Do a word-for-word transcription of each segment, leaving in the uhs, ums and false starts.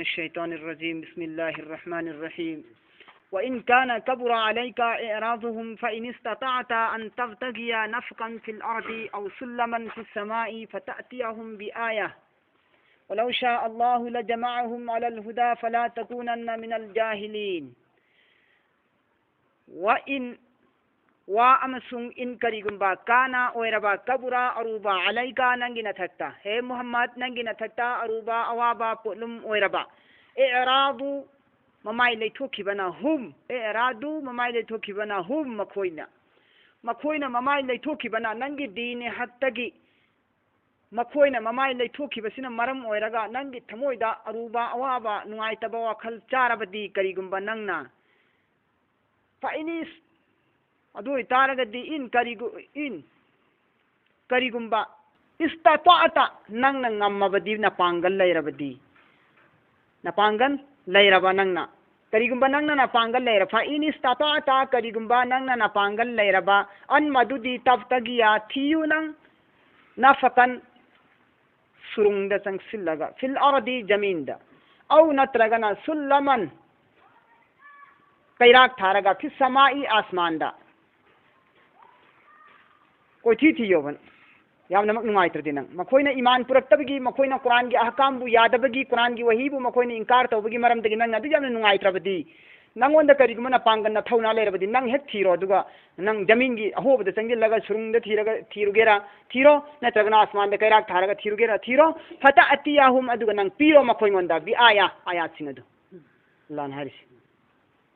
الشيطان الرجيم. بسم الله الرحمن الرحيم. وإن كان كبر عليك إعراضهم فإن استطعت أن تبتغي نفقا في الأرض أو سلما في السماء فتأتيهم بآية. ولو شاء الله لجمعهم على الهدى فلا تكونن من الجاهلين. Wa in, wa ꯑꯃꯁꯨꯡ in ꯀꯔꯤꯒꯨꯝꯕ, ꯀꯥꯅ ꯑꯣꯏꯔꯕ, ꯀꯕꯨꯔꯥ ꯑꯔꯨꯕ, ꯑꯂꯥꯏꯀꯥ ꯅꯪꯒꯤ ꯅꯊꯛꯇ, ꯍꯦ ꯃꯨꯍꯝꯃꯗ ꯅꯪꯒꯤ ꯅꯊꯛꯇ ꯑꯔꯨꯕ ꯑꯋꯥꯕ ꯄꯣꯠꯂꯨꯝ ꯑꯣꯏꯔꯕ, ꯏꯔꯥꯗꯨ ꯃꯃꯥꯏ ꯂꯩꯊꯣꯛꯈꯤꯕꯅ, ꯍꯨꯝ, ꯏꯔꯥꯗꯨ ꯃꯃꯥꯏ ꯂꯩꯊꯣꯛꯈꯤꯕꯅ, ꯍꯨꯝ ꯃꯈꯣꯏꯅ, ꯃꯈꯣꯏꯅ ꯃꯃꯥꯏ ꯂꯩꯊꯣꯛꯈꯤꯕꯅ ꯅꯪꯒꯤ ꯗꯤꯅꯦ ꯍꯛꯇꯒꯤ, ꯃꯈꯣꯏꯅ ꯃꯃꯥꯏ ꯂꯩꯊꯣꯛꯈꯤꯕꯁꯤꯅ ꯃꯔꯝ ꯑꯣꯏꯔꯒ ꯅꯪꯒꯤ ꯊꯃꯣꯏꯗ ꯑꯔꯨꯕ ꯑꯋꯥꯕ ꯅꯨꯡꯉꯥꯏꯇꯕ ꯋꯥꯈꯜ ꯆꯥꯔꯕꯗꯤ, ꯀꯔꯤꯒꯨꯝꯕ ꯅꯪꯅ, ꯐꯏꯅꯤꯁ, ꯑꯗꯨ ꯑꯣꯏꯇꯥꯔꯒꯗꯤ ꯏꯟ ꯀꯔꯤꯒꯨ-, ꯏꯟ ꯀꯔꯤꯒꯨꯝꯕ ꯏꯁꯇꯥꯇꯥꯇ ꯅꯪꯅ ꯉꯝꯃꯕꯗꯤ, ꯅꯄꯥꯡꯒꯜ ꯂꯩꯔꯕꯗꯤ, ꯅꯄꯥꯡꯒꯜ ꯂꯩꯔꯕ ꯅꯪꯅ, ꯀꯔꯤꯒꯨꯝꯕ ꯅꯪꯅ ꯅꯄꯥꯡꯒꯜ ꯂꯩꯔꯕ, ꯐꯏꯅꯤꯁꯇꯥꯇꯥꯇ ꯀꯔꯤꯒꯨꯝꯕ ꯅꯪꯅ ꯅꯄꯥꯡꯒꯜ ꯂꯩꯔꯕ, ꯑꯟ ꯃꯗꯨꯗꯤ ꯇꯞꯇꯒꯤꯌꯥ ꯊꯤꯌꯨ ꯅꯪ, ꯅꯐꯀꯟ ꯁꯨꯔꯨꯡꯗ ꯆꯪꯁꯤꯜꯂꯒ, ꯐꯤꯜ ꯑꯔꯗꯤ ꯖꯃꯤꯟꯗ, ꯑꯧ ꯅꯠꯇ꯭ꯔꯒꯅ ꯁꯨꯜꯂꯃꯟ ꯀꯩꯔꯥꯛ ꯊꯥꯔꯒ, ꯐꯤꯁ ꯁꯃꯥꯏ ꯑꯥꯁꯃꯥꯟꯗ ꯀꯣꯏꯊꯤ ꯊꯤꯌꯣꯕ꯫ ꯌꯥꯝꯅꯃꯛ ꯅꯨꯡꯉꯥꯏꯇ꯭ꯔꯗꯤ ꯅꯪ, ꯃꯈꯣꯏꯅ ꯏꯃꯥꯟ ꯄꯨꯔꯛꯇꯕꯒꯤ, ꯃꯈꯣꯏꯅ ꯀꯨꯔꯥꯟꯒꯤ ꯑꯍꯀꯥꯝꯕꯨ ꯌꯥꯗꯕꯒꯤ, ꯀꯨꯔꯥꯟꯒꯤ ꯋꯥꯍꯤꯕꯨ ꯃꯈꯣꯏꯅ ꯏꯟꯀꯥꯔ ꯇꯧꯕꯒꯤ ꯃꯔꯝꯗꯒꯤ ꯅꯪꯅ ꯑꯗꯨ ꯌꯥꯝꯅ ꯅꯨꯡꯉꯥꯏꯇ꯭ꯔꯕꯗꯤ, ꯅꯪꯉꯣꯟꯗ ꯀꯔꯤꯒꯨꯝꯕ ꯅꯄꯥꯡꯒꯜ ꯅꯊꯧꯅꯥ ꯂꯩꯔꯕꯗꯤ ꯅꯪ ꯍꯦꯛ ꯊꯤꯔꯣ, ꯑꯗꯨꯒ ꯅꯪ ꯖꯃꯤꯟꯒꯤ ꯑꯍꯣꯕꯗ ꯆꯪꯁꯤꯜꯂꯒ ꯁꯨꯔꯨꯡꯗ ꯊꯤꯔꯒ, ꯊꯤꯔꯨꯒꯦꯔꯥ ꯊꯤꯔꯣ, ꯅꯠꯇ꯭ꯔꯒꯅ ꯑꯁꯃꯥꯟꯗ ꯀꯩꯔꯥꯛ ꯊꯥꯔꯒ ꯊꯤꯔꯨꯒꯦꯔꯥ ꯊꯤꯔꯣ, ꯐꯇꯥ ꯑꯇꯤꯌꯥꯍꯨꯝ, ꯑꯗꯨꯒ ꯅꯪ ꯄꯤꯔꯣ ꯃꯈꯣꯏꯉꯣꯟꯗ, ꯕꯤ ꯑꯥꯌꯥ, ꯑꯥꯌꯥꯠꯁꯤꯡ ꯑꯗꯨ꯫ ꯑꯜꯂꯥꯍꯅ ꯍꯥꯏꯔꯤꯁꯤ꯫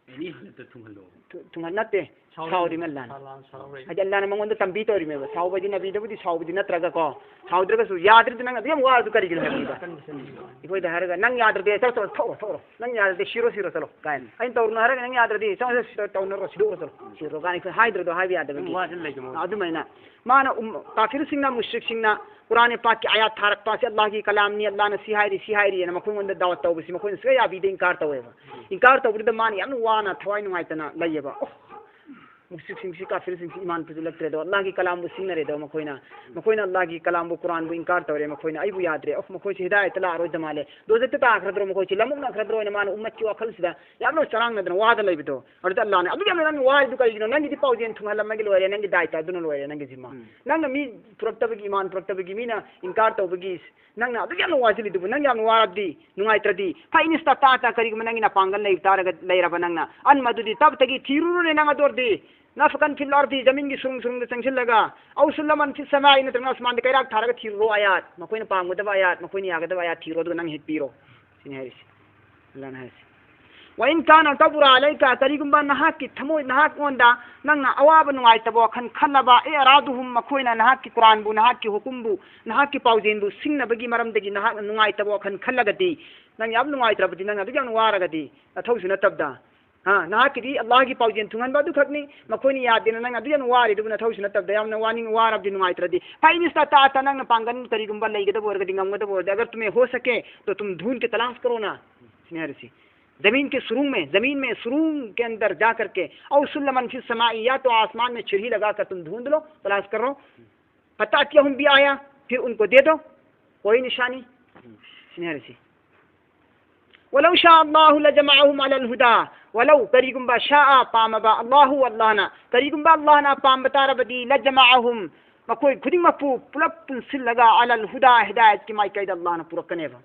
ꯑꯦꯅꯤ ꯍꯥꯂꯠꯇ ꯊꯨꯡꯍꯜꯂꯣ꯫ ꯊꯨ-, ꯊꯨꯡꯍꯟ ꯅꯠꯇꯦ, ꯁꯥꯎꯔꯤꯃꯦ꯫ ꯁꯥꯎꯔꯤꯃꯦ ꯑꯜꯂꯥꯍꯅ꯫ ꯑꯜꯂꯥꯍꯅ ꯁꯥꯎꯔꯦ꯫ ꯍꯥꯏꯗꯤ ꯑꯜꯂꯥꯍꯅ ꯃꯉꯣꯟꯗ ꯇꯝꯕꯤ ꯇꯧꯔꯤꯃꯦꯕ꯫ ꯁꯥꯎꯕꯗꯤ ꯅꯕꯤꯗꯕꯨꯗꯤ ꯁꯥꯎꯕꯗꯤ ꯅꯠꯇ꯭ꯔꯒꯀꯣ, ꯁꯥꯎꯗ꯭ꯔꯒꯁꯨ ꯌꯥꯗ꯭ꯔꯗꯤ ꯅꯪ ꯑꯗꯨ ꯌꯥꯝ ꯋꯥꯔꯁꯨ ꯀꯔꯤꯒꯤꯅꯣ ꯍꯥꯏꯕꯅꯤꯗ꯫ ꯑꯩꯈꯣꯏꯗ ꯍꯥꯏꯔꯒ ꯅꯪ ꯌꯥꯗ꯭ꯔꯗꯤ ꯆꯠꯂꯣ, ꯆꯠꯂꯣ, ꯊꯣꯛꯎꯔꯣ, ꯊꯣꯛꯎꯔꯣ꯫ ꯅꯪ ꯌꯥꯗ꯭ꯔꯗꯤ ꯁꯤꯔꯣ, ꯁꯤꯔꯣ, ꯆꯠꯂꯣ ꯀꯥꯏꯅ꯫ ꯑꯩꯅ ꯇꯧꯔꯨꯅꯨ ꯍꯥꯏꯔꯒ ꯅꯪ ꯌꯥꯗ꯭ꯔꯗꯤ ꯆꯠꯂꯣ, ꯆꯠꯂꯣ, ꯇꯧꯅꯔꯣ, ꯁꯤꯗꯣꯛꯎꯔꯣ, ꯆꯠꯂꯣ꯫ ꯁꯤꯔꯣ ꯀꯥꯏꯅ ꯑꯩꯈꯣꯏ ꯍꯥꯏꯗ꯭ꯔꯗꯣ ꯍꯥꯏꯕ ꯌꯥꯗꯕꯒꯤ꯫ ꯅꯪ ꯋꯥꯁꯤꯜ ꯂꯩꯒꯅꯣ꯫ ꯑꯗꯨꯃꯥꯏꯅ ꯃꯥꯅ ꯎꯝ-, ꯀꯥꯐꯤꯔꯁꯤꯡꯅ, ꯃꯨꯁ꯭ꯔꯤꯛꯁꯤꯡꯅ ꯀꯨꯔꯥꯟ ꯄꯥꯛꯀꯤ ꯑꯥꯌꯥꯠ ꯊꯥꯔꯛꯄ ꯑꯁꯤ ꯑꯜꯂꯥꯍꯒꯤ ꯀꯂꯥꯝꯅꯤ, ꯑꯜꯂꯥꯍꯅ ꯁꯤ ꯍꯥꯏꯔꯤ, ꯁꯤ ꯍꯥꯏꯔꯤꯑꯅ ꯃꯈꯣꯏꯉꯣꯟꯗ ꯗꯥꯋꯠ ꯇꯧꯕꯁꯤ ꯃꯈꯣꯏꯅ ꯁꯨꯛꯌꯥ ꯌꯥꯕꯤꯗꯦ, ꯏꯟꯀꯥꯔ ꯇꯧꯋꯦꯕ꯫ ꯏꯟꯀꯥꯔ ꯇꯧꯕꯗꯨꯗ ꯃꯥꯅ ꯌꯥꯝꯅ ꯋꯥꯅ ꯊꯋꯥꯏ ꯅꯨꯡꯉꯥꯏꯇꯅ ꯂꯩꯌꯦꯕ꯫ ꯑꯣ, ꯃꯨꯁ꯭ꯔꯤꯛꯁꯤꯡꯁꯤ, ꯀꯥꯐꯤꯔꯁꯤꯡꯁꯤ ꯏꯃꯥꯟ ꯄꯨꯁꯤꯜꯂꯛꯇ꯭ꯔꯦꯗꯣ, ꯑꯜꯂꯥꯍꯒꯤ ꯀꯂꯥꯝꯕꯨ ꯁꯤꯡꯅꯔꯦꯗꯣ꯫ ꯃꯈꯣꯏꯅ, ꯃꯈꯣꯏꯅ ꯑꯜꯂꯥꯍꯒꯤ ꯀꯂꯥꯝꯕꯨ, ꯀꯨꯔꯥꯟꯕꯨ ꯏꯟꯀꯥꯔ ꯇꯧꯔꯦ꯫ ꯃꯈꯣꯏꯅ ꯑꯩꯕꯨ ꯌꯥꯗ꯭ꯔꯦ, ꯑꯣ, ꯃꯈꯣꯏꯁꯤ ꯍꯤꯗꯥꯌꯠꯇ ꯂꯥꯛꯑꯔꯣꯏꯗ ꯃꯥꯜꯂꯦ, ꯗꯣꯖꯠꯇ ꯇꯥꯈ꯭ꯔꯗ꯭ꯔꯣ, ꯃꯈꯣꯏꯁꯤ ꯂꯃꯨꯛꯅꯈ꯭ꯔꯗ꯭ꯔꯣ ꯍꯥꯏꯅ ꯃꯥꯅ ꯎꯝꯃꯠꯀꯤ ꯋꯥꯈꯜꯁꯤꯗ ꯌꯥꯝꯅ ꯆꯔꯥꯡꯅꯗꯅ ꯋꯥꯗ ꯂꯩꯕꯗꯣ꯫ ꯑꯗꯨꯗ ꯑꯜꯂꯥꯍꯅ, "ꯑꯗꯨꯛ ꯌꯥꯝꯅ ꯅꯪ ꯋꯥꯔꯤꯗꯨ ꯀꯔꯤꯒꯤꯅꯣ? ꯅꯪꯒꯤꯗꯤ ꯄꯥꯎꯖꯦꯜ ꯊꯨꯡꯍꯜꯂꯝꯃꯒꯦ, ꯂꯣꯏꯔꯦ, ꯅꯪꯒꯤ ꯗꯥꯏꯇ ꯑꯗꯨꯅ ꯂꯣꯏꯔꯦ, ꯅꯪꯒꯤ ꯖꯤꯝꯃꯥ꯫ ꯎꯝ꯫ ꯅꯪꯅ ꯃꯤ ꯄꯨꯔꯛꯇꯕꯒꯤ, ꯏꯃꯥꯟ ꯄꯨꯔꯛꯇꯕꯒꯤ, ꯃꯤꯅ ꯏꯟꯀꯥꯔ ꯇꯧꯕꯒꯤ ꯅꯪꯅ ꯑꯗꯨꯛ ꯌꯥꯝꯅ ꯋꯥꯁꯤꯜꯂꯤꯗꯨꯕꯨ, ꯅꯪ ꯌꯥꯝꯅ ꯋꯥꯔꯕꯗꯤ, ꯅꯨꯡꯉꯥꯏꯇ꯭ꯔꯗꯤ, ꯐ ꯏꯟ ꯏꯁꯇꯇꯥꯇ, ꯀꯔꯤꯒꯨꯝꯕ ꯅꯪꯒꯤ ꯅꯄꯥꯡꯒꯜ ꯂꯩꯕ ꯇꯥꯔꯒ, ꯂꯩꯔꯕ ꯅꯪꯅ, ꯑꯟ ꯃꯗꯨꯗꯤ ꯇꯞꯇꯒꯤ ꯊꯤꯔꯨꯔꯣꯅꯦ ꯅꯪ ꯑꯗꯨ ꯑꯣꯏꯔꯗꯤ꯫ ꯅꯐꯀꯟ ꯐꯤꯜ ꯑꯔꯗꯤ, ꯖꯃꯤꯟꯒꯤ ꯁꯨꯔꯨꯡ ꯁꯨꯔꯨꯡꯗ ꯆꯪꯁꯤꯜꯂꯒ, ꯑꯧ ꯁꯨꯜꯂꯃꯟ ꯐꯤꯁ ꯁꯃꯥꯏ, ꯅꯠꯇ꯭ꯔꯒ ꯑꯁꯃꯥꯟꯗ ꯀꯩꯔꯥꯛ ꯊꯥꯔꯒ ꯊꯤꯔꯨꯔꯣ ꯑꯌꯥꯠ, ꯃꯈꯣꯏꯅ ꯄꯥꯝꯒꯗꯕ ꯑꯌꯥꯠ, ꯃꯈꯣꯏꯅ ꯌꯥꯒꯗꯕ ꯑꯌꯥꯠ ꯊꯤꯔꯣ, ꯑꯗꯨꯒ ꯅꯪ ꯍꯦꯛ ꯄꯤꯔꯣ꯫ ꯁꯤꯅꯤ ꯍꯥꯏꯔꯤꯁꯦ꯫ ꯑꯜꯂꯥꯍꯅ ꯍꯥꯏꯁꯦ꯫ "ꯋꯥ ꯏꯟ ꯀꯥꯅ ꯀꯕꯨꯔ ꯑꯂꯩꯀ", ꯀꯔꯤꯒꯨꯝꯕ ꯅꯍꯥꯛꯀꯤ ꯊꯃꯣꯏ, ꯅꯍꯥꯛꯉꯣꯟꯗ ꯅꯪꯅ ꯑꯋꯥꯕ ꯅꯨꯡꯉꯥꯏꯇꯕ ꯋꯥꯈꯜ ꯈꯜꯂꯕ, ꯑꯦ ꯑꯔꯥꯗꯨꯍꯨꯝ, ꯃꯈꯣꯏꯅ ꯅꯍꯥꯛꯀꯤ ꯀꯨꯔꯥꯟꯕꯨ, ꯅꯍꯥꯛꯀꯤ ꯍꯨꯀꯨꯝꯕꯨ, ꯅꯍꯥꯛꯀꯤ ꯄꯥꯎꯖꯦꯜꯕꯨ ꯁꯤꯡꯅꯕꯒꯤ ꯃꯔꯝꯗꯒꯤ ꯅꯍꯥꯛꯅ ꯅꯨꯡꯉꯥꯏꯇꯕ ꯋꯥꯈꯜ ꯈꯜꯂꯒꯗꯤ, ꯅꯪ ꯌꯥꯝ ꯅꯨꯡꯉꯥꯏꯇ꯭ꯔꯕꯗꯤ, ꯅꯪ ꯑꯗꯨꯛ ꯌꯥꯝ ꯋꯥꯔꯒꯗꯤ, ꯅꯊꯧꯁꯨ ꯅꯠꯇꯕꯗ, ꯍꯥ, ꯅꯍꯥꯛꯀꯤꯗꯤ ꯑꯜꯂꯥꯍꯒꯤ ꯄꯥꯎꯖꯦꯜ ꯊꯨꯡꯍꯟꯕ ꯑꯗꯨꯈꯛꯅꯤ, ꯃꯈꯣꯏꯅ ꯌꯥꯗꯦꯅ ꯅꯪ ꯑꯗꯨꯛ ꯌꯥꯝ ꯋꯥꯔꯤꯗꯨꯕꯨ, ꯅꯊꯧꯁꯨ ꯅꯠꯇꯕꯗ, ꯌꯥꯝꯅ ꯋꯥꯅꯤꯡ ꯋꯥꯔꯕꯗꯤ, ꯅꯨꯡꯉꯥꯏꯇ꯭ꯔꯗꯤ, ꯐ ꯏꯟ ꯏꯁꯇꯇꯥꯇ, ꯅꯪꯅ ꯄꯥꯡꯒꯜ ꯀꯔꯤꯒꯨꯝꯕ ꯂꯩꯒꯗꯕ ꯑꯣꯏꯔꯒꯗꯤ, ꯉꯝꯒꯗꯕ ꯑꯣꯏꯔꯗꯤ, ꯑꯒꯔ ꯇꯨꯃꯦ ꯍꯣ ꯁꯀꯦ ꯇꯣ ꯇꯨꯝ ꯙꯨꯟ ꯀꯦ ꯇꯂꯥꯁ ꯀꯔꯣꯅ꯫ ꯁꯤꯅꯤ ꯍꯥꯏꯔꯤꯁꯤ꯫ ज़मीन के सुरूंग में, ज़मीन में सुरूंग के अंदर जा करके, और सुल्लमन फिस समाई, या तो आसमान में छुरी लगा कर तुम ढूंढ लो, तलाश करो, फतातियहुम बि आया, फिर उनको दे दो कोई निशानी꯫ ꯁꯤꯅꯤ ꯍꯥꯏꯔꯤꯁꯤ꯫ ولو شاء الله لجمعهم على الهدى، ولو, ꯀꯔꯤꯒꯨꯝꯕ, ꯁꯥ, ꯄꯥꯝꯃꯕ, ꯑꯜꯂꯥꯍꯨ, ꯑꯜꯂꯥꯍꯅ, ꯀꯔꯤꯒꯨꯝꯕ ꯑꯜꯂꯥꯍꯅ ꯄꯥꯝꯕ ꯇꯥꯔꯕꯗꯤ, ꯂꯖꯃꯑꯍꯨꯝ, ꯃꯈꯣꯏ ꯈꯨꯗꯤꯡꯃꯛꯄꯨ ꯄꯨꯂꯞ ꯄꯨꯟꯁꯤꯜꯂꯒ, ꯑꯂꯜ ꯍꯨꯗꯥ, ꯍꯤꯗꯥꯌꯠꯀꯤ ꯃꯥꯏꯀꯩꯗ ꯑꯜꯂꯥꯍꯅ ꯄꯨꯔꯛꯀꯅꯦꯕ꯫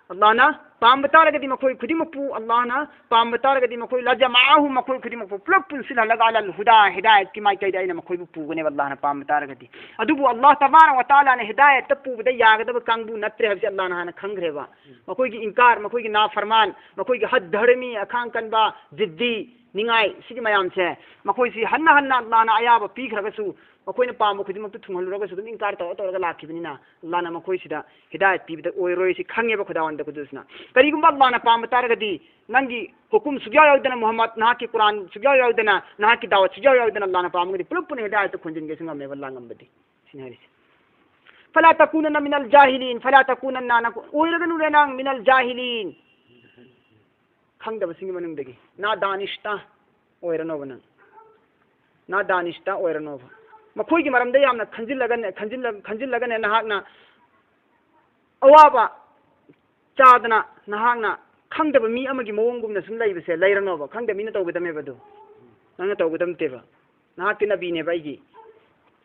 ꯑꯜꯂꯥꯍꯅ ꯄꯥꯝꯕ ꯇꯥꯔꯒꯗꯤ ꯃꯈꯣꯏ ꯈꯨꯗꯤꯡꯃꯛꯄꯨ, ꯑꯜꯂꯥꯍꯅ ꯄꯥꯝꯕ ꯇꯥꯔꯒꯗꯤ ꯃꯈꯣꯏ, ꯂꯖꯃꯑꯍꯨꯝ, ꯃꯈꯣꯏ ꯈꯨꯗꯤꯡꯃꯛꯄꯨ ꯄꯨꯂꯞ ꯄꯨꯟꯁꯤꯜꯍꯜꯂꯒ, ꯑꯂꯜ ꯍꯨꯗꯥ, ꯍꯤꯗꯥꯌꯠꯀꯤ ꯃꯥꯏꯀꯩꯗ ꯑꯩꯅ ꯃꯈꯣꯏꯕꯨ ꯄꯨꯒꯅꯦꯕ, ꯑꯜꯂꯥꯍꯅ ꯄꯥꯝꯕ ꯇꯥꯔꯒꯗꯤ꯫ ꯑꯗꯨꯕꯨ ꯑꯜꯂꯥꯍ ꯇꯕꯥꯔꯛ ꯋ ꯇꯥꯂꯥꯅ ꯍꯤꯗꯥꯌꯠꯇ ꯄꯨꯕꯗ ꯌꯥꯒꯗꯕ ꯀꯥꯡꯕꯨ ꯅꯠꯇ꯭ꯔꯦ ꯍꯥꯏꯕꯁꯤ ꯑꯜꯂꯥꯍꯅ ꯍꯥꯟꯅ ꯈꯪꯈ꯭ꯔꯦꯕ꯫ ꯃꯈꯣꯏꯒꯤ ꯏꯟꯀꯥꯔ, ꯃꯈꯣꯏꯒꯤ ꯅꯥꯐꯔꯃꯥꯟ, ꯃꯈꯣꯏꯒꯤ ꯍꯗ ꯙꯔꯃꯤ, ꯑꯈꯥꯡ ꯀꯟꯕ, ꯖꯤꯗꯤ, ꯅꯤꯡꯉꯥꯏ, ꯁꯤꯒꯤ ꯃꯌꯥꯝꯁꯦ, ꯃꯈꯣꯏꯁꯤ ꯍꯟꯅ ꯍꯟꯅ ꯑꯜꯂꯥꯍꯅ ꯑꯌꯥꯕ ꯄꯤꯈ꯭ꯔꯒꯁꯨ, ꯃꯈꯣꯏꯅ ꯄꯥꯝꯕ ꯈꯨꯗꯤꯡꯃꯛꯇꯨ ꯊꯨꯡꯍꯜꯂꯨꯔꯒꯁꯨ ꯑꯗꯨꯝ ꯏꯟꯀꯥꯔ ꯇꯧꯔ ꯇꯧꯔꯒ ꯂꯥꯛꯈꯤꯕꯅꯤꯅ, ꯑꯜꯂꯥꯍꯅ ꯃꯈꯣꯏꯁꯤꯗ ꯍꯤꯗꯥꯌꯠ ꯄꯤꯕꯗ ꯑꯣꯏꯔꯣꯏ ꯁꯤ ꯈꯪꯉꯦꯕ ꯈꯨꯗꯥꯋꯟꯗ ꯀꯨꯗꯨꯁꯅ꯫ ꯀꯔꯤꯒꯨꯝꯕ ꯑꯜꯂꯥꯍꯅ ꯄꯥꯝꯕ ꯇꯥꯔꯒꯗꯤ, ꯅꯪꯒꯤ ꯍꯨꯀꯨꯝ ꯁꯨꯛꯌꯥꯎ ꯌꯥꯎꯗꯅ, ꯃꯨꯍꯝꯃꯗ, ꯅꯍꯥꯛꯀꯤ ꯀꯨꯔꯥꯟ ꯁꯨꯛꯌꯥꯎ ꯌꯥꯎꯗꯅ, ꯅꯍꯥꯛꯀꯤ ꯗꯥꯋꯠ ꯁꯨꯛꯌꯥꯎ ꯌꯥꯎꯗꯅ ꯑꯜꯂꯥꯍꯅ ꯄꯥꯝꯃꯒꯗꯤ ꯄꯨꯂꯞ ꯄꯨꯟꯅ ꯍꯤꯗꯥꯌꯠꯇ ꯈꯣꯟꯖꯤꯟꯒꯦꯁꯨ ꯉꯝꯃꯦꯕ ꯑꯜꯂꯥꯍ ꯉꯝꯕꯗꯤ꯫ ꯁꯤꯅꯤ ꯍꯥꯏꯔꯤꯁꯦ꯫ ꯐꯂꯥ ꯇꯀꯨꯅꯟꯅ ꯃꯤꯅꯜ ꯖꯥꯍꯤꯂꯤꯟ, ꯐꯂꯥ ꯇꯀꯨꯅꯟꯅ, ꯅꯪ ꯑꯣꯏꯔꯒꯅꯨꯔꯦ ꯅꯪ, ꯃꯤꯅꯜ ꯖꯥꯍꯤꯂꯤꯟ, ꯈꯪꯗꯕꯁꯤꯡꯒꯤ ꯃꯅꯨꯡꯗꯒꯤ, ꯅꯥꯗꯥꯅꯤꯁꯇꯥ ꯑꯣꯏꯔꯅꯣꯕ ꯅꯪ꯫ ꯅꯥꯗꯥꯅꯤꯁꯇ ꯑꯣꯏꯔꯅꯣꯕ꯫ ꯃꯈꯣꯏꯒꯤ ꯃꯔꯝꯗ ꯌꯥꯝꯅ ꯈꯟꯖꯤꯜꯂꯒꯅꯦ, ꯈꯟꯖꯤꯜꯂ-, ꯈꯟꯖꯤꯜꯂꯒꯅꯦ ꯅꯍꯥꯛꯅ ꯑꯋꯥꯕ ꯆꯥꯗꯅ ꯅꯍꯥꯛꯅ ꯈꯪꯗꯕ ꯃꯤ ꯑꯃꯒꯤ ꯃꯑꯣꯡꯒꯨꯝꯅ ꯁꯨꯝ ꯂꯩꯕꯁꯦ ꯂꯩꯔꯅꯣꯕ꯫ ꯈꯪꯗꯕ ꯃꯤꯅ ꯇꯧꯒꯗꯕꯅꯦꯕ ꯑꯗꯨ꯫ ꯅꯪꯅ ꯇꯧꯒꯗꯕ ꯅꯠꯇꯦꯕ꯫ ꯅꯍꯥꯛꯇꯤ ꯅꯕꯤꯅꯦꯕ ꯑꯩꯒꯤ꯫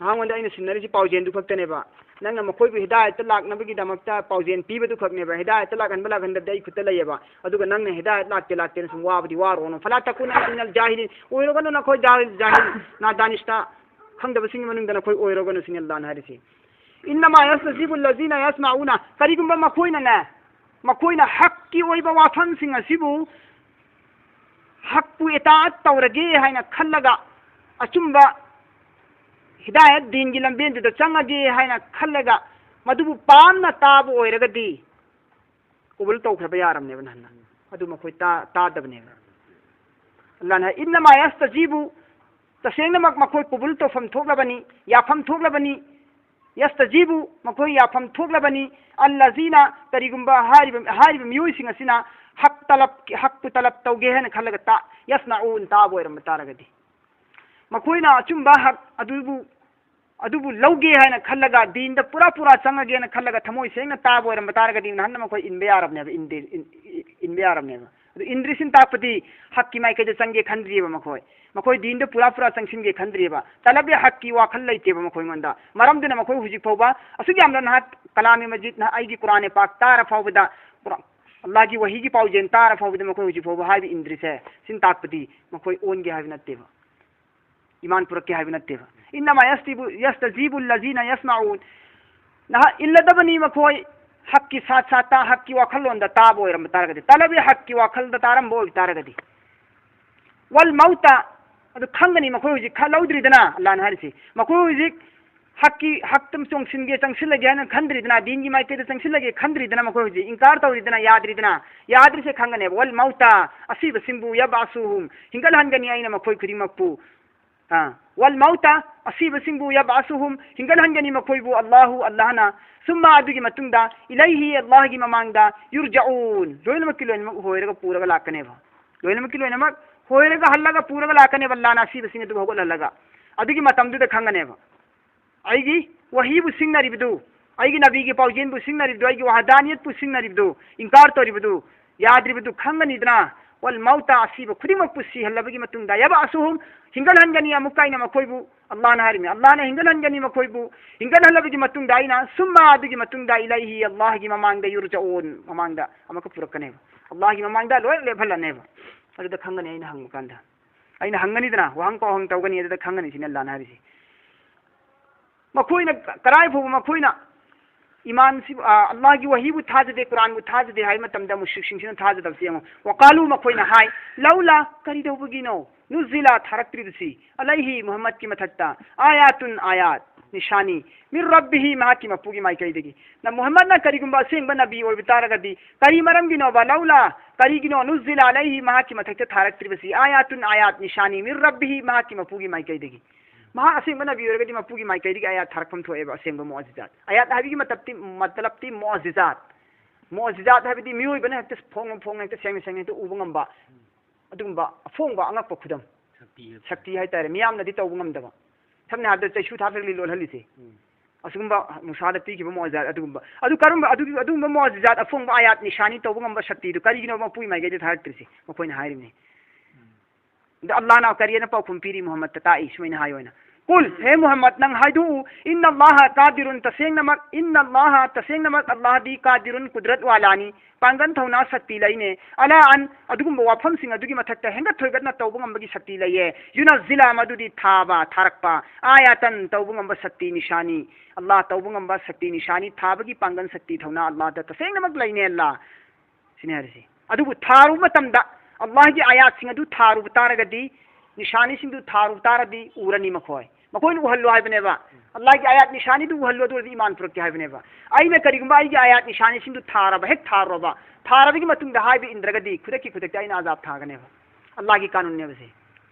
ꯅꯍꯥꯛꯉꯣꯟꯗ ꯑꯩꯅ ꯁꯤꯟꯅꯔꯤꯁꯤ ꯄꯥꯎꯖꯦꯜꯗꯨ ꯈꯛꯇꯅꯦꯕ꯫ ꯅꯪꯅ ꯃꯈꯣꯏꯕꯨ ꯍꯤꯗꯥꯌꯠꯇ ꯂꯥꯛꯅꯕꯒꯤꯗꯃꯛꯇ ꯄꯥꯎꯖꯦꯜ ꯄꯤꯕꯗꯨ ꯈꯛꯅꯦꯕ꯫ ꯍꯤꯗꯥꯌꯠꯇ ꯂꯥꯛꯍꯟꯕ ꯂꯥꯛꯍꯟꯗꯕꯗꯤ ꯑꯩ ꯈꯨꯠꯇ ꯂꯩꯌꯦꯕ꯫ ꯑꯗꯨꯒ ꯅꯪꯅ ꯍꯤꯗꯥꯌꯠ ꯂꯥꯛꯇꯦ ꯂꯥꯛꯇꯦꯅ ꯁꯨꯝ ꯋꯥꯕꯗꯤ ꯋꯥꯔꯨꯔꯅꯨ꯫ ꯐꯂꯥ ꯇꯀꯨꯅꯟꯅ ꯃꯤꯅꯜ ꯖꯥꯍꯤꯂꯤꯟ꯫ ꯑꯣꯏꯔꯨꯒꯅꯨ ꯅꯈꯣꯏ ꯖꯥꯍꯤꯜ, ꯖꯥꯍꯤꯜ, ꯅꯥꯗꯥꯅꯤꯁꯇ, ꯈꯪꯗꯕꯁꯤꯡꯒꯤ ꯃꯅꯨꯡꯗ ꯅꯈꯣꯏ ꯑꯣꯏꯔꯨꯒꯅꯨ ꯁꯤꯅꯤ ꯑꯜꯂꯥꯍꯅ ꯍꯥꯏꯔꯤꯁꯤ꯫ ꯏꯟꯅꯃꯥ ꯌꯁꯇꯖꯤꯕꯨ ꯂꯖꯤꯅ ꯌꯁꯃꯥꯎꯅ꯫ ꯀꯔꯤꯒꯨꯝꯕ ꯃꯈꯣꯏꯅꯅꯦ, ꯃꯈꯣꯏꯅ ꯍꯛꯀꯤ ꯑꯣꯏꯕ ꯋꯥꯐꯝꯁꯤꯡ ꯑꯁꯤꯕꯨ ꯍꯛꯄꯨ ꯏꯇꯥꯑꯠ ꯇꯧꯔꯒꯦ ꯍꯥꯏꯅ ꯈꯜꯂꯒ, ꯑꯆꯨꯝꯕ ꯍꯤꯗꯥꯌꯠ ꯗꯤꯟꯒꯤ ꯂꯝꯕꯦꯟꯗꯨꯗ ꯆꯪꯉꯒꯦ ꯍꯥꯏꯅ ꯈꯜꯂꯒ, ꯃꯗꯨꯕꯨ ꯄꯥꯝꯅ ꯇꯥꯕ ꯑꯣꯏꯔꯒꯗꯤ ꯀꯕꯨꯜ ꯇꯧꯈ꯭ꯔꯕ ꯌꯥꯔꯕꯅꯦꯕ ꯅꯍꯥꯟꯅ꯫ ꯑꯗꯨ ꯃꯈꯣꯏ ꯇꯥ-, ꯇꯥꯗꯕꯅꯦꯕ꯫ ꯑꯜꯂꯥꯍꯅ ꯍꯥꯏ, "ꯏꯟꯅꯃꯥ ꯌꯁꯇꯖꯤꯕꯨ", ꯇꯁꯦꯡꯅꯃꯛ ꯃꯈꯣꯏ ꯀꯕꯨꯜ ꯇꯧꯐꯝ ꯊꯣꯛꯂꯕꯅꯤ, ꯌꯥꯐꯝ ꯊꯣꯛꯂꯕꯅꯤ꯫ "ꯌꯁꯇꯖꯤꯕꯨ", ꯃꯈꯣꯏ ꯌꯥꯐꯝ ꯊꯣꯛꯂꯕꯅꯤ꯫ "ꯑꯜꯂꯖꯤꯅ", ꯀꯔꯤꯒꯨꯝꯕ ꯍꯥꯏꯔꯤꯕ, ꯍꯥꯏꯔꯤꯕ ꯃꯤꯑꯣꯏꯁꯤꯡ ꯑꯁꯤꯅ ꯍꯛ ꯇꯂꯕ, ꯍꯛꯄꯨ ꯇꯂꯕ ꯇꯧꯒꯦ ꯍꯥꯏꯅ ꯈꯜꯂꯒ ꯇꯥ-, "ꯌꯁꯃꯥꯎꯟ", ꯇꯥꯕ ꯑꯣꯏꯔꯝꯕ ꯇꯥꯔꯒꯗꯤ, ꯃꯈꯣꯏꯅ ꯑꯆꯨꯝꯕ ꯍꯛ ꯑꯗꯨꯕꯨ, ꯑꯗꯨꯕꯨ ꯂꯧꯒꯦ ꯍꯥꯏꯅ ꯈꯜꯂꯒ, ꯗꯤꯟꯗ ꯄꯨꯔꯥ ꯄꯨꯔꯥ ꯆꯪꯉꯒꯦꯅ ꯈꯜꯂꯒ, ꯊꯃꯣꯏ ꯁꯦꯡꯅ ꯇꯥꯕ ꯑꯣꯏꯔꯝꯕ ꯇꯥꯔꯒꯗꯤ, ꯅꯍꯥꯟꯅ ꯃꯈꯣꯏ ꯏꯟꯕ ꯌꯥꯔꯕꯅꯦꯕ, ꯏꯟꯗꯦ-, ꯏꯟ-, ꯏꯟꯕ ꯌꯥꯔꯕꯅꯦꯕ꯫ ꯑꯗꯨ ꯏꯟꯗ꯭ꯔꯤꯁꯤꯅ ꯇꯥꯛꯄꯗꯤ ꯍꯛꯀꯤ ꯃꯥꯏꯀꯩꯗ ꯆꯪꯒꯦ ꯈꯟꯗ꯭ꯔꯤꯑꯕ ꯃꯈꯣꯏ꯫ ꯃꯈꯣꯏ ꯗꯤꯟꯗ ꯄꯨꯔꯥ ꯄꯨꯔꯥ ꯆꯪꯁꯤꯟꯒꯦ ꯈꯟꯗ꯭ꯔꯤꯑꯕ꯫ ꯇꯂꯕꯤ ꯍꯛꯀꯤ ꯋꯥꯈꯜ ꯂꯩꯇꯦꯕ ꯃꯈꯣꯏꯉꯣꯟꯗ꯫ ꯃꯔꯝꯗꯨꯅ ꯃꯈꯣꯏ ꯍꯧꯖꯤꯛ ꯐꯥꯎꯕ ꯑꯁꯨꯛ ꯌꯥꯝꯅ ꯅꯍꯥꯛ ꯀꯂꯥꯃꯦ ꯃꯖꯤꯗ, ꯅꯍꯥꯛ ꯑꯩꯒꯤ ꯀꯨꯔꯥꯟ ꯄꯥꯛ ꯇꯥꯔ ꯐꯥꯎꯕꯗ, ꯀꯨꯔꯥꯟ, ꯑꯜꯂꯥꯍꯒꯤ ꯋꯥꯍꯤꯒꯤ ꯄꯥꯎꯖꯦꯜ ꯇꯥꯔ ꯐꯥꯎꯕꯗ ꯃꯈꯣꯏ ꯍꯧꯖꯤꯛ ꯐꯥꯎꯕ ꯍꯥꯏꯕ ꯏꯟꯗ꯭ꯔꯤꯁꯦ, ꯁꯤꯅ ꯇꯥꯛꯄꯗꯤ ꯃꯈꯣꯏ ꯑꯣꯟꯒꯦ ꯍꯥꯏꯕ ꯅꯠꯇꯦꯕ꯫ ꯏꯃꯥꯟ ꯄꯨꯔꯛꯀꯦ ꯍꯥꯏꯕ ꯅꯠꯇꯦꯕ꯫ "ꯏꯟꯅꯃꯥ ꯌꯁꯇꯤꯕꯨ-, ꯌꯁꯇꯖꯤꯕꯨ ꯂꯖꯤꯅ ꯌꯁꯃꯥꯎꯟ"꯫ ꯅꯍꯥꯛ ꯏꯜꯂꯗꯕꯅꯤ ꯃꯈꯣꯏ ꯍꯛꯀꯤ ꯁꯥꯠ ꯁꯥꯠꯇ, ꯍꯛꯀꯤ ꯋꯥꯈꯜꯂꯣꯟꯗ ꯇꯥꯕ ꯑꯣꯏꯔꯝꯕ ꯇꯥꯔꯒꯗꯤ, ꯇꯂꯕꯤ ꯍꯛꯀꯤ ꯋꯥꯈꯜꯗ ꯇꯥꯔꯝꯕ ꯑꯣꯏꯕ ꯇꯥꯔꯒꯗꯤ꯫ "ꯋꯜ ꯃꯧꯇ", ꯑꯗꯨ ꯈꯪꯒꯅꯤ ꯃꯈꯣꯏ ꯍꯧꯖꯤꯛ ꯈꯜꯍꯧꯗ꯭ꯔꯤꯗꯅ, ꯑꯜꯂꯥꯍꯅ ꯍꯥꯏꯔꯤꯁꯤ꯫ ꯃꯈꯣꯏ ꯍꯧꯖꯤꯛ ꯍꯛꯀꯤ, ꯍꯛꯇ ꯆꯣꯡꯁꯤꯟꯒꯦ, ꯆꯪꯁꯤꯜꯂꯒꯦ ꯍꯥꯏꯅ ꯈꯟꯗ꯭ꯔꯤꯗꯅ, ꯗꯤꯟꯒꯤ ꯃꯥꯏꯀꯩꯗ ꯆꯪꯁꯤꯜꯂꯒꯦ ꯈꯟꯗ꯭ꯔꯤꯗꯅ, ꯃꯈꯣꯏ ꯍꯧꯖꯤꯛ ꯏꯟꯀꯥꯔ ꯇꯧꯔꯤꯗꯅ, ꯌꯥꯗ꯭ꯔꯤꯗꯅ, ꯌꯥꯗ꯭ꯔꯤꯁꯦ ꯈꯪꯒꯅꯦꯕ꯫ "ꯋꯜ ꯃꯧꯇ", ꯑꯁꯤꯕꯁꯤꯡꯕꯨ, "ꯌꯕꯑꯁꯨꯍꯨꯝ", ꯍꯤꯡꯒꯠꯍꯟꯒꯅꯤ ꯑꯩꯅ ꯃꯈꯣꯏ ꯈꯨꯗꯤꯡꯃꯛꯄꯨ꯫ ꯑꯥ, "ꯋꯜ ꯃꯧꯇ", ꯑꯁꯤꯕꯁꯤꯡꯕꯨ, "ꯌꯕꯑꯁꯨꯍꯨꯝ", ꯍꯤꯡꯒꯠꯍꯟꯒꯅꯤ ꯃꯈꯣꯏꯕꯨ, "ꯑꯜꯂꯥꯍꯨ", ꯑꯜꯂꯥꯍꯅ꯫ "ꯁꯨꯝꯃ", ꯑꯗꯨꯒꯤ ꯃꯇꯨꯡꯗ, "ꯏꯂꯩꯍꯤ", ꯑꯜꯂꯥꯍꯒꯤ ꯃꯃꯥꯡꯗ, "ꯌꯨꯔꯖꯥꯎꯟ", ꯂꯣꯏꯅꯃꯛꯀꯤ ꯂꯣꯏꯅꯃꯛ ꯍꯣꯏꯔꯒ ꯄꯨꯔꯒ ꯂꯥꯛꯀꯅꯦꯕ꯫ ꯂꯣꯏꯅꯃꯛꯀꯤ ꯂꯣꯏꯅꯃꯛ ꯍꯣꯏꯔꯒ ꯍꯜꯂꯒ ꯄꯨꯔꯒ ꯂꯥꯛꯀꯅꯦꯕ ꯑꯜꯂꯥꯍꯅ ꯑꯁꯤꯕꯁꯤꯡ ꯑꯗꯨ ꯍꯧꯒꯠꯍꯜꯂꯒ꯫ ꯑꯗꯨꯒꯤ ꯃꯇꯝꯗꯨꯗ ꯈꯪꯒꯅꯦꯕ꯫ ꯑꯩꯒꯤ ꯋꯥꯍꯤꯕꯨ ꯁꯤꯡꯅꯔꯤꯕꯗꯨ, ꯑꯩꯒꯤ ꯅꯕꯤꯒꯤ ꯄꯥꯎꯖꯦꯜꯕꯨ ꯁꯤꯡꯅꯔꯤꯕꯗꯨ, ꯑꯩꯒꯤ ꯋꯥꯍꯗꯥꯅꯤꯌꯠꯄꯨ ꯁꯤꯡꯅꯔꯤꯕꯗꯨ, ꯏꯟꯀꯥꯔ ꯇꯧꯔꯤꯕꯗꯨ, ꯌꯥꯗ꯭ꯔꯤꯕꯗꯨ ꯈꯪꯒꯅꯤꯗꯅ꯫ ꯋꯜ ꯃꯧꯇ, ꯑꯁꯤꯕ ꯈꯨꯗꯤꯡꯃꯛꯄꯨ ꯁꯤꯍꯜꯂꯕꯒꯤ ꯃꯇꯨꯡꯗ, ꯌꯕ ꯑꯁꯨꯍꯨꯝ, ꯍꯤꯡꯒꯠꯍꯟꯒꯅꯤ ꯑꯃꯨꯛꯀ ꯑꯩꯅ ꯃꯈꯣꯏꯕꯨ, ꯑꯜꯂꯥꯍꯅ ꯍꯥꯏꯔꯤꯃꯤ꯫ ꯑꯜꯂꯥꯍꯅ ꯍꯤꯡꯒꯠꯍꯟꯒꯅꯤ ꯃꯈꯣꯏꯕꯨ, ꯍꯤꯡꯒꯠꯍꯜꯂꯕꯒꯤ ꯃꯇꯨꯡꯗ ꯑꯩꯅ, ꯁꯨꯝꯃ, ꯑꯗꯨꯒꯤ ꯃꯇꯨꯡꯗ, ꯏꯂꯩꯍꯤ, ꯑꯜꯂꯥꯍꯒꯤ ꯃꯃꯥꯡꯗ, ꯌꯨꯔꯖꯑꯣꯟ, ꯃꯃꯥꯡꯗ ꯑꯃꯨꯛꯀ ꯄꯨꯔꯛꯀꯅꯦꯕ꯫ ꯑꯜꯂꯥꯍꯒꯤ ꯃꯃꯥꯡꯗ ꯂꯣꯏ ꯂꯦꯞꯍꯜꯂꯅꯦꯕ꯫ ꯑꯗꯨꯗ ꯈꯪꯒꯅꯤ ꯑꯩꯅ ꯍꯪꯕ ꯀꯥꯟꯗ꯫ ꯑꯩꯅ ꯍꯪꯒꯅꯤꯗꯅ, ꯋꯥꯍꯪ ꯄꯥꯎꯍꯪ ꯇꯧꯒꯅꯤ, ꯑꯗꯨꯗ ꯈꯪꯒꯅꯤ ꯁꯤꯅꯤ ꯑꯜꯂꯥꯍꯅ ꯍꯥꯏꯔꯤꯁꯤ꯫ ꯃꯈꯣꯏꯅ ꯀ-, ꯀꯔꯥꯏ ꯐꯥꯎꯕ ꯃꯈꯣꯏꯅ ꯏꯃꯥꯟꯁꯤ, ꯑ, ꯑꯜꯂꯥꯍꯒꯤ ꯋꯥꯍꯤꯕꯨ ꯊꯥꯖꯗꯦ, ꯀꯨꯔꯥꯟꯕꯨ ꯊꯥꯖꯗꯦ ꯍꯥꯏꯕ ꯃꯇꯝꯗ ꯃꯨꯁ꯭ꯔꯤꯛꯁꯤꯡꯁꯤꯅ ꯊꯥꯖꯗꯕꯁꯤ ꯌꯦꯡꯉꯨ꯫ ꯋꯀꯥꯂꯨ, ꯃꯈꯣꯏꯅ ꯍꯥꯏ, ꯂꯧꯂꯥ, ꯀꯔꯤ ꯇꯧꯕꯒꯤꯅꯣ, ꯅꯨꯖꯤꯂꯥ, ꯊꯥꯔꯛꯇ꯭ꯔꯤꯕꯁꯤ, ꯑꯂꯩꯍꯤ, ꯃꯨꯍꯝꯃꯗꯀꯤ ꯃꯊꯛꯇ, ꯑꯥꯌꯥꯇꯨꯟ, ꯑꯥꯌꯥꯠ, ꯅꯤꯁꯥꯅꯤ, ꯃꯤꯔ ꯔꯕꯤꯍꯤ, ꯃꯍꯥꯛꯀꯤ ꯃꯄꯨꯒꯤ ꯃꯥꯏꯀꯩꯗꯒꯤ꯫ ꯅ ꯃꯨꯍꯝꯃꯗꯅ ꯀꯔꯤꯒꯨꯝꯕ ꯑꯁꯦꯡꯕ ꯅꯕꯤ ꯑꯣꯏꯕ ꯇꯥꯔꯒꯗꯤ, ꯀꯔꯤ ꯃꯔꯝꯒꯤꯅꯣꯕ, ꯂꯧꯂꯥ, ꯀꯔꯤꯒꯤꯅꯣ, ꯅꯨꯖꯤꯂꯥ ꯑꯂꯩꯍꯤ, ꯃꯍꯥꯛꯀꯤ ꯃꯊꯛꯇ ꯊꯥꯔꯛꯇ꯭ꯔꯤꯕꯁꯤ, ꯑꯥꯌꯥꯇꯨꯟ, ꯑꯥꯌꯥꯠ, ꯅꯤꯁꯥꯅꯤ, ꯃꯤꯔ ꯔꯕꯤꯍꯤ, ꯃꯍꯥꯛꯀꯤ ꯃꯄꯨꯒꯤ ꯃꯥꯏꯀꯩꯗꯒꯤ꯫ ꯃꯍꯥꯛ ꯑꯁꯦꯡꯕ ꯅꯕꯤ ꯑꯣꯏꯔꯒꯗꯤ ꯃꯄꯨꯒꯤ ꯃꯥꯏꯀꯩꯗꯒꯤ ꯑꯥꯌꯥꯠ ꯊꯥꯔꯛꯐꯝ ꯊꯣꯛꯑꯦꯕ, ꯑꯁꯦꯡꯕ ꯃꯨꯑꯖꯤꯖꯥꯠ꯫ ꯑꯥꯌꯥꯠ ꯍꯥꯏꯕꯒꯤ ꯃꯇꯞꯇꯤ-, ꯃꯇꯂꯞꯇꯤ ꯃꯨꯑꯖꯤꯖꯥꯠ꯫ ꯃꯨꯑꯖꯤꯖꯥꯠ ꯍꯥꯏꯕꯗꯤ ꯃꯤꯑꯣꯏꯕꯅ ꯍꯦꯛꯇ ꯐꯣꯡꯅ ꯐꯣꯡꯅ, ꯍꯦꯛꯇ ꯁꯦꯡꯅ ꯁꯦꯡꯅ ꯍꯦꯛꯇ ꯎꯕ ꯉꯝꯕ, ꯑꯗꯨꯒꯨꯝꯕ ꯑꯐꯣꯡꯕ ꯑꯉꯛꯄ ꯈꯨꯗꯝ꯫ ꯁꯛꯇꯤ ꯍꯥꯏꯕ꯫ ꯁꯛꯇꯤ ꯍꯥꯏꯇꯥꯔꯦ, ꯃꯤꯌꯥꯝꯅꯗꯤ ꯇꯧꯕ ꯉꯝꯗꯕ꯫ ꯁꯝꯅ ꯍꯥꯏꯔꯕꯗ ꯆꯩꯁꯨ ꯊꯥꯔꯛꯂꯤ ꯂꯣꯜꯍꯜꯂꯤꯁꯦ꯫ ꯎꯝ꯫ ꯑꯁꯤꯒꯨꯝꯕ ꯃꯨꯁꯥꯗ ꯄꯤꯈꯤꯕ ꯃꯨꯑꯖꯤꯖꯥꯠ ꯑꯗꯨꯒꯨꯝꯕ꯫ ꯑꯗꯨ ꯀꯔꯝꯕ, ꯑꯗꯨꯒꯤ, ꯑꯗꯨꯒꯨꯝꯕ ꯃꯨꯑꯖꯤꯖꯥꯠ, ꯑꯐꯣꯡꯕ ꯑꯥꯌꯥꯠ ꯅꯤꯁꯥꯅꯤ ꯇꯧꯕ ꯉꯝꯕ ꯁꯛꯇꯤꯗꯨ ꯀꯔꯤꯒꯤꯅꯣ ꯃꯄꯨꯒꯤ ꯃꯥꯏꯀꯩꯗ ꯊꯥꯔꯛꯇ꯭ꯔꯤꯁꯦ? ꯃꯈꯣꯏꯅ ꯍꯥꯏꯔꯤꯕꯅꯤ꯫ ꯑꯗ ꯑꯜꯂꯥꯍꯅ ꯀꯔꯤꯅ ꯄꯥꯎꯈꯨꯝ ꯄꯤꯔꯤ ꯃꯨꯍꯝꯃꯗꯇ ꯇꯥꯛꯏ, ꯁꯨꯃꯥꯏꯅ ꯍꯥꯏꯌꯣ ꯍꯥꯏꯅ꯫ ꯀꯨꯜ, ꯍꯦ ꯃꯨꯍꯝꯃꯗ, ꯅꯪ ꯍꯥꯏꯗꯣꯛꯎ, ꯏꯟꯅ ꯑꯜꯂꯥꯍ ꯀꯥꯗꯤꯔꯨꯟ, ꯇꯁꯦꯡꯅꯃꯛ, ꯏꯟꯅ ꯑꯜꯂꯥꯍ, ꯇꯁꯦꯡꯅꯃꯛ ꯑꯜꯂꯥꯍꯗꯤ ꯀꯥꯗꯤꯔꯨꯟ, ꯀꯨꯗꯔꯠ ꯋꯥꯂꯥꯅꯤ, ꯄꯥꯡꯒꯟ ꯊꯧꯅꯥ ꯁꯛꯇꯤ ꯂꯩꯅꯦ꯫ ꯑꯂꯥ ꯑꯟ, ꯑꯗꯨꯒꯨꯝꯕ ꯋꯥꯐꯝꯁꯤꯡ ꯑꯗꯨꯒꯤ ꯃꯊꯛꯇ ꯍꯦꯟꯒꯠ ꯊꯣꯏꯒꯠꯅ ꯇꯧꯕ ꯉꯝꯕꯒꯤ ꯁꯛꯇꯤ ꯂꯩꯌꯦ꯫ ꯌꯨꯅꯖꯤꯂꯥ, ꯃꯗꯨꯗꯤ ꯊꯥꯕ, ꯊꯥꯔꯛꯄ, ꯑꯥꯌꯥꯇꯟ, ꯇꯧꯕ ꯉꯝꯕ ꯁꯛꯇꯤ ꯅꯤꯁꯥꯅꯤ, ꯑꯜꯂꯥꯍ ꯇꯧꯕ ꯉꯝꯕ ꯁꯛꯇꯤ ꯅꯤꯁꯥꯅꯤ, ꯊꯥꯕꯒꯤ ꯄꯥꯡꯒꯟ ꯁꯛꯇꯤ ꯊꯧꯅꯥ ꯑꯜꯂꯥꯍꯗ ꯇꯁꯦꯡꯅꯃꯛ ꯂꯩꯅꯦ ꯑꯜꯂꯥꯍ꯫ ꯁꯤꯅꯤ ꯍꯥꯏꯔꯤꯁꯤ꯫ ꯑꯗꯨꯕꯨ ꯊꯥꯔꯨꯕ ꯃꯇꯝꯗ ꯑꯜꯂꯥꯍꯒꯤ ꯑꯥꯌꯥꯠꯁꯤꯡ ꯑꯗꯨ ꯊꯥꯔꯨꯕ ꯇꯥꯔꯒꯗꯤ, ꯅꯤꯁꯥꯅꯤꯁꯤꯡꯗꯨ ꯊꯥꯔꯨꯕ ꯇꯥꯔꯗꯤ ꯎꯔꯅꯤ ꯃꯈꯣꯏ꯫ ꯃꯈꯣꯏꯅ ꯎꯍꯜꯂꯨ ꯍꯥꯏꯕꯅꯦꯕ꯫ ꯑꯜꯂꯥꯍꯒꯤ ꯑꯥꯌꯥꯠ ꯅꯤꯁꯥꯅꯤꯗꯨ ꯎꯍꯜꯂꯨ, ꯑꯗꯨ ꯑꯣꯏꯔꯗꯤ ꯏꯃꯥꯟ ꯄꯨꯔꯛꯀꯦ ꯍꯥꯏꯕꯅꯦꯕ꯫ ꯑꯩꯅ ꯀꯔꯤꯒꯨꯝꯕ ꯑꯩꯒꯤ ꯑꯥꯌꯥꯠ ꯅꯤꯁꯥꯅꯤꯁꯤꯡꯗꯨ ꯊꯥꯔꯕ, ꯍꯦꯛ ꯊꯥꯔꯨꯔꯕ, ꯊꯥꯔꯕꯒꯤ ꯃꯇꯨꯡꯗ ꯍꯥꯏꯕ ꯏꯟꯗ꯭ꯔꯒꯗꯤ ꯈꯨꯗꯛꯀꯤ ꯈꯨꯗꯛꯇ ꯑꯩꯅ ꯑꯖꯥꯕ ꯊꯥꯒꯅꯦꯕ꯫ ꯑꯜꯂꯥꯍꯒꯤ ꯀꯥꯅꯨꯟꯅꯦꯕ ꯁꯤ꯫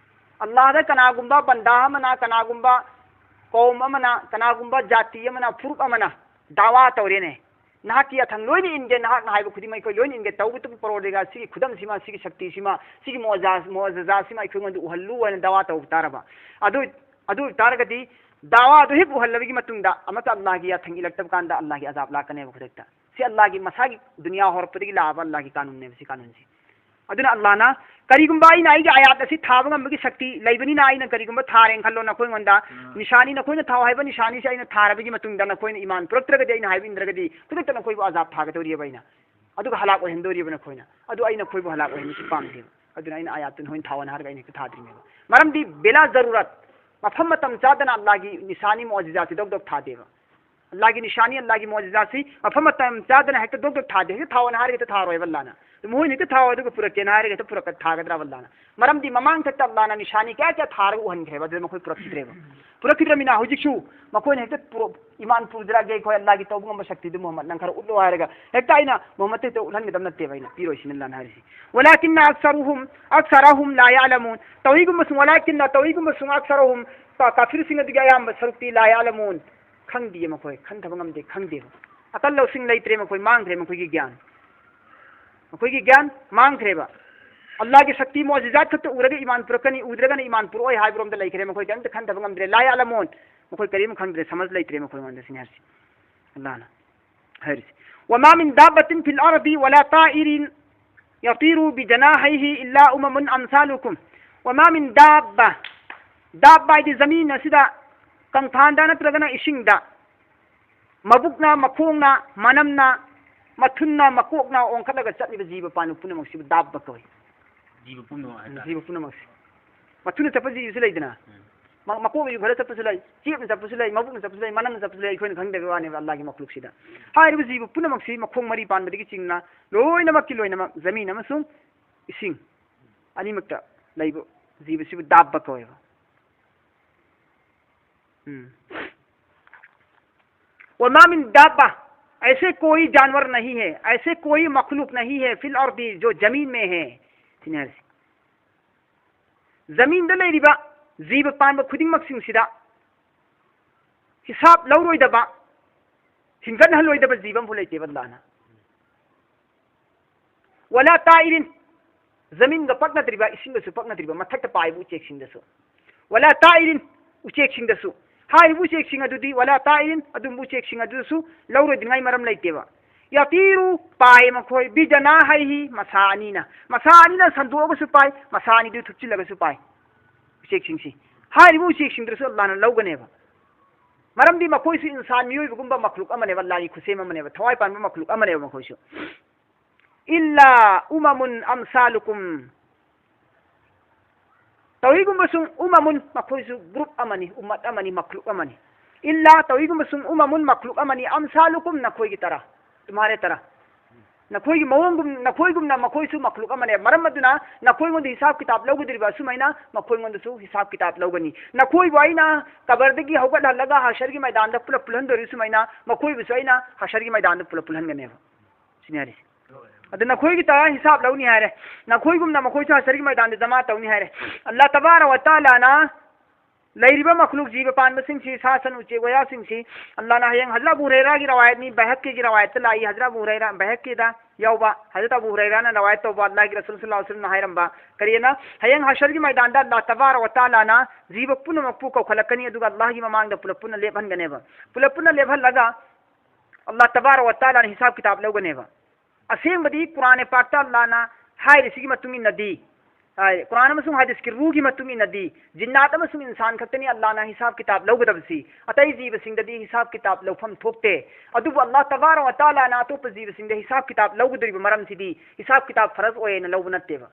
ꯑꯜꯂꯥꯍꯗ ꯀꯅꯥꯒꯨꯝꯕ ꯕꯟꯗꯥ ꯑꯃꯅ, ꯀꯅꯥꯒꯨꯝꯕ ꯀꯧꯝ ꯑꯃꯅ, ꯀꯅꯥꯒꯨꯝꯕ ꯖꯥꯇꯤ ꯑꯃꯅ, ꯐꯨꯔꯨꯞ ꯑꯃꯅ ꯗꯥꯋꯥ ꯇꯧꯔꯦꯅꯦ꯫ ꯅꯍꯥꯛꯀꯤ ꯌꯥꯊꯪ ꯂꯣꯏꯅ ꯏꯟꯒꯦ, ꯅꯍꯥꯛꯅ ꯍꯥꯏꯕ ꯈꯨꯗꯤꯡꯃꯛ ꯑꯩꯈꯣꯏ ꯂꯣꯏꯅ ꯏꯟꯒꯦ, ꯇꯧꯕꯇꯕꯨ ꯄꯔꯣꯔꯗꯤꯒꯥꯔ ꯁꯤꯒꯤ ꯈꯨꯗꯝꯁꯤꯃ, ꯁꯤꯒꯤ ꯁꯛꯇꯤꯁꯤꯃ, ꯁꯤꯒꯤ ꯃꯣꯖꯥ-, ꯃꯣꯖꯖꯥꯁꯤꯃ ꯑꯩꯈꯣꯏꯉꯣꯟꯗ ꯎꯍꯜꯂꯨ ꯍꯥꯏꯅ ꯗꯥꯋꯥ ꯇꯧꯕ ꯇꯥꯔꯕ꯫ ꯑꯗꯨ, ꯑꯗꯨ ꯑꯣꯏꯕ ꯇꯥꯔꯒꯗꯤ ꯗꯥꯋꯥ ꯑꯗꯨ ꯍꯦꯛ ꯎꯍꯜꯂꯕꯒꯤ ꯃꯇꯨꯡꯗ ꯑꯃꯠꯇ ꯑꯜꯂꯥꯍꯒꯤ ꯌꯥꯊꯪ ꯏꯜꯂꯛꯇꯕ ꯀꯥꯟꯗ ꯑꯜꯂꯥꯍꯒꯤ ꯑꯖꯥꯕ ꯂꯥꯛꯀꯅꯦꯕ ꯈꯨꯗꯛꯇ꯫ ꯁꯤ ꯑꯜꯂꯥꯍꯒꯤ ꯃꯁꯥꯒꯤ ꯗꯨꯅꯤꯌꯥ ꯍꯧꯔꯛꯄꯗꯒꯤ ꯂꯥꯛꯑꯕ ꯑꯜꯂꯥꯍꯒꯤ ꯀꯥꯅꯨꯟꯅꯦꯕ ꯁꯤ ꯀꯥꯅꯨꯟꯁꯤ꯫ ꯑꯗꯨꯅ ꯑꯜꯂꯥꯍꯅ ꯀꯔꯤꯒꯨꯝꯕ ꯑꯩꯅ ꯑꯩꯒꯤ ꯑꯥꯌꯥꯠ ꯑꯁꯤ ꯊꯥꯕ ꯉꯝꯕꯒꯤ ꯁꯛꯇꯤ ꯂꯩꯕꯅꯤꯅ ꯑꯩꯅ ꯀꯔꯤꯒꯨꯝꯕ ꯊꯥꯔꯦꯅ ꯈꯜꯂꯣ ꯅꯈꯣꯏꯉꯣꯟꯗ, ꯑꯥ꯫ ꯅꯤꯁꯥꯅꯤ ꯅꯈꯣꯏꯅ ꯊꯥꯎ ꯍꯥꯏꯕ ꯅꯤꯁꯥꯅꯤꯁꯦ ꯑꯩꯅ ꯊꯥꯔꯕꯒꯤ ꯃꯇꯨꯡꯗ ꯅꯈꯣꯏꯅ ꯏꯃꯥꯟ ꯄꯨꯔꯛꯇ꯭ꯔꯒꯗꯤ, ꯑꯩꯅ ꯍꯥꯏꯕ ꯏꯟꯗ꯭ꯔꯒꯗꯤ ꯈꯨꯗꯛꯇ ꯅꯈꯣꯏꯕꯨ ꯑꯖꯥꯕ ꯊꯥꯒꯗꯧꯔꯤꯑꯕ ꯑꯩꯅ꯫ ꯑꯗꯨꯒ ꯍꯂꯥꯛ ꯑꯣꯏꯍꯟꯗꯧꯔꯤꯕ ꯅꯈꯣꯏꯅ꯫ ꯑꯗꯨ ꯑꯩ ꯅꯈꯣꯏꯕꯨ ꯍꯂꯥꯛ ꯑꯣꯏꯍꯟꯕꯁꯤ ꯄꯥꯝꯗꯦꯕ꯫ ꯑꯗꯨꯅ ꯑꯩꯅ ꯑꯥꯌꯥꯠꯇꯨ ꯅꯈꯣꯏꯅ ꯊꯥꯎꯑꯣꯅ ꯍꯥꯏꯔꯒ ꯑꯩꯅ ꯍꯦꯛꯇ ꯊꯥꯗ꯭ꯔꯤꯅꯦꯕ꯫ ꯃꯔꯝꯗꯤ ꯕꯦꯂꯥ ꯖꯔꯨꯔꯠ, ꯃꯐꯝ ꯃꯇꯝ ꯆꯥꯗꯅ ꯑꯜꯂꯥꯍꯒꯤ ꯅꯤꯁꯥꯅꯤ ꯃꯣꯖꯤꯖꯥꯠꯁꯤ ꯗꯣꯛ ꯗꯣꯛ ꯊꯥꯗꯦꯕ꯫ ꯑꯜꯂꯥꯍꯒꯤ ꯅꯤꯁꯥꯅꯤ, ꯑꯜꯂꯥꯍꯒꯤ ꯃꯣꯖꯤꯖꯥꯠꯁꯤ ꯃꯐꯝ ꯃꯇꯝ ꯆꯥꯗꯅ ꯍꯦꯛꯇ ꯗꯣꯛ ꯗꯣꯛ ꯊꯥꯗꯦ꯫ ꯍꯦꯛꯇ ꯊꯥꯎꯑꯣꯅ ꯍꯥꯏꯔꯒ ꯍꯦꯛꯇ ꯊꯥꯔꯣꯏꯕ ꯑꯜꯂꯥꯍꯅ꯫ ꯑꯗꯨ ꯃꯈꯣꯏꯅ ꯍꯦꯛꯇ ꯊꯥꯎ ꯑꯗꯨꯒ ꯄꯨꯔꯛꯀꯦꯅ ꯍꯥꯏꯔꯒ ꯍꯦꯛꯇ ꯄꯨꯔꯛꯀ-, ꯊꯥꯒꯗ꯭ꯔꯥ ꯑꯜꯂꯥꯍꯅ? ꯃꯔꯝꯗꯤ ꯃꯃꯥꯡ ꯊꯛꯇ ꯑꯜꯂꯥꯍꯅ ꯅꯤꯁꯥꯅꯤ ꯀꯌꯥ ꯀꯌꯥ ꯊꯥꯔꯒ ꯎꯍꯟꯈ꯭ꯔꯦꯕ, ꯑꯗꯨꯗ ꯃꯈꯣꯏ ꯄꯨꯔꯛꯈꯤꯗ꯭ꯔꯦꯕ꯫ ꯄꯨꯔꯛꯈꯤꯗ꯭ꯔꯕꯅꯤꯅ ꯍꯧꯖꯤꯛꯁꯨ ꯃꯈꯣꯏꯅ ꯍꯦꯛꯇ ꯄꯨꯔꯛ-, ꯏꯃꯥꯟ ꯄꯨꯖꯔꯛꯑꯒꯦ ꯑꯩꯈꯣꯏ ꯑꯜꯂꯥꯍꯒꯤ ꯇꯧꯕ ꯉꯝꯕ ꯁꯛꯇꯤꯗꯨ ꯃꯨꯍꯝꯃꯗ ꯅꯪ ꯈꯔ ꯎꯠꯂꯣ ꯍꯥꯏꯔꯒ ꯍꯦꯛꯇ ꯑꯩꯅ ꯃꯨꯍꯝꯃꯗꯇ ꯍꯦꯛꯇ ꯎꯠꯍꯟꯒꯗꯕ ꯅꯠꯇꯦꯕ, ꯑꯩꯅ ꯄꯤꯔꯣꯏ ꯁꯤꯅꯤ ꯑꯜꯂꯥꯍꯅ ꯍꯥꯏꯔꯤꯁꯤ꯫ ولكن أكثرهم، أكثرهم لا يعلمون. ꯇꯧꯏꯒꯨꯝꯕꯁꯨꯡ، ولكن ꯇꯧꯏꯒꯨꯝꯕꯁꯨꯡ أكثرهم، ꯀꯥ-, ꯀꯥꯐꯤꯔꯁꯤꯡ ꯑꯗꯨꯒꯤ ꯑꯌꯥꯝꯕ ꯁꯔꯨꯛꯇꯤ لا يعلمون. ꯈꯪꯗꯤꯌꯦ ꯃꯈꯣꯏ, ꯈꯟꯊꯕ ꯉꯝꯗꯦ, ꯈꯪꯗꯦꯕ꯫ ꯑꯀꯜ ꯂꯧꯁꯤꯡ ꯂꯩꯇ꯭ꯔꯦ ꯃꯈꯣꯏ, ꯃꯥꯡꯈ꯭ꯔꯦ ꯃꯈꯣꯏꯒꯤ ꯒ꯭ꯌꯥꯟ꯫ ꯃꯈꯣꯏꯒꯤ ꯒ꯭ꯌꯥꯟ ꯃꯥꯡꯈ꯭ꯔꯦꯕ꯫ ꯑꯜꯂꯥꯍꯒꯤ ꯁꯛꯇꯤ ꯃꯣꯖꯤꯖꯥꯠ ꯈꯛꯇ ꯎꯔꯒ ꯏꯃꯥꯟ ꯄꯨꯔꯛꯀꯅꯤ, ꯎꯗ꯭ꯔꯒꯅ ꯏꯃꯥꯟ ꯄꯨꯔꯛꯑꯣꯏ ꯍꯥꯏꯕꯔꯣꯝꯗ ꯂꯩꯈ꯭ꯔꯦ ꯃꯈꯣꯏ, ꯀꯔꯤꯝꯇ ꯈꯟꯊꯕ ꯉꯝꯗ꯭ꯔꯦ꯫ لا يعلمون. ꯃꯈꯣꯏ ꯀꯔꯤꯝ ꯈꯪꯗ꯭ꯔꯦ, ꯁꯃꯖ ꯂꯩꯇ꯭ꯔꯦ ꯃꯈꯣꯏꯉꯣꯟꯗ ꯁꯤꯅꯤ ꯍꯥꯏꯔꯤꯁꯤ ꯑꯜꯂꯥꯍꯅ ꯍꯥꯏꯔꯤꯁꯤ꯫ وما من دابة في الأرض ولا طائر يطير بجناحيه إلا أمم أمثالكم. وما من دابة، ꯗꯥꯕꯕꯥ ꯍꯥꯏꯗꯤ ꯖꯃꯤꯟ ꯑꯁꯤꯗ, ꯀꯪꯐꯥꯟꯗ ꯅꯠꯇ꯭ꯔꯒꯅ ꯏꯁꯤꯡꯗ ꯃꯕꯨꯛꯅ, ꯃꯈꯣꯡꯅ, ꯃꯅꯝꯅ, ꯃꯊꯨꯟꯅ, ꯃꯀꯣꯛꯅ ꯑꯣꯟꯈꯠꯂꯒ ꯆꯠꯂꯤꯕ ꯖꯤꯕ ꯄꯥꯟꯕ ꯄꯨꯝꯅꯃꯛꯁꯤꯕꯨ ꯗꯥꯕꯕꯥ ꯀꯧꯏ꯫ ꯖꯤꯕ ꯄꯨꯝꯅꯃꯛ ꯍꯥꯏꯇꯥꯔꯦ꯫ ꯖꯤꯕ ꯄꯨꯝꯅꯃꯛꯁꯦ꯫ ꯃꯊꯨꯟꯅ ꯆꯠꯄ ꯖꯤꯕꯁꯨ ꯂꯩꯗꯅ, ꯎꯝ꯫ ꯃ-, ꯃꯀꯣꯛꯅ ꯌꯨꯡꯈꯠꯂ ꯆꯠꯄꯁꯨ ꯂꯩ, ꯆꯦꯞꯅ ꯆꯠꯄꯁꯨ ꯂꯩ, ꯃꯕꯨꯛꯅ ꯆꯠꯄꯁꯨ ꯂꯩ, ꯃꯅꯝꯅ ꯆꯠꯄꯁꯨ ꯂꯩ, ꯑꯩꯈꯣꯏꯅ ꯈꯪꯗꯕꯒꯤ ꯋꯥꯅꯦꯕ ꯑꯜꯂꯥꯍꯒꯤ ꯃꯈꯂꯨꯛꯁꯤꯗ꯫ ꯍꯥꯏꯔꯤꯕ ꯖꯤꯕ ꯄꯨꯝꯅꯃꯛꯁꯤ ꯃꯈꯣꯡ ꯃꯔꯤ ꯄꯥꯟꯕꯗꯒꯤ ꯆꯤꯡꯅ ꯂꯣꯏꯅꯃꯛꯀꯤ ꯂꯣꯏꯅꯃꯛ ꯖꯃꯤꯟ ꯑꯃꯁꯨꯡ ꯏꯁꯤꯡ ꯑꯅꯤꯃꯛꯇ ꯂꯩꯕ ꯖꯤꯕꯁꯤꯕꯨ ꯗꯥꯕꯕꯥ ꯀꯧꯋꯦꯕ꯫ ꯎꯝ꯫ وما من دابة، ऐसे कोई जानवर नहीं है, ऐसे कोई मखलूक नहीं है, फिल अर्दी, जो जमीन में है, ꯁꯤꯅꯤ ꯍꯥꯏꯔꯤꯁꯦ꯫ ꯖꯃꯤꯟꯗ ꯂꯩꯔꯤꯕ ꯖꯤꯕ ꯄꯥꯟꯕ ꯈꯨꯗꯤꯡꯃꯛꯁꯤꯡꯁꯤꯗ ꯍꯤꯁꯥꯕ ꯂꯧꯔꯣꯏꯗꯕ, ꯍꯤꯡꯒꯠꯍꯜꯂꯣꯏꯗꯕ ꯖꯤꯕ ꯑꯃꯐꯥꯎ ꯂꯩꯇꯦꯕ ꯑꯜꯂꯥꯍꯅ꯫ ꯋꯥꯂꯥ ꯇꯥꯏꯔꯤꯟ, ꯖꯃꯤꯟꯒ ꯄꯛꯅꯗ꯭ꯔꯤꯕ, ꯏꯁꯤꯡꯒꯁꯨ ꯄꯛꯅꯗ꯭ꯔꯤꯕ, ꯃꯊꯛꯇ ꯄꯥꯏꯕ ꯎꯆꯦꯛꯁꯤꯡꯗꯁꯨ꯫ ꯋꯥꯂꯥ ꯇꯥꯏꯔꯤꯟ, ꯎꯆꯦꯛꯁꯤꯡꯗꯁꯨ꯫ ꯍꯥꯏꯔꯤꯕ ꯎꯆꯦꯛꯁꯤꯡ ꯑꯗꯨꯗꯤ, ꯋꯥꯂꯥ ꯇꯥꯏꯔꯤꯟ, ꯑꯗꯨꯝꯕ ꯎꯆꯦꯛꯁꯤꯡ ꯑꯗꯨꯁꯨ ꯂꯧꯔꯣꯏꯗꯅꯤꯡꯉꯥꯏ ꯃꯔꯝ ꯂꯩꯇꯦꯕ꯫ ꯌꯥꯇꯤꯔꯨ, ꯄꯥꯏ ꯃꯈꯣꯏ, ꯕꯤꯖꯅꯥ ꯍꯩꯍꯤ, ꯃꯁꯥ ꯑꯅꯤꯅ꯫ ꯃꯁꯥ ꯑꯅꯤꯅ ꯁꯟꯗꯣꯛꯑꯒꯁꯨ ꯄꯥꯏ, ꯃꯁꯥ ꯑꯅꯤꯗꯨ ꯊꯨꯞꯆꯤꯜꯂꯒꯁꯨ ꯄꯥꯏ꯫ ꯎꯆꯦꯛꯁꯤꯡꯁꯤ, ꯍꯥꯏꯔꯤꯕ ꯎꯆꯦꯛꯁꯤꯡꯗꯨꯁꯨ ꯑꯜꯂꯥꯍꯅ ꯂꯧꯒꯅꯦꯕ꯫ ꯃꯔꯝꯗꯤ ꯃꯈꯣꯏꯁꯨ ꯏꯟꯁꯥꯟ, ꯃꯤꯑꯣꯏꯕꯒꯨꯝꯕ ꯃꯈꯂꯨꯛ ꯑꯃꯅꯦꯕ, ꯑꯜꯂꯥꯍꯒꯤ ꯈꯨꯠꯁꯦꯝ ꯑꯃꯅꯦꯕ, ꯊꯋꯥꯏ ꯄꯥꯟꯕ ꯃꯈꯂꯨꯛ ꯑꯃꯅꯦꯕ ꯃꯈꯣꯏꯁꯨ꯫ ꯏꯜꯂꯥ ꯎꯃꯃꯨꯟ ꯑꯝꯁꯥꯂꯨꯀꯨꯝ꯫ ꯇꯧꯏꯒꯨꯝꯕꯁꯨꯡ ꯎꯃꯃꯨꯟ, ꯃꯈꯣꯏꯁꯨ ꯒ꯭ꯔꯨꯞ ꯑꯃꯅꯤ, ꯎꯝꯃꯠ ꯑꯃꯅꯤ, ꯃꯈꯂꯨꯛ ꯑꯃꯅꯤ꯫ ꯏꯜꯂꯥ ꯇꯧꯏꯒꯨꯝꯕꯁꯨꯡ ꯎꯃꯃꯨꯟ, ꯃꯈꯂꯨꯛ ꯑꯃꯅꯤ, ꯑꯝꯁꯥꯂꯨꯀꯨꯝ, ꯅꯈꯣꯏꯒꯤ ꯇꯔꯥ, ꯇꯨꯝꯍꯥꯔꯦ ꯇꯔꯥ꯫ ꯅꯈꯣꯏꯒꯤ ꯃꯑꯣꯡꯒꯨꯝ, ꯅꯈꯣꯏꯒꯨꯝꯅ ꯃꯈꯣꯏꯁꯨ ꯃꯈꯂꯨꯛ ꯑꯃꯅꯦ꯫ ꯃꯔꯝ ꯑꯗꯨꯅ ꯅꯈꯣꯏꯉꯣꯟꯗ ꯍꯤꯁꯥꯕ ꯀꯤꯇꯥꯕ ꯂꯧꯒꯗꯧꯔꯤꯕ ꯑꯁꯨꯃꯥꯏꯅ ꯃꯈꯣꯏꯉꯣꯟꯗꯁꯨ ꯍꯤꯁꯥꯕ ꯀꯤꯇꯥꯕ ꯂꯧꯒꯅꯤ꯫ ꯅꯈꯣꯏꯕꯨ ꯑꯩꯅ ꯀꯕꯔꯗꯒꯤ ꯍꯧꯒꯠꯍꯜꯂꯒ ꯍꯁꯔꯒꯤ ꯃꯩꯗꯥꯟꯗ ꯄꯨꯂꯞ ꯄꯨꯜꯍꯟꯗꯣꯔꯤ ꯁꯨꯃꯥꯏꯅ, ꯃꯈꯣꯏꯕꯨꯁꯨ ꯑꯩꯅ ꯍꯁꯔꯒꯤ ꯃꯩꯗꯥꯟꯗ ꯄꯨꯂꯞ ꯄꯨꯜꯍꯟꯒꯅꯦꯕ꯫ ꯁꯤꯅꯤ ꯍꯥꯏꯔꯤꯁꯦ꯫ ꯑꯗꯨ ꯅꯈꯣꯏꯒꯤ ꯇꯔꯥ ꯍꯤꯁꯥꯕ ꯂꯧꯅꯤ ꯍꯥꯏꯔꯦ, ꯅꯈꯣꯏꯒꯨꯝꯅ ꯃꯈꯣꯏꯁꯨ ꯍꯁꯔꯒꯤ ꯃꯩꯗꯥꯟꯗ ꯖꯃꯥ ꯇꯧꯅꯤ ꯍꯥꯏꯔꯦ꯫ ꯑꯜꯂꯥꯍ ꯇꯕꯥꯔꯛ ꯋ ꯇꯥꯂꯥꯅ ꯂꯩꯔꯤꯕ ꯃꯈꯂꯨꯛ ꯖꯤꯕ ꯄꯥꯟꯕꯁꯤꯡꯁꯤ, ꯁꯥ ꯁꯟ ꯎꯆꯦꯛ ꯋꯥꯌꯥꯁꯤꯡꯁꯤ, ꯑꯜꯂꯥꯍꯅ ꯍꯌꯦꯡ ꯍꯖꯔꯠ ꯑꯕꯨ ꯍꯨꯔꯩꯔꯥꯒꯤ ꯔꯋꯥꯌꯠꯅꯤ, ꯕꯩꯍꯛꯀꯤꯒꯤ ꯔꯋꯥꯌꯠꯇ ꯂꯥꯛꯏ, ꯍꯖꯔꯠ ꯑꯕꯨ ꯍꯨꯔꯩꯔꯥ, ꯕꯩꯍꯛꯀꯤꯗ ꯌꯥꯎꯕ, ꯍꯖꯔꯠ ꯑꯕꯨ ꯍꯨꯔꯩꯔꯥꯅ ꯔꯋꯥꯌꯠ ꯇꯧꯕ, ꯑꯜꯂꯥꯍꯒꯤ ꯔꯁꯨꯜ ꯁꯜꯂꯜꯂꯥꯍꯨ ꯑꯂꯩꯍꯤ ꯋꯁꯜꯂꯝꯅ ꯍꯥꯏꯔꯝꯕ, ꯀꯔꯤꯅ? ꯍꯌꯦꯡ ꯍꯁꯔꯒꯤ ꯃꯩꯗꯥꯟꯗ ꯑꯜꯂꯥꯍ ꯇꯕꯥꯔꯛ ꯋ ꯇꯥꯂꯥꯅ ꯖꯤꯕ ꯄꯨꯝꯅꯃꯛꯄꯨ ꯀꯧꯈꯠꯂꯛꯀꯅꯤ, ꯑꯗꯨꯒ ꯑꯜꯂꯥꯍꯒꯤ ꯃꯃꯥꯡꯗ ꯄꯨꯂꯞ ꯄꯨꯟꯅ ꯂꯦꯞꯍꯟꯒꯅꯦꯕ꯫ ꯄꯨꯂꯞ ꯄꯨꯟꯅ ꯂꯦꯞꯍꯜꯂꯒ ꯑꯜꯂꯥꯍ ꯇꯕꯥꯔꯛ ꯋ ꯇꯥꯂꯥꯅ ꯍꯤꯁꯥꯕ ꯀꯤꯇꯥꯕ ꯂꯧꯒꯅꯦꯕ꯫ ꯑꯁꯦꯡꯕꯗꯤ ꯀꯨꯔꯥꯟ ꯄꯥꯛꯇ ꯑꯜꯂꯥꯍꯅ ꯍꯥꯏꯔꯤꯁꯤꯒꯤ ꯃꯇꯨꯡ ꯏꯟꯅꯗꯤ, ꯍꯥꯏ, ꯀꯨꯔꯥꯟ ꯑꯃꯁꯨꯡ ꯍꯗꯤꯁꯀꯤ ꯔꯨꯍꯒꯤ ꯃꯇꯨꯡ ꯏꯟꯅꯗꯤ, ꯖꯤꯟꯅꯥꯠ ꯑꯃꯁꯨꯡ ꯏꯟꯁꯥꯟ ꯈꯛꯇꯅꯤ ꯑꯜꯂꯥꯍꯅ ꯍꯤꯁꯥꯕ ꯀꯤꯇꯥꯕ ꯂꯧꯒꯗꯕꯁꯤ꯫ ꯑꯇꯩ ꯖꯤꯕꯁꯤꯡꯗꯗꯤ ꯍꯤꯁꯥꯕ ꯀꯤꯇꯥꯕ ꯂꯧꯐꯝ ꯊꯣꯛꯇꯦ꯫ ꯑꯗꯨꯕꯨ ꯑꯜꯂꯥꯍ ꯇꯕꯥꯔꯛ ꯋ ꯇꯥꯂꯥꯅ ꯑꯇꯣꯞꯄ ꯖꯤꯕꯁꯤꯡꯗ ꯍꯤꯁꯥꯕ ꯀꯤꯇꯥꯕ ꯂꯧꯒꯗꯧꯔꯤꯕ ꯃꯔꯝꯁꯤꯗꯤ, ꯍꯤꯁꯥꯕ ꯀꯤꯇꯥꯕ ꯐꯔꯖ ꯑꯣꯏꯌꯦꯅ ꯂꯧꯕ ꯅꯠꯇꯦꯕ꯫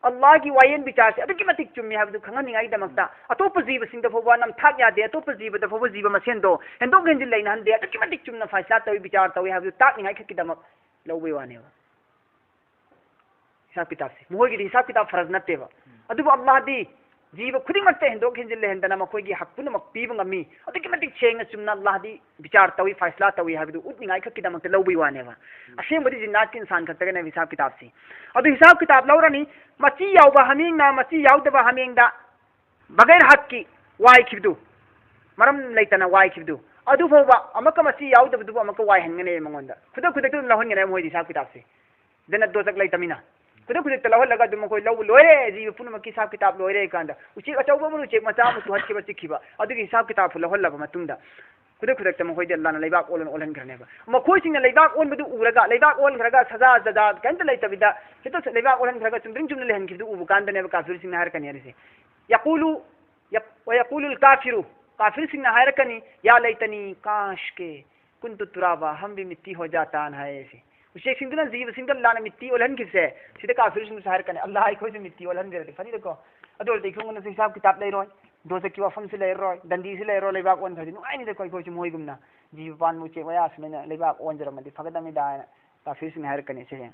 ꯑꯜꯂꯥꯍꯒꯤ ꯋꯥꯌꯦꯟ ꯕꯤꯆꯥꯔꯁꯦ ꯑꯗꯨꯛꯀꯤ ꯃꯇꯤꯛ ꯆꯨꯝꯃꯤ ꯍꯥꯏꯕꯗꯨ ꯈꯪꯍꯟꯅꯤꯡꯉꯥꯏꯒꯤꯗꯃꯛꯇ, ꯑꯇꯣꯞꯄ ꯖꯤꯕꯁꯤꯡꯗ ꯐꯥꯎꯕ ꯅꯝꯊꯥꯛ ꯌꯥꯗꯦ, ꯑꯇꯣꯞꯄ ꯖꯤꯕꯗ ꯐꯥꯎꯕ ꯖꯤꯕ ꯃꯁꯦꯟꯗꯣ ꯍꯦꯟꯗꯣꯛ ꯍꯦꯟꯖꯤꯟ ꯂꯩꯅꯍꯟꯗꯦ, ꯑꯗꯨꯛꯀꯤ ꯃꯇꯤꯛ ꯆꯨꯝꯅ ꯐꯩꯁꯂꯥ ꯇꯧꯏ, ꯕꯤꯆꯥꯔ ꯇꯧꯏ ꯍꯥꯏꯕꯗꯨ ꯇꯥꯛꯅꯤꯡꯉꯥꯏ ꯈꯛꯀꯤꯗꯃꯛ ꯂꯧꯕꯒꯤ ꯋꯥꯅꯦꯕ꯫ ꯍꯤꯁꯥꯕ ꯀꯤꯇꯥꯕꯁꯦ, ꯃꯈꯣꯏꯒꯤꯗꯤ ꯍꯤꯁꯥꯕ ꯀꯤꯇꯥꯕ ꯐꯔꯖ ꯅꯠꯇꯦꯕ꯫ ꯑꯗꯨꯕꯨ ꯑꯜꯂꯥꯍꯗꯤ ꯖꯤꯕ ꯈꯨꯗꯤꯡꯃꯛꯇ ꯍꯦꯟꯗꯣꯛ ꯍꯦꯟꯖꯤꯟ ꯂꯩꯍꯟꯗꯅ ꯃꯈꯣꯏꯒꯤ ꯍꯛ ꯄꯨꯝꯅꯃꯛ ꯄꯤꯕ ꯉꯝꯃꯤ꯫ ꯑꯗꯨꯛꯀꯤ ꯃꯇꯤꯛ ꯁꯦꯡꯅ ꯆꯨꯝꯅ ꯑꯜꯂꯥꯍꯗꯤ ꯕꯤꯆꯥꯔ ꯇꯧꯏ, ꯐꯩꯁꯂꯥ ꯇꯧꯏ ꯍꯥꯏꯕꯗꯨ ꯎꯠꯅꯤꯡꯉꯥꯏ ꯈꯛꯀꯤꯗꯃꯛꯇ ꯂꯧꯕꯒꯤ ꯋꯥꯅꯦꯕ꯫ ꯑꯁꯦꯡꯕꯗꯤ ꯖꯤꯟꯅꯥꯠꯀꯤ ꯏꯟꯁꯥꯟ ꯈꯛꯇꯒꯅꯦꯕ ꯍꯤꯁꯥꯕ ꯀꯤꯇꯥꯕꯁꯤ꯫ ꯑꯗꯨ ꯍꯤꯁꯥꯕ ꯀꯤꯇꯥꯕ ꯂꯧꯔꯅꯤ, ꯃꯆꯤ ꯌꯥꯎꯕ ꯍꯥꯃꯦꯡꯅ ꯃꯆꯤ ꯌꯥꯎꯗꯕ ꯍꯥꯃꯦꯡꯗ ꯕꯒꯩꯔ ꯍꯛꯀꯤ ꯋꯥꯏꯈꯤꯕꯗꯨ, ꯃꯔꯝ ꯂꯩꯇꯅ ꯋꯥꯏꯈꯤꯕꯗꯨ, ꯑꯗꯨ ꯐꯥꯎꯕ ꯑꯃꯨꯛꯀ ꯃꯁꯤ ꯌꯥꯎꯗꯕꯗꯨꯕꯨ ꯑꯃꯨꯛꯀ ꯋꯥꯏꯍꯟꯒꯅꯦꯕ ꯃꯉꯣꯟꯗ꯫ ꯈꯨꯗꯛ ꯈꯨꯗꯛꯇ ꯑꯗꯨꯝ ꯂꯧꯍꯟꯒꯅꯦꯕ ꯃꯣꯏꯗꯤ ꯍꯤꯁꯥꯕ ꯀꯤꯇꯥꯕꯁꯦ꯫ ꯗꯅ ꯗꯣꯖꯛ ꯂꯩꯇꯃꯤꯅ꯫ ꯈꯨꯗꯛ ꯈꯨꯗꯛꯇ ꯂꯧꯍꯜꯂꯒ ꯑꯗꯨꯝ ꯃꯈꯣꯏ ꯂꯧꯕ ꯂꯣꯏꯔꯦ, ꯖꯤꯕ ꯄꯨꯝꯅꯃꯛꯀꯤ ꯍꯤꯁꯥꯕ ꯀꯤꯇꯥꯕ ꯂꯣꯏꯔꯦ ꯀꯥꯟꯗ, ꯎꯆꯦꯛ ꯑꯆꯧꯕ ꯑꯃꯅ ꯎꯆꯦꯛ ꯃꯆꯥ ꯑꯃ ꯇꯨꯍꯠꯈꯤꯕ, ꯆꯤꯛꯈꯤꯕ, ꯑꯗꯨꯒꯤ ꯍꯤꯁꯥꯕ ꯀꯤꯇꯥꯕ ꯂꯧꯍꯜꯂꯕ ꯃꯇꯨꯡꯗ, ꯈꯨꯗꯛ ꯈꯨꯗꯛꯇ ꯃꯈꯣꯏꯗꯤ ꯑꯜꯂꯥꯅ ꯂꯩꯕꯥꯛ ꯑꯣꯜꯂꯅ ꯑꯣꯜꯍꯟꯈ꯭ꯔꯅꯦꯕ꯫ ꯃꯈꯣꯏꯁꯤꯡꯅ ꯂꯩꯕꯥꯛ ꯑꯣꯟꯕꯗꯨ ꯎꯔꯒ, ꯂꯩꯕꯥꯛ ꯑꯣꯟꯈ꯭ꯔꯒ ꯁꯖꯥ ꯖꯗꯥ ꯀꯩꯝꯇ ꯂꯩꯇꯕꯤꯗ ꯍꯦꯛꯇ ꯂꯩꯕꯥꯛ ꯑꯣꯜꯍꯟꯈ꯭ꯔꯒ ꯆꯨꯝꯗ꯭ꯔꯤꯡ ꯆꯨꯝꯅ ꯂꯩꯍꯟꯈꯤꯕꯗꯨ ꯎꯕ ꯀꯥꯟꯗꯅꯦꯕ ꯀꯥꯐꯤꯔꯁꯤꯡꯅ ꯍꯥꯏꯔꯛꯀꯅꯤ ꯍꯥꯏꯔꯤꯁꯦ꯫ ꯌꯥꯀꯨꯂꯨ ꯌꯞ-، ꯋꯌꯥꯀꯨꯂꯨꯜ ꯀꯥꯐꯤꯔꯨ, ꯀꯥꯐꯤꯔꯁꯤꯡꯅ ꯍꯥꯏꯔꯛꯀꯅꯤ, "ꯌꯥ ꯂꯩꯇꯅꯤ ꯀꯥꯁ ꯀꯦ ꯀꯨꯟꯇꯨ ꯇꯨꯔꯥꯕꯥ, ꯍꯝ ꯚꯤ ꯃꯤꯠꯇꯤ ꯍꯣ ꯖꯥꯇꯥꯟ" ꯍꯥꯏꯌꯦ ꯁꯤ꯫ ꯎꯆꯦꯛꯁꯤꯡꯗꯨꯅ, ꯖꯤꯕꯁꯤꯡꯗꯨ ꯑꯜꯂꯥꯅ ꯃꯤꯠꯇꯤ ꯑꯣꯜꯍꯟꯈꯤꯕꯁꯦ, ꯁꯤꯗ ꯀꯥꯐꯤꯔꯁꯤꯡꯗꯨꯁꯨ ꯍꯥꯏꯔꯛꯀꯅꯤ, "ꯑꯜꯂꯥ, ꯑꯩꯈꯣꯏꯁꯨ ꯃꯤꯠꯇꯤ ꯑꯣꯜꯍꯟꯈ꯭ꯔꯗꯤ ꯐꯅꯤꯗꯀꯣ꯫ ꯑꯗꯨ ꯑꯣꯏꯔꯗꯤ ꯑꯩꯈꯣꯏꯉꯣꯟꯗꯁꯨ ꯍꯤꯁꯥꯕ ꯀꯤꯇꯥꯕ ꯂꯩꯔꯣꯏ, ꯗꯣꯖꯛꯀꯤ ꯋꯥꯐꯝꯁꯨ ꯂꯩꯔꯔꯣꯏ, ꯗꯟꯗꯤꯁꯨ ꯂꯩꯔꯔꯣꯏ, ꯂꯩꯕꯥꯛ ꯑꯣꯟꯈ꯭ꯔꯗꯤ ꯅꯨꯡꯉꯥꯏꯅꯤꯗꯀꯣ, ꯑꯩꯈꯣꯏꯁꯨ ꯃꯣꯏꯒꯨꯝꯅ ꯖꯤꯕ ꯄꯥꯟꯕ ꯎꯆꯦꯛ ꯋꯥꯌꯥ ꯁꯨꯃꯥꯏꯅ ꯂꯩꯕꯥꯛ ꯑꯣꯟꯖꯔꯝꯃꯗꯤ ꯐꯒꯗꯕꯅꯤꯗ" ꯍꯥꯏꯅ ꯀꯥꯐꯤꯔꯁꯤꯡꯅ ꯍꯥꯏꯔꯛꯀꯅꯤ ꯁꯦ꯫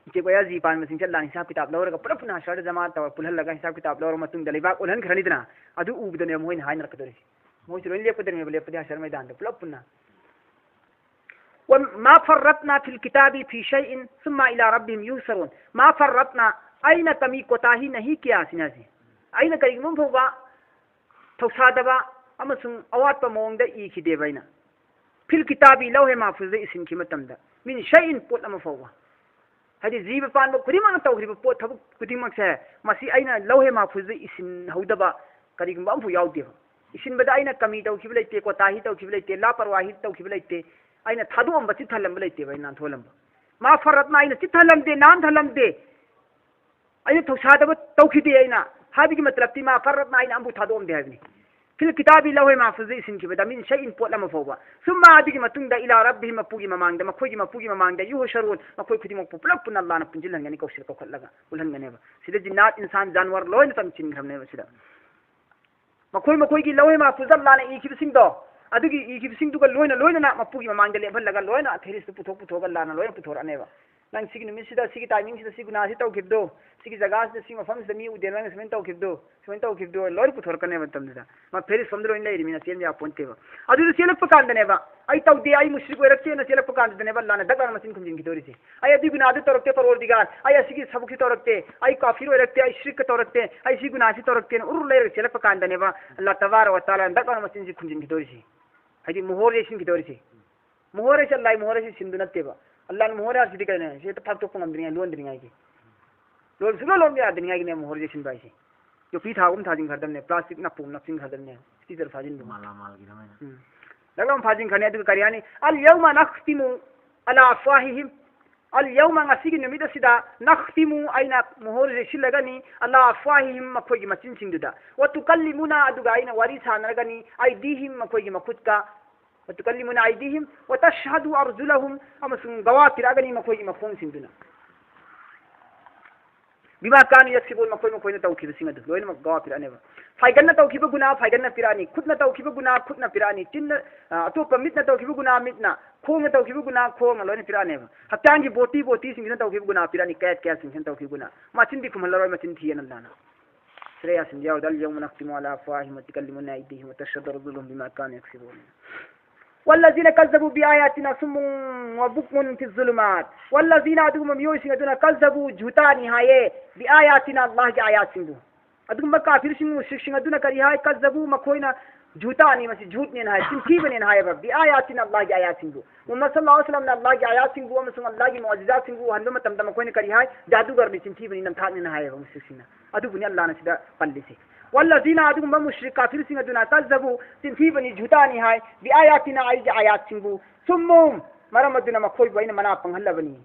ꯎꯆꯦꯛ ꯋꯥꯌꯥ ꯖꯤ ꯄꯥꯟꯕꯁꯤꯡꯁꯦ ꯑꯜꯂꯥꯅ ꯍꯤꯁꯥꯕ ꯀꯤꯇꯥꯕ ꯂꯧꯔꯒ ꯄꯨꯂꯞ ꯄꯨꯟꯅ ꯍꯁꯔꯗ ꯖꯃꯥ ꯇꯧꯔ ꯄꯨꯜꯍꯜꯂꯒ ꯍꯤꯁꯥꯕ ꯀꯤꯇꯥꯕ ꯂꯧꯔ ꯃꯇꯨꯡꯗ ꯂꯩꯕꯥꯛ ꯑꯣꯜꯍꯟꯈ꯭ꯔꯅꯤꯗꯅ, ꯑꯗꯨ ꯎꯕꯗꯅꯦꯕ ꯃꯣꯏꯅ ꯍꯥꯏꯅꯔꯛꯀꯗꯣꯔꯤꯁꯦ꯫ ꯃꯣꯏꯁꯨ ꯂꯣꯏ ꯂꯦꯞꯀꯗꯣꯏꯅꯦꯕ, ꯂꯦꯞꯄꯗꯤ ꯍꯁꯔ ꯃꯩꯗꯥꯟꯗ ꯄꯨꯂꯞ ꯄꯨꯟꯅ꯫ "ꯃꯥ ꯐꯔꯔꯠꯅꯥ ꯐꯤꯜ ꯀꯤꯇꯥꯕꯤ ꯐꯤ ꯁꯩꯏꯟ ꯁꯨꯝꯃ ꯏꯂꯥ ꯔꯕꯤꯍꯤꯝ ꯌꯨꯍꯁꯔꯨꯟ"꯫ ꯃꯥ ꯐꯔꯔꯠꯅꯥ, ꯑꯩꯅ ꯀꯃꯤ ꯀꯣꯇꯥꯍꯤ ꯅꯍꯤ ꯀꯤꯌꯥ ꯁꯤꯅ ꯁꯤ꯫ ꯑꯩꯅ ꯀꯔꯤꯒꯨꯝꯕ ꯑꯃ ꯐꯥꯎꯕ ꯊꯧꯁꯥꯗꯕ ꯑꯃꯁꯨꯡ ꯑꯋꯥꯠꯄ ꯃꯑꯣꯡꯗ ꯏꯈꯤꯗꯦꯕ ꯑꯩꯅ꯫ ꯐꯤꯜ ꯀꯤꯇꯥꯕꯤ, ꯂꯧꯍꯦ ꯃꯥꯐꯨꯖꯗ ꯏꯁꯤꯟꯈꯤꯕ ꯃꯇꯝꯗ, ꯃꯤꯟ ꯁꯩꯏꯟ, ꯄꯣꯠ ꯑꯃ ꯐꯥꯎꯕ, ꯍꯥꯏꯗꯤ ꯖꯤꯕ ꯄꯥꯟꯕ ꯈꯨꯗꯤꯡꯃꯛꯅ ꯇꯧꯈ꯭ꯔꯤꯕ ꯄꯣꯠ, ꯊꯕꯛ ꯈꯨꯗꯤꯡꯃꯛꯁꯦ, ꯃꯁꯤ ꯑꯩꯅ ꯂꯧꯍꯦ ꯃꯥꯐꯨꯖꯗ ꯏꯁꯤꯟꯍꯧꯗꯕ ꯀꯔꯤꯒꯨꯝꯕ ꯑꯃꯐꯥꯎ ꯌꯥꯎꯗꯦꯕ꯫ ꯏꯁꯤꯟꯕꯗ ꯑꯩꯅ ꯀꯃꯤ ꯇꯧꯈꯤꯕ ꯂꯩꯇꯦ, ꯀꯣꯇꯥꯍꯤ ꯇꯧꯈꯤꯕ ꯂꯩꯇꯦ, ꯂꯥꯄꯔꯋꯥꯍꯤ ꯇꯧꯈꯤꯕ ꯂꯩꯇꯦ꯫ ꯑꯩꯅ ꯊꯥꯗꯣꯛꯑꯝꯕ, ꯆꯤꯠꯊꯍꯜꯂꯝꯕ ꯂꯩꯇꯦꯕ, ꯑꯩꯅ ꯅꯥꯟꯊꯣꯛꯍꯜꯂꯝꯕ꯫ ꯃꯥ ꯐꯔꯠꯅ, ꯑꯩꯅ ꯆꯤꯠꯊꯍꯜꯂꯝꯗꯦ, ꯅꯥꯟꯊꯍꯜꯂꯝꯗꯦ꯫ ꯑꯩꯅ ꯊꯧꯁꯥꯗꯕ ꯇꯧꯈꯤꯗꯦ ꯑꯩꯅ꯫ ꯍꯥꯏꯕꯒꯤ ꯃꯇꯂꯕꯇꯤ ꯃꯥ ꯐꯔꯠꯅ, ꯑꯩꯅ ꯑꯃꯕꯨ ꯊꯥꯗꯣꯛꯑꯝꯗꯦ ꯍꯥꯏꯕꯅꯤ꯫ ꯐꯤꯜ ꯀꯤꯇꯥꯕꯤ, ꯂꯧꯍꯦ ꯃꯥꯐꯨꯖꯗ ꯏꯁꯤꯟꯈꯤꯕꯗ, ꯃꯤꯟ ꯁꯩꯏꯟ, ꯄꯣꯠ ꯑꯃ ꯐꯥꯎꯕ꯫ ꯁꯨꯝꯃ, ꯑꯗꯨꯒꯤ ꯃꯇꯨꯡꯗ, ꯏꯂꯥ ꯔꯕꯤꯍꯤꯝ, ꯃꯄꯨꯒꯤ ꯃꯃꯥꯡꯗ, ꯃꯈꯣꯏꯒꯤ ꯃꯄꯨꯒꯤ ꯃꯃꯥꯡꯗ, ꯌꯨꯍꯁꯔꯨꯟ, ꯃꯈꯣꯏ ꯈꯨꯗꯤꯡꯃꯛꯄꯨ ꯄꯨꯂꯞ ꯄꯨꯟꯅ ꯑꯜꯂꯥꯅ ꯄꯨꯟꯁꯤꯜꯍꯟꯒꯅꯤ, ꯀꯧꯁꯤꯜ ꯀꯧꯈꯠꯂꯒ ꯎꯠꯍꯟꯒꯅꯦꯕ꯫ ꯁꯤꯗ ꯖꯤꯟꯅꯥꯠ, ꯏꯟꯁꯥꯟ, ꯖꯥꯟꯋꯔ ꯂꯣꯏꯅ ꯇꯝꯁꯤꯟꯈ꯭ꯔꯕꯅꯦꯕ ꯁꯤꯗ꯫ ꯃꯈꯣꯏ ꯃꯈꯣꯏꯒꯤ ꯂꯧꯍꯦ ꯃꯥꯐꯨꯖꯗ ꯑꯜꯂꯥꯅ ꯏꯈꯤꯕꯁꯤꯡꯗꯣ, ꯑꯗꯨꯒꯤ ꯏꯈꯤꯕꯁꯤꯡꯗꯨꯒ ꯂꯣꯏꯅ ꯂꯣꯏꯅꯅ ꯃꯄꯨꯒꯤ ꯃꯃꯥꯡꯗ ꯂꯦꯞꯍꯜꯂꯒ ꯂꯣꯏꯅ ꯐꯦꯔꯤꯁꯇꯨ ꯄꯨꯊꯣꯛ ꯄꯨꯊꯣꯛꯑꯒ ꯑꯜꯂꯥꯅ ꯂꯣꯏꯅ ꯄꯨꯊꯣꯔꯛꯑꯅꯦꯕ꯫ ꯅꯪ ꯁꯤꯒꯤ ꯅꯨꯃꯤꯠꯁꯤꯗ, ꯁꯤꯒꯤ ꯇꯥꯏꯃꯤꯡꯁꯤꯗ, ꯁꯤ ꯒꯨꯅꯥꯁꯤ ꯇꯧꯈꯤꯕꯗꯣ, ꯁꯤꯒꯤ ꯖꯒꯥꯁꯤꯗ, ꯁꯤ ꯃꯐꯝꯁꯤꯗ ꯃꯤ ꯎꯗꯦ, ꯅꯪꯅ ꯁꯨꯃꯥꯏꯅ ꯇꯧꯈꯤꯕꯗꯣ, ꯁꯨꯃꯥꯏꯅ ꯇꯧꯈꯤꯕꯗꯣ, ꯂꯣꯏꯅ ꯄꯨꯊꯣꯔꯛꯀꯅꯦꯕ ꯃꯇꯝꯗꯨꯗ꯫ ꯃꯥ ꯐꯦꯔꯤꯁ ꯁꯣꯝꯗ ꯂꯣꯏꯅ ꯂꯩꯔꯤꯃꯤꯅ ꯆꯦꯟꯕ ꯌꯥꯄꯣꯟꯇꯦꯕ꯫ ꯑꯗꯨꯗ ꯆꯦꯜꯂꯛꯄ ꯀꯥꯟꯗꯅꯦꯕ, ꯑꯩ ꯇꯧꯗꯦ, ꯑꯩ ꯃꯨꯁ꯭ꯔꯤꯛ ꯑꯣꯏꯔꯛꯇꯦꯅ ꯆꯦꯜꯂꯛꯄ ꯀꯥꯟꯗꯨꯗꯅꯦꯕ ꯑꯜꯂꯥꯅ ꯗꯛ ꯂꯥꯎꯅ ꯃꯆꯤꯟ ꯈꯨꯝꯖꯤꯟꯈꯤꯗꯣꯔꯤꯁꯦ꯫ "ꯑꯩ ꯑꯗꯨꯒꯤ ꯒꯨꯅꯥꯗꯨ ꯇꯧꯔꯛꯇꯦ ꯄꯔꯣꯔꯗꯤꯒꯥꯔ, ꯑꯩ ꯑꯁꯤꯒꯤ ꯊꯕꯛꯁꯤ ꯇꯧꯔꯛꯇꯦ, ꯑꯩ ꯀꯥꯐꯤꯔ ꯑꯣꯏꯔꯛꯇꯦ, ꯑꯩ ꯁꯤꯔꯛꯀ ꯇꯧꯔꯛꯇꯦ, ꯑꯩ ꯁꯤ ꯒꯨꯅꯥꯁꯤ ꯇꯧꯔꯛꯇꯦꯅ" ꯎꯔꯨ ꯂꯩꯔꯒ ꯆꯦꯜꯂꯛꯄ ꯀꯥꯟꯗꯅꯦꯕ ꯑꯜꯂꯥ ꯇꯕꯥꯔꯛ ꯋ ꯇꯥꯂꯥꯅ ꯗꯛ ꯂꯥꯎꯅ ꯃꯆꯤꯟꯁꯤ ꯈꯨꯝꯖꯤꯟꯈꯤꯗꯣꯔꯤꯁꯤ꯫ ꯍꯥꯏꯗꯤ ꯃꯣꯍꯣꯔ ꯌꯩꯁꯤꯟꯈꯤꯗꯣꯔꯤꯁꯤ꯫ ꯃꯣꯍꯣꯔ ꯍꯥꯏꯁꯦ ꯑꯜꯂꯥꯍꯒꯤ ꯃꯣꯍꯣꯔ ꯍꯥꯏꯁꯦ ꯁꯤꯟꯗꯨ ꯅꯠꯇꯦꯕ꯫ ꯑꯜꯂꯥꯍꯅ ꯃꯣꯍꯣꯔ ꯍꯥꯏꯁꯤꯗꯤ ꯀꯩꯅꯣ? ꯁꯤ ꯍꯦꯛꯇ ꯐꯥꯛꯇꯣꯛꯄ ꯉꯝꯗ꯭ꯔꯤꯉꯩ, ꯂꯣꯟꯗ꯭ꯔꯤꯉꯩꯒꯤ꯫ ꯂꯣꯟ ꯁꯨꯡꯂꯣꯟ ꯂꯣꯟꯕ ꯌꯥꯗ꯭ꯔꯤꯉꯩꯒꯤꯅꯦ ꯃꯣꯍꯣꯔ ꯌꯩꯁꯤꯟꯕ ꯍꯥꯏꯁꯦ꯫ ꯌꯣꯄꯤ ꯊꯥꯎꯒꯨꯝ ꯊꯥꯖꯤꯟꯈ꯭ꯔꯗꯕꯅꯦ, ꯄ꯭ꯂꯥꯁꯇꯤꯛ ꯅꯞꯄꯨꯝ ꯅꯞꯆꯤꯟꯈ꯭ꯔꯗꯕꯅꯦ, ꯁ꯭ꯇꯤꯀꯔ ꯊꯥꯖꯤꯟꯕ꯫ ꯃꯥꯂꯥꯃꯥꯜꯒꯤꯗꯃꯥꯏꯅ꯫ ꯎꯝ꯫ ꯂꯛ ꯂꯥꯎ ꯐꯥꯖꯤꯟꯈ꯭ꯔꯅꯤ꯫ ꯑꯗꯨꯒ ꯀꯔꯤ ꯍꯥꯏꯅꯤ? "ꯑꯜ ꯌꯧꯃ ꯅꯈꯇꯤꯃꯨ ꯑꯂꯥ ꯑꯐ꯭ꯋꯥꯍꯤꯍꯤꯝ"꯫ "ꯑꯜ ꯌꯧꯃ", ꯉꯁꯤꯒꯤ ꯅꯨꯃꯤꯠ ꯑꯁꯤꯗ, "ꯅꯈꯇꯤꯃꯨ", ꯑꯩꯅ ꯃꯣꯍꯣꯔ ꯌꯩꯁꯤꯜꯂꯒꯅꯤ, "ꯑꯂꯥ ꯑꯐ꯭ꯋꯥꯍꯤꯍꯤꯝ", ꯃꯈꯣꯏꯒꯤ ꯃꯆꯤꯟꯁꯤꯡꯗꯨꯗ꯫ "ꯋ ꯇꯨꯀꯜꯂꯤꯃꯨꯅꯥ", ꯑꯗꯨꯒ ꯑꯩꯅ ꯋꯥꯔꯤ ꯁꯥꯟꯅꯔꯒꯅꯤ, "ꯑꯥꯏꯗꯤꯍꯤꯝ", ꯃꯈꯣꯏꯒꯤ ꯃꯈꯨꯠꯀ꯫ "ꯋ ꯇꯨꯀꯜꯂꯤꯃꯨꯅꯥ ꯑꯥꯏꯗꯤꯍꯤꯝ ꯋ ꯇꯁꯍꯗꯨ ꯑꯔꯖꯨꯂꯍꯨꯝ", ꯑꯃꯁꯨꯡ ꯒꯋꯥ ꯄꯤꯔꯛꯑꯒꯅꯤ ꯃꯈꯣꯏꯒꯤ ꯃꯈꯣꯡꯁꯤꯡꯗꯨꯅ꯫ "ꯕꯤꯃꯥ ꯀꯥꯅꯨ ꯌꯛꯁꯤꯕꯨꯟ", ꯃꯈꯣꯏ ꯃꯈꯣꯏꯅ ꯇꯧꯈꯤꯕꯁꯤꯡ ꯑꯗꯨ ꯂꯣꯏꯅꯃꯛ ꯒꯋꯥ ꯄꯤꯔꯛꯑꯅꯦꯕ꯫ ꯐꯥꯏꯒꯟꯅ ꯇꯧꯈꯤꯕ ꯒꯨꯅꯥ ꯐꯥꯏꯒꯟꯅ ꯄꯤꯔꯛꯑꯅꯤ, ꯈꯨꯠꯅ ꯇꯧꯈꯤꯕ ꯒꯨꯅꯥ ꯈꯨꯠꯅ ꯄꯤꯔꯛꯑꯅꯤ, ꯆꯤꯟꯅ, ꯑ, ꯑꯇꯣꯞꯄ ꯃꯤꯠꯅ ꯇꯧꯈꯤꯕ ꯒꯨꯅꯥ ꯃꯤꯠꯅ, ꯈꯣꯡꯅ ꯇꯧꯈꯤꯕ ꯒꯨꯅꯥ ꯈꯣꯡꯅ ꯂꯣꯏꯅ ꯄꯤꯔꯛꯑꯅꯦꯕ꯫ ꯍꯛꯆꯥꯡꯒꯤ ꯕꯣꯇꯤ ꯕꯣꯇꯤꯁꯤꯡꯁꯤꯅ ꯇꯧꯈꯤꯕ ꯒꯨꯅꯥ ꯄꯤꯔꯛꯑꯅꯤ, ꯀꯌꯥꯠ ꯀꯌꯥꯠꯁꯤꯡꯁꯤꯅ ꯇꯧꯈꯤꯕ ꯒꯨꯅꯥ꯫ ꯃꯆꯤꯟꯗꯤ ꯈꯨꯝꯍꯜꯂꯔꯣꯏ, ꯃꯆꯤꯟ ꯊꯤꯌꯦꯅ ꯑꯜꯂꯥꯅ꯫ ꯁꯨꯔꯥ ꯌꯥꯁꯤꯟꯗ ꯌꯥꯎꯗ, "ꯑꯜ ꯌꯧꯃ ꯅꯈꯇꯤꯃꯨ ꯑꯂꯥ ꯑꯐ꯭ꯋꯥꯍꯤꯍꯤꯝ ꯋ ꯇꯨꯀꯜꯂꯤꯃꯨꯅꯥ ꯑꯥꯏꯗꯤꯍꯤꯝ ꯋ ꯇꯁꯍꯗꯨ ꯑꯔꯖꯨꯂꯨꯍꯨꯝ ꯕꯤꯃꯥ ꯀꯥꯅꯨ ꯌꯛꯁꯤꯕꯨꯟ꯫ ꯋꯜꯂꯖꯤꯅ ꯀꯖꯖꯕꯨ ꯕꯤꯑꯥꯌꯥꯇꯤꯅꯥ ꯁꯨꯝꯃꯨꯟ ꯋ ꯕꯨꯛꯃꯨꯟ ꯐꯤ ꯖꯨꯂꯨꯃꯥꯠ." ꯋꯜꯂꯖꯤꯅ, ꯑꯗꯨꯒꯨꯝꯕ ꯃꯤꯑꯣꯏꯁꯤꯡ ꯑꯗꯨꯅ, ꯀꯖꯖꯕꯨ, ꯖꯨꯇꯥꯅꯤ ꯍꯥꯏꯌꯦ, ꯕꯤꯑꯥꯌꯥꯇꯤꯅꯥ, ꯑꯜꯂꯥꯍꯒꯤ ꯑꯥꯌꯥꯠꯁꯤꯡꯕꯨ꯫ ꯑꯗꯨꯒꯨꯝꯕ ꯀꯥꯐꯤꯔꯁꯤꯡ, ꯃꯨꯁ꯭ꯔꯤꯛꯁꯤꯡ ꯑꯗꯨꯅ ꯀꯔꯤ ꯍꯥꯏ? ꯀꯖꯖꯕꯨ, ꯃꯈꯣꯏꯅ ꯖꯨꯇꯥꯅꯤ, ꯃꯁꯤ ꯖꯨꯠꯅꯦꯅ ꯍꯥꯏ, ꯆꯤꯟꯊꯤꯕꯅꯦꯅ ꯍꯥꯏꯌꯦꯕ꯫ ꯕꯤꯑꯥꯌꯥꯇꯤꯅꯥ, ꯑꯜꯂꯥꯍꯒꯤ ꯑꯥꯌꯥꯠꯁꯤꯡꯕꯨ꯫ ꯃꯨꯍꯝꯃꯗ ꯁꯜꯂꯜꯂꯥꯍꯨ ꯑꯂꯩꯍꯤ ꯋꯁꯜꯂꯝꯅ ꯑꯜꯂꯥꯍꯒꯤ ꯑꯥꯌꯥꯠꯁꯤꯡꯕꯨ ꯑꯃꯁꯨꯡ ꯑꯜꯂꯥꯍꯒꯤ ꯃꯨꯑꯖꯤꯖꯥꯠꯁꯤꯡꯕꯨ ꯎꯍꯟꯕ ꯃꯇꯝꯗ ꯃꯈꯣꯏꯅ ꯀꯔꯤ ꯍꯥꯏ? ꯖꯥꯗꯨꯒꯔꯅꯤ, ꯆꯤꯟꯊꯤꯕꯅꯤ, ꯅꯝꯊꯥꯛꯅꯦꯅ ꯍꯥꯏꯌꯦꯕ ꯃꯨꯁ꯭ꯔꯤꯛꯁꯤꯡꯅ꯫ ꯑꯗꯨꯕꯨꯅꯤ ꯑꯜꯂꯥꯍꯅ ꯁꯤꯗ ꯄꯜꯂꯤꯁꯦ꯫ "ꯋꯜꯂꯖꯤꯅ", ꯑꯗꯨꯒꯨꯝꯕ ꯃꯨꯁ꯭ꯔꯤꯛ ꯀꯥꯐꯤꯔꯁꯤꯡ ꯑꯗꯨꯅ, "ꯀꯖꯖꯕꯨ", ꯆꯤꯟꯊꯤꯕꯅꯤ, ꯖꯨꯇꯥꯅꯤ ꯍꯥꯏ, "ꯕꯤꯑꯥꯌꯥꯇꯤꯅꯥ", ꯑꯩꯒꯤ ꯑꯥꯌꯥꯠꯁꯤꯡꯕꯨ, "ꯁꯨꯝꯃꯨꯝ", ꯃꯔꯝ ꯑꯗꯨꯅ ꯃꯈꯣꯏꯕꯨ ꯑꯩꯅ ꯃꯅꯥ ꯄꯪꯍꯜꯂꯕꯅꯤ꯫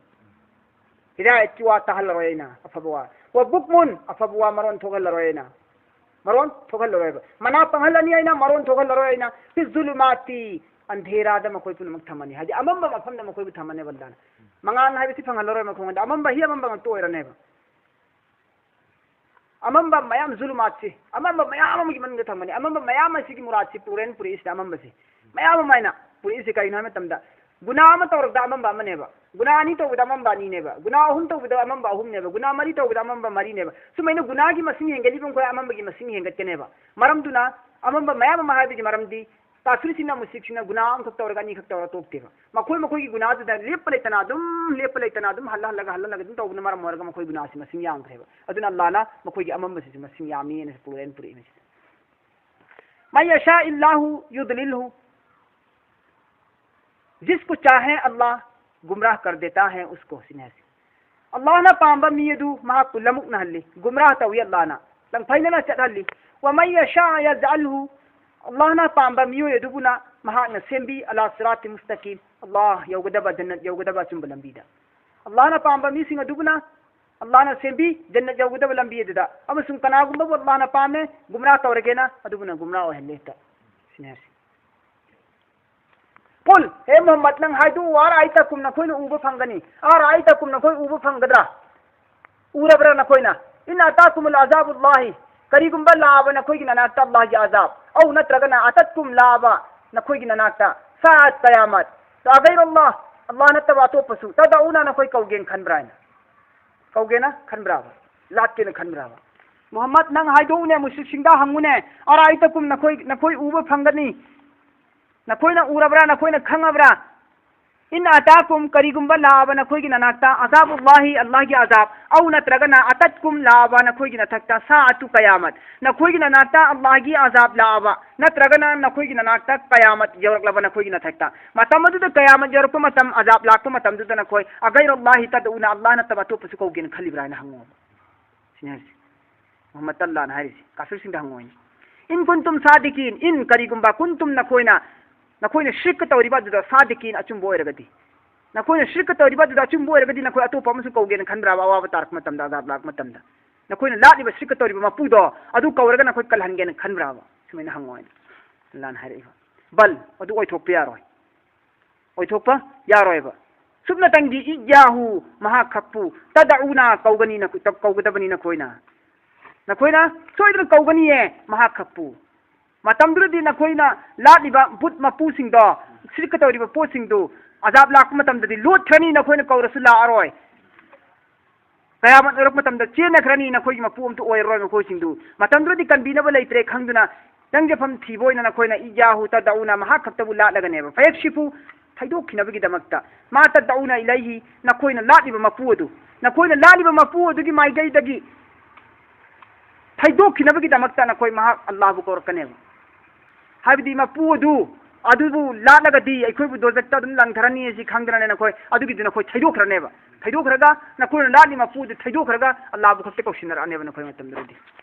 ꯍꯤꯗꯥꯌꯠꯀꯤ ꯋꯥ ꯇꯥꯍꯜꯂꯔꯣꯏ ꯑꯩꯅ, ꯑꯐꯕ ꯋꯥ꯫ "ꯋ ꯕꯨꯛꯃꯨꯟ", ꯑꯐꯕ ꯋꯥ ꯃꯔꯣꯟ ꯊꯣꯛꯍꯜꯂꯔꯣꯏ ꯑꯩꯅ꯫ ꯃꯔꯣꯟ ꯊꯣꯛꯍꯜꯂꯔꯣꯏꯕ꯫ ꯃꯅꯥ ꯄꯪꯍꯜꯂꯅꯤ ꯑꯩꯅ, ꯃꯔꯣꯟ ꯊꯣꯛꯍꯜꯂꯔꯣꯏ ꯑꯩꯅ꯫ "ꯐꯤ ꯖꯨꯂꯨꯃꯥꯇꯤ", ꯑꯟꯙꯦꯔꯥꯗ ꯃꯈꯣꯏ ꯄꯨꯝꯅꯃꯛ ꯊꯝꯃꯅꯤ꯫ ꯍꯥꯏꯗꯤ ꯑꯃꯝꯕ ꯃꯐꯝꯗ ꯃꯈꯣꯏꯕꯨ ꯊꯝꯃꯅꯦꯕ ꯑꯜꯂꯥꯍꯅ꯫ ꯃꯉꯥꯜ ꯍꯥꯏꯕꯁꯤ ꯐꯪꯍꯜꯂꯔꯣꯏ ꯃꯈꯣꯏꯉꯣꯟꯗ꯫ ꯑꯃꯝꯕ ꯍꯤ ꯑꯃꯝꯕ ꯉꯥꯛꯇ ꯑꯣꯏꯔꯅꯦꯕ꯫ ꯑꯃꯝꯕ ꯃꯌꯥꯝ, ꯖꯨꯂꯨꯃꯥꯠꯁꯤ, ꯑꯃꯝꯕ ꯃꯌꯥꯝ ꯑꯃꯒꯤ ꯃꯅꯨꯡꯗ ꯊꯝꯒꯅꯤ꯫ ꯑꯃꯝꯕ ꯃꯌꯥꯝ ꯑꯁꯤꯒꯤ ꯃꯨꯔꯥꯠꯁꯤ ꯄꯨꯔꯦꯟ ꯄꯨꯔꯛꯏꯁꯤꯅ ꯑꯃꯝꯕꯁꯤ꯫ ꯃꯌꯥꯝ ꯑꯃ ꯍꯥꯏꯅ ꯄꯨꯔꯛꯏꯁꯤ ꯀꯔꯤꯅꯣ ꯍꯥꯏꯕ ꯃꯇꯝꯗ, ꯒꯨꯅꯥ ꯑꯃ ꯇꯧꯔꯕꯗ ꯑꯃꯝꯕ ꯑꯃꯅꯦꯕ, ꯒꯨꯅꯥ ꯑꯅꯤ ꯇꯧꯕꯗ ꯑꯃꯝꯕ ꯑꯅꯤꯅꯦꯕ, ꯒꯨꯅꯥ ꯑꯍꯨꯝ ꯇꯧꯕꯗ ꯑꯃꯝꯕ ꯑꯍꯨꯝꯅꯦꯕ, ꯒꯨꯅꯥ ꯃꯔꯤ ꯇꯧꯕꯗ ꯑꯃꯝꯕ ꯃꯔꯤꯅꯦꯕ꯫ ꯁꯨꯃꯥꯏꯅ ꯒꯨꯅꯥꯒꯤ ꯃꯁꯤꯡ ꯍꯦꯟꯒꯠꯂꯤꯕ ꯃꯈꯣꯏ ꯑꯃꯝꯕꯒꯤ ꯃꯁꯤꯡ ꯍꯦꯟꯒꯠꯀꯅꯦꯕ꯫ ꯃꯔꯝꯗꯨꯅ ꯑꯃꯝꯕ ꯃꯌꯥꯝ ꯑꯃ ꯍꯥꯏꯕꯒꯤ ꯃꯔꯝꯗꯤ ꯀꯥꯐꯤꯔꯁꯤꯡꯅ, ꯃꯨꯁ꯭ꯔꯤꯛꯁꯤꯡꯅ ꯒꯨꯅꯥ ꯑꯃꯈꯛ ꯇꯧꯔꯒ ꯑꯅꯤꯈꯛ ꯇꯧꯔꯒ ꯇꯣꯛꯇꯦꯕ꯫ ꯃꯈꯣꯏ ꯃꯈꯣꯏꯒꯤ ꯒꯨꯅꯥꯗꯨꯗ ꯂꯦꯞꯄ ꯂꯩꯇꯅ ꯑꯗꯨꯝ, ꯂꯦꯞꯄ ꯂꯩꯇꯅ ꯑꯗꯨꯝ ꯍꯜꯂ ꯍꯜꯂꯒ, ꯍꯜꯂ ꯍꯜꯂꯒ ꯑꯗꯨꯝ ꯇꯧꯕꯅ ꯃꯔꯝ ꯑꯣꯏꯔꯒ ꯃꯈꯣꯏ ꯒꯨꯅꯥꯁꯤ ꯃꯁꯤꯡ ꯌꯥꯝꯈ꯭ꯔꯦꯕ꯫ ꯑꯗꯨꯅ ꯑꯜꯂꯥꯍꯅ ꯃꯈꯣꯏꯒꯤ ꯑꯃꯝꯕꯁꯤꯁꯨ ꯃꯁꯤꯡ ꯌꯥꯝꯃꯤ ꯍꯥꯏꯅ ꯄꯨꯔꯛꯑꯦ, ꯄꯨꯔꯛꯏ ꯃꯁꯤꯗ꯫ "من يشاء الله يضلله"꯫ "जिसको चाहे अल्लाह गुमराह कर देता है उसको", ꯁꯤꯅꯤ ꯍꯥꯏꯁꯦ꯫ ꯑꯜꯂꯥꯍꯅ ꯄꯥꯝꯕ ꯃꯤ ꯑꯗꯨ ꯃꯍꯥꯛꯄꯨ ꯂꯃꯨꯛꯅꯍꯜꯂꯤ, ꯒꯨꯝꯔꯥꯍ ꯇꯧꯏ ꯑꯜꯂꯥꯍꯅ, ꯂꯪꯐꯩꯅꯅ ꯆꯠꯍꯜꯂꯤ꯫ "ومن يشاء يجعله"꯫ ꯑꯜꯂꯥꯍꯅ ꯄꯥꯝꯕ ꯃꯤꯑꯣꯏ ꯑꯗꯨꯕꯨꯅ ꯃꯍꯥꯛꯅ ꯁꯦꯝꯕꯤ "على صراط مستقيم"꯫ ꯑꯜꯂꯥꯍ ꯌꯧꯒꯗꯕ, ꯖꯟꯅꯠ ꯌꯧꯒꯗꯕ ꯑꯆꯨꯝꯕ ꯂꯝꯕꯤꯗ꯫ ꯑꯜꯂꯥꯍꯅ ꯄꯥꯝꯕ ꯃꯤꯁꯤꯡ ꯑꯗꯨꯕꯨꯅ ꯑꯜꯂꯥꯍꯅ ꯁꯦꯝꯕꯤ ꯖꯟꯅꯠ ꯌꯧꯒꯗꯕ ꯂꯝꯕꯤ ꯑꯗꯨꯗ꯫ ꯑꯃꯁꯨꯡ ꯀꯅꯥꯒꯨꯝꯕꯕꯨ ꯑꯜꯂꯥꯍꯅ ꯄꯥꯝꯃꯦ, ꯒꯨꯝꯔꯥꯍ ꯇꯧꯔꯒꯦꯅ, ꯑꯗꯨꯕꯨꯅ ꯒꯨꯝꯔꯥꯍ ꯑꯣꯏꯍꯜꯂꯦ ꯍꯦꯛꯇ꯫ ꯁꯤꯅꯤ ꯍꯥꯏꯁꯦ꯫ "قل"꯫ ꯍꯦ ꯃꯨꯍꯝꯃꯗ, ꯅꯪ ꯍꯥꯏꯗꯣꯛꯎ, "أرأيتكم"꯫ ꯅꯈꯣꯏꯅ ꯎꯕ ꯐꯪꯒꯅꯤ꯫ "أرأيتكم"꯫ ꯅꯈꯣꯏ ꯎꯕ ꯐꯪꯒꯗ꯭ꯔꯥ? ꯎꯔꯕ꯭ꯔꯥ ꯅꯈꯣꯏꯅ? "إن أتاكم عذاب الله"꯫ ꯀꯔꯤꯒꯨꯝꯕ ꯂꯥꯛꯑꯕ ꯅꯈꯣꯏꯒꯤ ꯅꯅꯥꯛꯇ ꯑꯜꯂꯥꯍꯒꯤ ꯑꯖꯥꯕ꯫ "أو" ꯅꯠꯇ꯭ꯔꯒꯅ "أتتكم" ꯂꯥꯛꯑꯕ ꯅꯈꯣꯏꯒꯤ ꯅꯅꯥꯛꯇ "ساعة" ꯀꯌꯥꯃꯠ꯫ "أغير الله"꯫ ꯑꯜꯂꯥꯍ ꯅꯠꯇꯕ ꯑꯇꯣꯞꯄꯁꯨ "تدعون" ꯅꯈꯣꯏ ꯀꯧꯒꯦꯅ ꯈꯟꯕ꯭ꯔꯥ ꯍꯥꯏꯅ꯫ ꯀꯧꯒꯦꯅ ꯈꯟꯕ꯭ꯔꯥꯕ? ꯂꯥꯠꯀꯦꯅ ꯈꯟꯕ꯭ꯔꯥꯕ? ꯃꯨꯍꯝꯃꯗ, ꯅꯪ ꯍꯥꯏꯗꯣꯛꯎꯅꯦ, ꯃꯨꯁ꯭ꯔꯤꯛꯁꯤꯡꯗ ꯍꯪꯉꯨꯅꯦ꯫ "أرأيتكم"꯫ ꯅꯈꯣꯏ, ꯅꯈꯣꯏ ꯎꯕ ꯐꯪꯒꯅꯤ꯫ ꯅꯈꯣꯏꯅ ꯎꯔꯕ꯭ꯔꯥ? ꯅꯈꯣꯏꯅ ꯈꯪꯉꯕ꯭ꯔꯥ? "إن أتاكم"꯫ ꯀꯔꯤꯒꯨꯝꯕ ꯂꯥꯛꯑꯕ ꯅꯈꯣꯏꯒꯤ ꯅꯅꯥꯛꯇ "عذاب الله"꯫ ꯑꯜꯂꯥꯍꯒꯤ ꯑꯖꯥꯕ꯫ "أو" ꯅꯠꯇ꯭ꯔꯒꯅ "أتتكم" ꯂꯥꯛꯑꯕ ꯅꯈꯣꯏꯒꯤ ꯅꯊꯛꯇ "ساعة" ꯀꯌꯥꯃꯠ꯫ ꯅꯈꯣꯏꯒꯤ ꯅꯅꯥꯛꯇ ꯑꯜꯂꯥꯍꯒꯤ ꯑꯖꯥꯕ ꯂꯥꯛꯑꯕ ꯅꯠꯇ꯭ꯔꯒꯅ ꯅꯈꯣꯏꯒꯤ ꯅꯅꯥꯛꯇ ꯀꯌꯥꯃꯠ ꯌꯧꯔꯛꯂꯕ ꯅꯈꯣꯏꯒꯤ ꯅꯊꯛꯇ꯫ ꯃꯇꯝ ꯑꯗꯨꯗ ꯀꯌꯥꯃꯠ ꯌꯧꯔꯛꯄ ꯃꯇꯝ, ꯑꯖꯥꯕ ꯂꯥꯛꯄ ꯃꯇꯝꯗꯨꯗ ꯅꯈꯣꯏ "أغير الله تدعون"꯫ ꯑꯜꯂꯥꯍ ꯅꯠꯇꯕ ꯑꯇꯣꯞꯄꯁꯨ ꯀꯧꯒꯦꯅ ꯈꯜꯂꯤꯕ꯭ꯔꯥ ꯍꯥꯏꯅ ꯍꯪꯉꯣꯕ꯫ ꯁꯤꯅꯤ ꯍꯥꯏꯁꯦ꯫ ꯃꯨꯍꯝꯃꯗ, ꯑꯜꯂꯥꯍꯅ ꯍꯥꯏꯔꯤꯁꯦ ꯀꯥꯐꯤꯔꯁꯤꯡꯗ ꯍꯪꯉꯣ ꯍꯥꯏꯅꯤ꯫ "إن كنتم صادقين"꯫ "إن" ꯀꯔꯤꯒꯨꯝꯕ, "كنتم" ꯅꯈꯣꯏꯅ, ꯅꯈꯣꯏꯅ ꯁꯤꯔꯛꯀ ꯇꯧꯔꯤꯕ ꯑꯗꯨꯗ "صادقين" ꯑꯆꯨꯝꯕ ꯑꯣꯏꯔꯒꯗꯤ, ꯅꯈꯣꯏꯅ ꯁꯤꯔꯛꯀ ꯇꯧꯔꯤꯕ ꯑꯗꯨꯗ ꯑꯆꯨꯝꯕ ꯑꯣꯏꯔꯒꯗꯤ ꯅꯈꯣꯏ ꯑꯇꯣꯞꯄ ꯑꯃꯁꯨ ꯀꯧꯒꯦꯅ ꯈꯟꯕ꯭ꯔꯥꯕ? ꯑꯋꯥꯕ ꯇꯥꯔꯛꯄ ꯃꯇꯝꯗ, ꯑꯖꯥꯕ ꯂꯥꯛꯄ ꯃꯇꯝꯗ ꯅꯈꯣꯏꯅ ꯂꯥꯠꯂꯤꯕ ꯁꯤꯔꯛꯀ ꯇꯧꯔꯤꯕ ꯃꯄꯨꯗꯣ ꯑꯗꯨ ꯀꯧꯔꯒ ꯅꯈꯣꯏ ꯀꯜꯍꯟꯒꯦꯅ ꯈꯟꯕ꯭ꯔꯥꯕ? ꯁꯨꯃꯥꯏꯅ ꯍꯪꯉꯣ ꯍꯥꯏꯅ ꯑꯜꯂꯥꯍꯅ ꯍꯥꯏꯔꯛꯏꯕ꯫ "بل"꯫ ꯑꯗꯨ ꯑꯣꯏꯊꯣꯛꯄ ꯌꯥꯔꯣꯏ꯫ ꯑꯣꯏꯊꯣꯛꯄ ꯌꯥꯔꯣꯏꯕ꯫ ꯁꯨꯞꯅꯇꯪꯗꯤ "إياه"꯫ ꯃꯍꯥꯛ ꯈꯛꯄꯨ "تدعون" ꯀꯧꯒꯅꯤ, ꯅꯈꯣꯏ-, ꯀꯧꯒꯗꯕꯅꯤ ꯅꯈꯣꯏꯅ꯫ ꯅꯈꯣꯏꯅ ꯁꯣꯏꯗꯅ ꯀꯧꯒꯅꯤꯌꯦ ꯃꯍꯥꯛ ꯈꯛꯄꯨ꯫ ꯃꯇꯝꯗꯨꯗꯗꯤ ꯅꯈꯣꯏꯅ ꯂꯥꯠꯂꯤꯕ ꯕꯨꯠ ꯃꯄꯨꯁꯤꯡꯗꯣ, ꯁꯤꯔꯛꯀ ꯇꯧꯔꯤꯕ ꯄꯣꯠꯁꯤꯡꯗꯨ, ꯑꯖꯥꯕ ꯂꯥꯛꯄ ꯃꯇꯝꯗꯗꯤ ꯂꯣꯠꯈ꯭ꯔꯅꯤ, ꯅꯈꯣꯏꯅ ꯀꯧꯔꯁꯨ ꯂꯥꯛꯑꯔꯣꯏ꯫ ꯀꯌꯥꯃꯠ ꯌꯧꯔꯛꯄ ꯃꯇꯝꯗ ꯆꯦꯟꯅꯈ꯭ꯔꯅꯤ, ꯅꯈꯣꯏꯒꯤ ꯃꯄꯨ ꯑꯝꯇ ꯑꯣꯏꯔꯔꯣꯏ ꯃꯈꯣꯏꯁꯤꯡꯗꯨ꯫ ꯃꯇꯝꯗꯨꯗꯗꯤ ꯀꯟꯕꯤꯅꯕ ꯂꯩꯇ꯭ꯔꯦ ꯈꯪꯗꯨꯅ, ꯆꯪꯖꯐꯝ ꯊꯤꯕ ꯑꯣꯏꯅ ꯅꯈꯣꯏꯅ ꯏꯌꯥꯍꯨ ꯇꯗꯎꯅ, ꯃꯍꯥꯛ ꯈꯛꯇꯕꯨ ꯂꯥꯠꯂꯒꯅꯦꯕ꯫ ꯐꯌꯛꯁꯤꯐꯨ, ꯊꯩꯗꯣꯛꯈꯤꯅꯕꯒꯤꯗꯃꯛꯇ, ꯃꯥ ꯇꯗꯎꯅ ꯏꯂꯩꯍꯤ, ꯅꯈꯣꯏꯅ ꯂꯥꯠꯂꯤꯕ ꯃꯄꯨ ꯑꯗꯨ, ꯅꯈꯣꯏꯅ ꯂꯥꯠꯂꯤꯕ ꯃꯄꯨ ꯑꯗꯨꯒꯤ ꯃꯥꯏꯀꯩꯗꯒꯤ ꯊꯩꯗꯣꯛꯈꯤꯅꯕꯒꯤꯗꯃꯛꯇ ꯅꯈꯣꯏ ꯃꯍꯥꯛ ꯑꯜꯂꯥꯍꯕꯨ ꯀꯧꯔꯛꯀꯅꯦꯕ꯫ ꯍꯥꯏꯕꯗꯤ ꯃꯄꯨ ꯑꯗꯨ, ꯑꯗꯨꯕꯨ ꯂꯥꯠꯂꯒꯗꯤ ꯑꯩꯈꯣꯏꯕꯨ ꯗꯣꯖꯛꯇ ꯑꯗꯨꯝ ꯂꯪꯊꯔꯅꯤ ꯑꯁꯤ ꯈꯪꯗꯅꯅꯦ ꯅꯈꯣꯏ ꯑꯗꯨꯒꯤꯗꯨ ꯅꯈꯣꯏ ꯊꯩꯗꯣꯛꯈ꯭ꯔꯅꯦꯕ꯫ ꯊꯩꯗꯣꯛꯈ꯭ꯔꯒ ꯅꯈꯣꯏꯅ ꯂꯥꯠꯂꯤ ꯃꯄꯨ ꯑꯗꯨ ꯊꯩꯗꯣꯛꯈ꯭ꯔꯒ ꯑꯜꯂꯥꯍꯕꯨ ꯈꯛꯇ ꯀꯧꯁꯤꯟꯅꯔꯛꯑꯅꯦꯕ ꯅꯈꯣꯏ ꯃꯇꯝꯗꯨꯗꯗꯤ꯫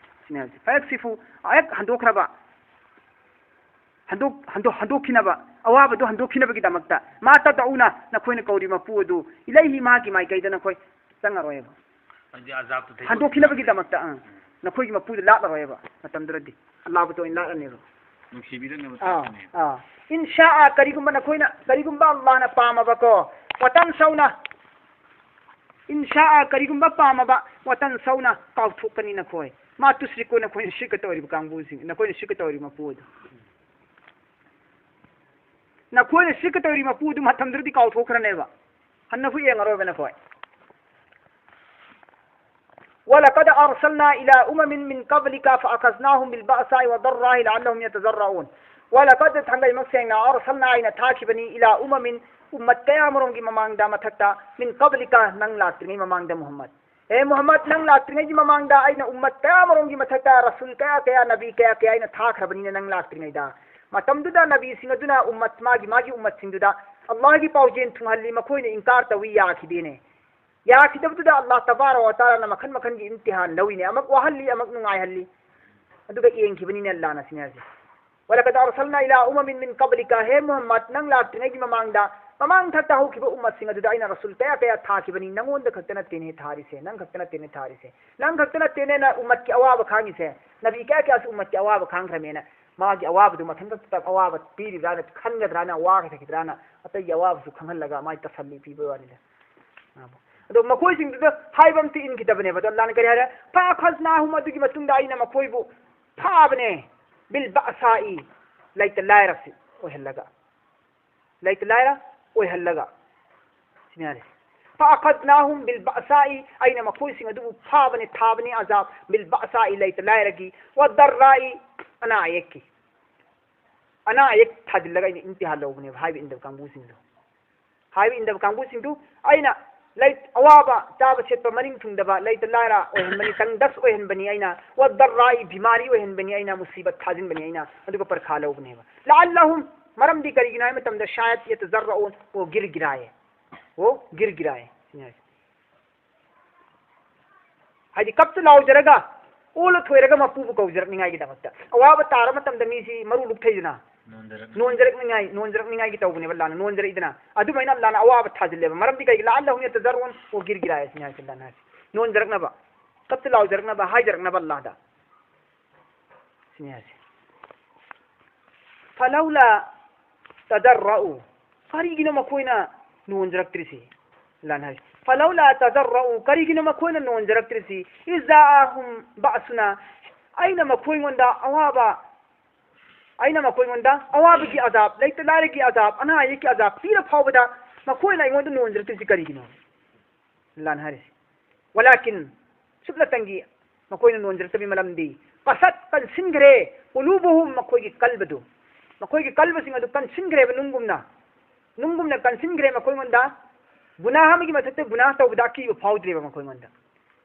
ꯁꯤꯅꯦ ꯍꯥꯏꯁꯦ꯫ ꯐꯌꯛꯁꯤꯐꯨ, ꯍꯦꯛ ꯍꯟꯗꯣꯛꯈ꯭ꯔꯕ, ꯍꯟꯗꯣꯛ-, ꯍꯟꯗꯣꯛ-, ꯍꯟꯗꯣꯛꯈꯤꯅꯕ, ꯑꯋꯥꯕꯗꯨ ꯍꯟꯗꯣꯛꯈꯤꯅꯕꯒꯤꯗꯃꯛꯇ, ꯃꯥ ꯇꯗꯎꯅ, ꯅꯈꯣꯏꯅ ꯀꯧꯔꯤ ꯃꯄꯨ ꯑꯗꯨ, ꯏꯂꯩꯍꯤ, ꯃꯥꯒꯤ ꯃꯥꯏꯀꯩꯗ ꯅꯈꯣꯏ ꯆꯪꯉꯔꯣꯏꯕ꯫ ꯍꯥꯏꯗꯤ ꯑꯖꯥꯕꯇ ꯊꯩꯗꯣꯛ-, ꯍꯟꯗꯣꯛꯈꯤꯅꯕꯒꯤꯗꯃꯛꯇ, ꯑꯥ, ꯅꯈꯣꯏꯒꯤ ꯃꯄꯨꯗꯨ ꯂꯥꯠꯂꯔꯣꯏꯕ ꯃꯇꯝꯗꯨꯗꯗꯤ꯫ ꯑꯜꯂꯥꯍꯕꯨ ꯑꯣꯏꯅ ꯂꯥꯠꯂꯅꯦꯕ꯫ ꯅꯨꯡꯁꯤꯕꯤꯗꯅꯦꯕ ꯑꯥ, ꯇꯥꯛꯄꯅꯦ꯫ ꯑꯥ꯫ ꯏꯟ ꯁꯥꯑ, ꯀꯔꯤꯒꯨꯝꯕ ꯅꯈꯣꯏꯅ, ꯀꯔꯤꯒꯨꯝꯕ ꯑꯜꯂꯥꯍꯅ ꯄꯥꯝꯃꯕꯀꯣ, ꯋꯇꯟꯁꯧꯅ, ꯏꯟ ꯁꯥꯑ, ꯀꯔꯤꯒꯨꯝꯕ ꯄꯥꯝꯃꯕ, ꯋꯇꯟꯁꯧꯅ, ꯀꯥꯎꯊꯣꯛꯀꯅꯤ ꯅꯈꯣꯏ꯫ ꯃꯥ ꯇꯨꯁ꯭ꯔꯤꯀꯨ, ꯅꯈꯣꯏꯅ ꯁꯤꯔꯛꯀ ꯇꯧꯔꯤꯕ ꯀꯥꯡꯕꯨꯁꯤꯡ, ꯅꯈꯣꯏꯅ ꯁꯤꯔꯛꯀ ꯇꯧꯔꯤꯕ ꯃꯄꯨ ꯑꯗꯨ꯫ ꯅꯈꯣꯏꯅ ꯁꯤꯔꯛꯀ ꯇꯧꯔꯤꯕ ꯃꯄꯨ ꯑꯗꯨ ꯃꯇꯝꯗꯨꯗꯗꯤ ꯀꯥꯎꯊꯣꯛꯈ꯭ꯔꯅꯦꯕ꯫ ꯍꯟꯅꯁꯨ ꯌꯦꯡꯉꯔꯣꯏꯕ ꯅꯈꯣꯏ꯫ ولقد أرسلنا إلى أمم من قبلك فأخذناهم بالبأساء والضراء لعلهم يتضرعون. ولقد, ꯊꯥꯡꯒꯩꯃꯛ ꯁꯦꯡꯅ, أرسلنا, ꯑꯩꯅ ꯊꯥꯈꯤꯕꯅꯤ, إلى أمم, ꯎꯝꯃꯠ ꯀꯌꯥ ꯑꯃꯔꯣꯝꯒꯤ ꯃꯃꯥꯡꯗ, ꯃꯊꯛꯇ, من قبلك, ꯅꯪ ꯂꯥꯛꯇ꯭ꯔꯤꯉꯩ ꯃꯃꯥꯡꯗ, ꯃꯨꯍꯝꯃꯗ꯫ ꯍꯦ ꯃꯨꯍꯝꯃꯗ, ꯅꯪ ꯂꯥꯛꯇ꯭ꯔꯤꯉꯩꯒꯤ ꯃꯃꯥꯡꯗ ꯑꯩꯅ ꯎꯝꯃꯠ ꯀꯌꯥ ꯑꯃꯔꯣꯝꯒꯤ ꯃꯊꯛꯇ ꯔꯁꯨꯜ ꯀꯌꯥ ꯀꯌꯥ, ꯅꯕꯤ ꯀꯌꯥ ꯀꯌꯥ ꯑꯩꯅ ꯊꯥꯈ꯭ꯔꯕꯅꯤꯅ ꯅꯪ ꯂꯥꯛꯇ꯭ꯔꯤꯉꯩꯗ꯫ ꯃꯇꯝꯗꯨꯗ ꯅꯕꯤꯁꯤꯡ ꯑꯗꯨꯅ ꯎꯝꯃꯠ, ꯃꯥꯒꯤ, ꯃꯥꯒꯤ ꯎꯝꯃꯠꯁꯤꯡꯗꯨꯗ ꯑꯜꯂꯥꯍꯒꯤ ꯄꯥꯎꯖꯦꯜ ꯊꯨꯡꯍꯜꯂꯤ, ꯃꯈꯣꯏꯅ ꯏꯟꯀꯥꯔ ꯇꯧꯏ, ꯌꯥꯈꯤꯗꯦꯅꯦ꯫ ꯌꯥꯈꯤꯗꯕꯗꯨꯗ ꯑꯜꯂꯥꯍ ꯇꯕꯥꯔꯛ ꯋ ꯇꯥꯂꯥꯅ ꯃꯈꯟ ꯃꯈꯟꯒꯤ ꯏꯝꯇꯤꯍꯥꯟ ꯂꯧꯏꯅꯦ, ꯑꯃꯛ ꯋꯥꯍꯜꯂꯤ, ꯑꯃꯛ ꯅꯨꯡꯉꯥꯏꯍꯜꯂꯤ꯫ ꯑꯗꯨꯒ ꯌꯦꯡꯈꯤꯕꯅꯤꯅꯦ ꯑꯜꯂꯥꯍꯅ ꯁꯤꯅꯦ ꯍꯥꯏꯁꯦ꯫ ولقد أرسلنا إلى أمم من قبلك, ꯍꯦ ꯃꯨꯍꯝꯃꯗ, ꯅꯪ ꯂꯥꯛꯇ꯭ꯔꯤꯉꯩꯒꯤ ꯃꯃꯥꯡꯗ, ꯃꯃꯥꯡ ꯊꯛꯇ ꯍꯧꯈꯤꯕ ꯎꯝꯃꯠꯁꯤꯡ ꯑꯗꯨꯗ ꯑꯩꯅ ꯔꯁꯨꯜ ꯀꯌꯥ ꯀꯌꯥ ꯊꯥꯈꯤꯕꯅꯤ, ꯅꯪꯉꯣꯟꯗ ꯈꯛꯇ ꯅꯠꯇꯦꯅꯦ ꯊꯥꯔꯤꯁꯦ, ꯅꯪ ꯈꯛꯇ ꯅꯠꯇꯦꯅꯦ ꯊꯥꯔꯤꯁꯦ, ꯅꯪ ꯈꯛꯇ ꯅꯠꯇꯦꯅꯦ ꯅ ꯎꯝꯃꯠꯀꯤ ꯑꯋꯥꯕ ꯈꯥꯡꯉꯤꯁꯦ, ꯅꯕꯤ ꯀꯌꯥ ꯀꯌꯥꯁꯨ ꯎꯝꯃꯠꯀꯤ ꯑꯋꯥꯕ ꯈꯥꯡꯈ꯭ꯔꯃꯦꯅ, ꯃꯥꯒꯤ ꯑꯋꯥꯕꯗꯨ ꯃꯊꯟꯇ ꯑꯋꯥꯕ ꯄꯤꯔꯤꯕ꯭ꯔꯥꯅ ꯈꯟꯒꯗ꯭ꯔꯥꯅ, ꯋꯥꯒꯗ꯭ꯔꯥꯅ, ꯑꯇꯩꯒꯤ ꯑꯋꯥꯕꯁꯨ ꯈꯪꯍꯜꯂꯒ ꯃꯥꯒꯤ ꯇꯁꯜꯂꯤ ꯄꯤꯕ ꯋꯥꯅꯤꯗ꯫ ꯑꯗꯣ ꯃꯈꯣꯏꯁꯤꯡꯗꯨꯗ ꯍꯥꯏꯕ ꯑꯝꯇ ꯏꯟꯈꯤꯗꯕꯅꯦꯕ꯫ ꯑꯗꯣ ꯑꯜꯂꯥꯍꯅ ꯀꯔꯤ ꯍꯥꯏꯔꯦ? فأخذناهم, ꯑꯗꯨꯒꯤ ꯃꯇꯨꯡꯗ ꯑꯩꯅ ꯃꯈꯣꯏꯕꯨ ꯐꯥꯕꯅꯦ, بالبأساء, ꯂꯩꯇ ꯂꯥꯏꯔꯁꯤ ꯑꯣꯏꯍꯜꯂꯒ, ꯂꯩꯇ ꯂꯥꯏꯔ ꯑꯣꯏꯍꯜꯂꯒ꯫ ꯁꯤꯅꯤ ꯍꯥꯏꯔꯦ꯫ فأخذناهم بالبأساء, ꯑꯩꯅ ꯃꯈꯣꯏꯁꯤꯡ ꯑꯗꯨꯕꯨ ꯐꯥꯕꯅꯤ, ꯊꯥꯕꯅꯤ, ꯑꯖꯥꯕ, بالبأساء, ꯂꯩꯇ ꯂꯥꯏꯔꯒꯤ, والضراء, ꯑꯅꯥ ꯑꯌꯦꯛꯀꯤ, ꯑꯅꯥ ꯑꯌꯦꯛ ꯊꯥꯖꯤꯜꯂꯒ ꯑꯩꯅ ꯏꯝꯇꯤꯍꯥꯟ ꯂꯧꯕꯅꯦꯕ ꯍꯥꯏꯕ ꯏꯟꯗꯕ ꯀꯥꯡꯕꯨꯁꯤꯡꯗꯣ꯫ ꯍꯥꯏꯕ ꯏꯟꯗꯕ ꯀꯥꯡꯕꯨꯁꯤꯡꯗꯨ ꯑꯩꯅ ꯂꯩ-, ꯑꯋꯥꯕ, ꯆꯥꯕ ꯁꯦꯠꯄ ꯃꯅꯤꯡ ꯊꯨꯡꯗꯕ, ꯂꯩꯇ ꯂꯥꯏꯔ ꯑꯣꯏꯍꯟꯕꯅꯤ, ꯇꯪꯗꯁ ꯑꯣꯏꯍꯟꯕꯅꯤ ꯑꯩꯅ, والضراء, ꯕꯤꯃꯥꯔꯤ ꯑꯣꯏꯍꯟꯕꯅꯤ ꯑꯩꯅ, ꯃꯨꯁꯤꯕꯠ ꯊꯥꯖꯤꯟꯕꯅꯤ ꯑꯩꯅ, ꯑꯗꯨꯒ ꯄꯔꯈꯥ ꯂꯧꯕꯅꯦꯕ꯫ لعلهم, ꯃꯔꯝꯗꯤ ꯀꯔꯤꯒꯤꯅꯣ ꯍꯥꯏꯕ ꯃꯇꯝꯗ, شايد, يتضرعون, ꯑꯣ ꯒꯤꯔ ꯒꯤꯔꯥꯌꯦ, ꯑꯣ ꯒꯤꯔ ꯒꯤꯔꯥꯌꯦ, ꯁꯤꯅꯤ ꯍꯥꯏꯁꯦ꯫ ꯍꯥꯏꯗꯤ ꯀꯞꯇ ꯂꯥꯎꯖꯔꯒ, ꯑꯣꯜꯂ ꯊꯣꯏꯔꯒ ꯃꯄꯨꯕꯨ ꯀꯧꯖꯔꯛꯅꯤꯉꯥꯏꯒꯤꯗꯃꯛꯇ꯫ ꯑꯋꯥꯕ ꯇꯥꯔ ꯃꯇꯝꯗ ꯃꯤꯁꯤ ꯃꯔꯨ ꯂꯨꯛꯊꯩꯗꯅ, ꯅꯣꯟꯖꯔꯛꯅꯤꯡꯉꯥꯏ, ꯅꯣꯟꯖꯔꯛꯅꯤꯡꯉꯥꯏꯒꯤ ꯇꯧꯕꯅꯦꯕ ꯑꯜꯂꯥꯍꯅ, ꯅꯣꯟꯖꯔꯛꯏꯗꯅ꯫ ꯑꯗꯨꯃꯥꯏꯅ ꯑꯜꯂꯥꯍꯅ ꯑꯋꯥꯕ ꯊꯥꯖꯤꯜꯂꯦꯕ꯫ ꯃꯔꯝꯗꯤ ꯀꯩꯒꯤ? لعلهم يتضرعون, ꯑꯣ ꯒꯤꯔ ꯒꯤꯔꯥꯌꯦ ꯁꯤꯅꯤ ꯍꯥꯏꯁꯦ ꯑꯜꯂꯥꯍꯅ ꯍꯥꯏꯁꯦ꯫ ꯅꯣꯟꯖꯔꯛꯅꯕ, ꯀꯞꯇ ꯂꯥꯎꯖꯔꯛꯅꯕ ꯍꯥꯏꯖꯔꯛꯅꯕ ꯑꯜꯂꯥꯍꯗ ꯁꯤꯅꯤ ꯍꯥꯏꯁꯦ꯫ فلولا تضرعوا, ꯀꯔꯤꯒꯤꯅꯣ ꯃꯈꯣꯏꯅ ꯅꯣꯟꯖꯔꯛꯇ꯭ꯔꯤꯁꯤ? ꯑꯜꯂꯥꯍꯅ ꯍꯥꯏ, فلولا تضرعوا, ꯀꯔꯤꯒꯤꯅꯣ ꯃꯈꯣꯏꯅ ꯅꯣꯟꯖꯔꯛꯇ꯭ꯔꯤꯁꯤ? إذ جاءهم بأسنا, ꯑꯩꯅ ꯃꯈꯣꯏꯉꯣꯟꯗ ꯑꯋꯥꯕ, ꯑꯩꯅ ꯃꯈꯣꯏꯉꯣꯟꯗ ꯑꯋꯥꯕꯒꯤ ꯑꯖꯥꯕ, ꯂꯩꯇ ꯂꯥꯏꯔꯒꯤ ꯑꯖꯥꯕ, ꯑꯅꯥ ꯑꯌꯦꯛꯀꯤ ꯑꯖꯥꯕ ꯄꯤꯔ ꯐꯥꯎꯕꯗ ꯃꯈꯣꯏꯅ ꯑꯩꯉꯣꯟꯗ ꯅꯣꯟꯖꯔꯛꯇ꯭ꯔꯤꯁꯤ ꯀꯔꯤꯒꯤꯅꯣ? ꯑꯜꯂꯥꯍꯅ ꯍꯥꯏꯔꯤꯁꯤ, ولكن, ꯁꯨꯞꯅꯇꯪꯒꯤ ꯃꯈꯣꯏꯅ ꯅꯣꯟꯖꯔꯛꯇꯕꯒꯤ ꯃꯔꯝꯗꯤ, قست, ꯀꯟꯁꯤꯟꯈ꯭ꯔꯦ, قلوبهم, ꯃꯈꯣꯏꯒꯤ ꯀꯜꯕꯗꯨ, ꯃꯈꯣꯏꯒꯤ ꯀꯜꯕꯁꯤꯡ ꯑꯗꯨ ꯀꯟꯁꯤꯟꯈ꯭ꯔꯦꯕ ꯅꯨꯡꯒꯨꯝꯅ, ꯅꯨꯡꯒꯨꯝꯅ ꯀꯟꯁꯤꯟꯈ꯭ꯔꯦ ꯃꯈꯣꯏꯉꯣꯟꯗ꯫ ꯒꯨꯅꯥꯍ ꯑꯃꯒꯤ ꯃꯊꯛꯇ ꯒꯨꯅꯥꯍ ꯇꯧꯕꯗ ꯑꯀꯤꯕ ꯐꯥꯎꯗ꯭ꯔꯦꯕ ꯃꯈꯣꯏꯉꯣꯟꯗ꯫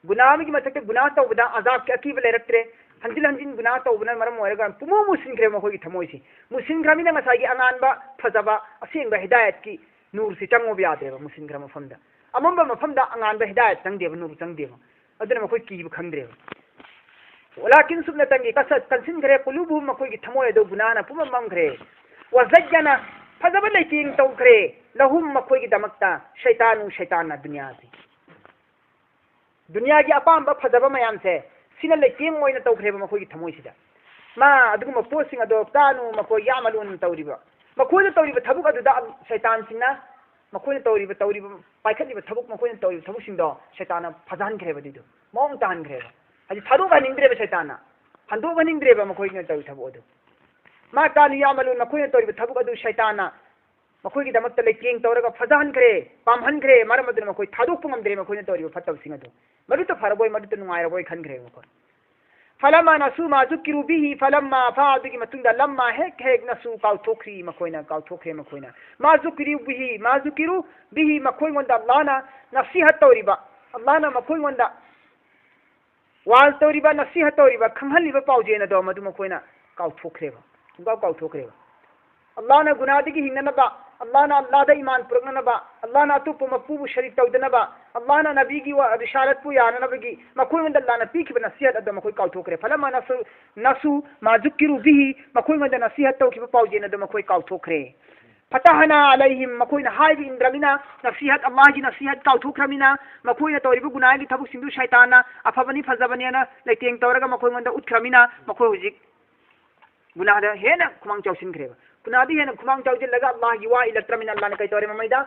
ꯒꯨꯅꯥꯍ ꯑꯃꯒꯤ ꯃꯊꯛꯇ ꯒꯨꯅꯥꯍ ꯇꯧꯕꯗ ꯑꯖꯥꯕꯀꯤ ꯑꯀꯤꯕ ꯂꯩꯔꯛꯇ꯭ꯔꯦ꯫ ꯍꯟꯖꯤꯟ ꯍꯟꯖꯤꯟ ꯒꯨꯅꯥꯍ ꯇꯧꯕꯅ ꯃꯔꯝ ꯑꯣꯏꯔꯒ ꯄꯨꯡꯃꯨ ꯃꯨꯁꯤꯟꯈ꯭ꯔꯦꯕ ꯃꯈꯣꯏꯒꯤ ꯊꯃꯣꯏꯁꯤ꯫ ꯃꯨꯁꯤꯟꯈ꯭ꯔꯃꯤꯅ ꯉꯁꯥꯏꯒꯤ ꯑꯉꯥꯟꯕ, ꯐꯖꯕ, ꯑꯁꯦꯡꯕ ꯍꯤꯗꯥꯌꯠꯀꯤ ꯅꯨꯔꯁꯤ ꯆꯪꯉꯨꯕ ꯌꯥꯗ꯭ꯔꯦꯕ꯫ ꯃꯨꯁꯤꯟꯈ꯭ꯔ ꯃꯐꯝꯗ, ꯑꯃꯝꯕ ꯃꯐꯝꯗ ꯑꯉꯥꯟꯕ ꯍꯤꯗꯥꯌꯠ ꯆꯪꯗꯦꯕ, ꯅꯨꯔ ꯆꯪꯗꯦꯕ꯫ ꯑꯗꯨꯅ ꯃꯈꯣꯏ ꯀꯤꯕ ꯈꯪꯗ꯭ꯔꯦꯕ꯫ ولكن, ꯁꯨꯞꯅꯇꯪꯒꯤ, قست, ꯀꯟꯁꯤꯟꯈ꯭ꯔꯦ, قلوبهم, ꯃꯈꯣꯏꯒꯤ ꯊꯃꯣꯏ ꯑꯗꯨ ꯒꯨꯅꯥꯍꯅ ꯄꯨꯝꯃꯝ ꯃꯝꯈ꯭ꯔꯦ꯫ وزين, ꯐꯖꯕ ꯂꯩꯇꯦꯡ ꯇꯧꯈ꯭ꯔꯦ, لهم, ꯃꯈꯣꯏꯒꯤꯗꯃꯛꯇ, الشيطان, ꯁꯩꯇꯥꯟꯅ ꯗꯨꯅꯤꯌꯥꯁꯤ꯫ ꯗꯨꯅꯤꯌꯥꯒꯤ ꯑꯄꯥꯝꯕ ꯐꯖꯕ ꯃꯌꯥꯝꯁꯦ ꯁꯤꯅ ꯂꯩꯇꯦꯡ ꯑꯣꯏꯅ ꯇꯧꯈ꯭ꯔꯦꯕ ꯃꯈꯣꯏꯒꯤ ꯊꯃꯣꯏꯁꯤꯗ꯫ ما, ꯑꯗꯨꯒꯨꯝꯕ ꯄꯣꯠꯁꯤꯡ ꯑꯗꯣ, كانوا, ꯃꯈꯣꯏ, يعملون, ꯇꯧꯔꯤꯕ, ꯃꯈꯣꯏꯅ ꯇꯧꯔꯤꯕ ꯊꯕꯛ ꯑꯗꯨꯗ ꯁꯩꯇꯥꯟꯁꯤꯡꯅ ꯃꯈꯣꯏꯅ ꯇꯧꯔꯤꯕ, ꯇꯧꯔꯤꯕ, ꯄꯥꯏꯈꯠꯂꯤꯕ ꯊꯕꯛ, ꯃꯈꯣꯏꯅ ꯇꯧꯔꯤꯕ ꯊꯕꯛꯁꯤꯡꯗꯣ ꯁꯩꯇꯥꯟꯅ ꯐꯖꯍꯟꯈ꯭ꯔꯦꯕ, ꯑꯗꯨꯏꯗꯣ ꯃꯑꯣꯡ ꯇꯥꯍꯟꯈ꯭ꯔꯦꯕ꯫ ꯍꯥꯏꯗꯤ ꯊꯥꯗꯣꯛꯍꯟꯅꯤꯡꯗ꯭ꯔꯦꯕ ꯁꯩꯇꯥꯟꯅ, ꯍꯟꯗꯣꯛꯍꯟꯅꯤꯡꯗ꯭ꯔꯦꯕ ꯃꯈꯣꯏꯅ ꯇꯧꯔꯤꯕ ꯊꯕꯛ ꯑꯗꯨ꯫ ما كانوا يعملون, ꯃꯈꯣꯏꯅ ꯇꯧꯔꯤꯕ ꯊꯕꯛ ꯑꯗꯨ ꯁꯩꯇꯥꯟꯅ ꯃꯈꯣꯏꯒꯤꯗꯃꯛꯇ ꯂꯩꯇꯦꯡ ꯇꯧꯔꯒ ꯐꯖꯍꯟꯈ꯭ꯔꯦ, ꯄꯥꯝꯍꯟꯈ꯭ꯔꯦ꯫ ꯃꯔꯝ ꯑꯗꯨꯅ ꯃꯈꯣꯏ ꯊꯥꯗꯣꯛꯄ ꯉꯝꯗ꯭ꯔꯦ ꯃꯈꯣꯏꯅ ꯇꯧꯔꯤꯕ ꯐꯠꯇꯕꯁꯤꯡ ꯑꯗꯨ꯫ ꯃꯗꯨꯇ ꯐꯔꯕꯣꯏ, ꯃꯗꯨꯇ ꯅꯨꯡꯉꯥꯏꯔꯕꯣꯏ ꯈꯟꯈ꯭ꯔꯦ ꯃꯈꯣꯏ꯫ فلما نسوا ما ذكروا به، فلما، ꯐꯥ ꯑꯗꯨꯒꯤ ꯃꯇꯨꯡꯗ، لما ꯍꯦꯛ ꯍꯦꯛ، نسوا ꯀꯥꯎꯊꯣꯛꯈ꯭ꯔꯤ ꯃꯈꯣꯏꯅ, ꯀꯥꯎꯊꯣꯛꯈ꯭ꯔꯦ ꯃꯈꯣꯏꯅ꯫ ما ذكروا به، ما ذكروا به ꯃꯈꯣꯏꯉꯣꯟꯗ ꯑꯜꯂꯥꯍꯅ ꯅꯁꯤꯍꯠ ꯇꯧꯔꯤꯕ, ꯑꯜꯂꯥꯍꯅ ꯃꯈꯣꯏꯉꯣꯟꯗ ꯋꯥꯜ ꯇꯧꯔꯤꯕ, ꯅꯁꯤꯍꯠ ꯇꯧꯔꯤꯕ, ꯈꯪꯍꯜꯂꯤꯕ ꯄꯥꯎꯖꯦꯜ ꯑꯗꯣ ꯃꯗꯨ ꯃꯈꯣꯏꯅ ꯀꯥꯎꯊꯣꯛꯈ꯭ꯔꯦꯕ, ꯄꯨꯡꯀꯥꯎ ꯀꯥꯎꯊꯣꯛꯈ꯭ꯔꯦꯕ꯫ ꯑꯜꯂꯥꯍꯅ ꯒꯨꯅꯥꯗꯒꯤ ꯍꯤꯡꯅꯅꯕ, ꯑꯜꯂꯥꯍꯅ ꯑꯜꯂꯥꯍꯗ ꯏꯃꯥꯟ ꯄꯨꯔꯛꯅꯅꯕ, ꯑꯜꯂꯥꯍꯅ ꯑꯇꯣꯞꯄ ꯃꯄꯨꯕꯨ ꯁꯔꯤꯛ ꯇꯧꯗꯅꯕ, ꯑꯜꯂꯥꯍꯅ ꯅꯕꯤꯒꯤ ꯋꯥ-, ꯔꯤꯁꯥꯂꯠꯄꯨ ꯌꯥꯅꯅꯕꯒꯤ ꯃꯈꯣꯏꯉꯣꯟꯗ ꯑꯜꯂꯥꯍꯅ ꯄꯤꯈꯤꯕ ꯅꯁꯤꯍꯠ ꯑꯗꯣ ꯃꯈꯣꯏ ꯀꯥꯎꯊꯣꯛꯈ꯭ꯔꯦ꯫ فلما نسوا، نسوا ما ذكروا به، ꯃꯈꯣꯏꯉꯣꯟꯗ ꯅꯁꯤꯍꯠ ꯇꯧꯈꯤꯕ ꯄꯥꯎꯖꯦꯜ ꯑꯗꯣ ꯃꯈꯣꯏ ꯀꯥꯎꯊꯣꯛꯈ꯭ꯔꯦ꯫ فتحنا عليهم، ꯃꯈꯣꯏꯅ ꯍꯥꯏꯕ ꯏꯟꯗ꯭ꯔꯃꯤꯅ, ꯅꯁꯤꯍꯠ, ꯑꯜꯂꯥꯍꯒꯤ ꯅꯁꯤꯍꯠ ꯀꯥꯎꯊꯣꯛꯈ꯭ꯔꯃꯤꯅ, ꯃꯈꯣꯏꯅ ꯇꯧꯔꯤꯕ ꯒꯨꯅꯥꯒꯤ ꯊꯕꯛꯁꯤꯡꯗꯨ ꯁꯩꯇꯥꯟꯅ ꯑꯐꯕꯅꯤ, ꯐꯖꯕꯅꯦꯅ ꯂꯩꯇꯦꯡ ꯇꯧꯔꯒ ꯃꯈꯣꯏꯉꯣꯟꯗ ꯎꯠꯈ꯭ꯔꯃꯤꯅ, ꯃꯈꯣꯏ ꯍꯧꯖꯤꯛ ꯒꯨꯅꯥꯗ ꯍꯦꯟꯅ ꯈꯨꯃꯥꯡ ꯆꯥꯎꯁꯤꯟꯈ꯭ꯔꯦꯕ꯫ ꯒꯨꯅꯥꯗ ꯍꯦꯟꯅ ꯈꯨꯃꯥꯡ ꯆꯥꯎꯁꯤꯜꯂꯒ ꯑꯜꯂꯥꯍꯒꯤ ꯋꯥ ꯏꯜꯂꯛꯇ꯭ꯔꯃꯤꯅ ꯑꯜꯂꯥꯍꯅ ꯀꯩ ꯇꯧꯔꯦ ꯃꯃꯩꯗ?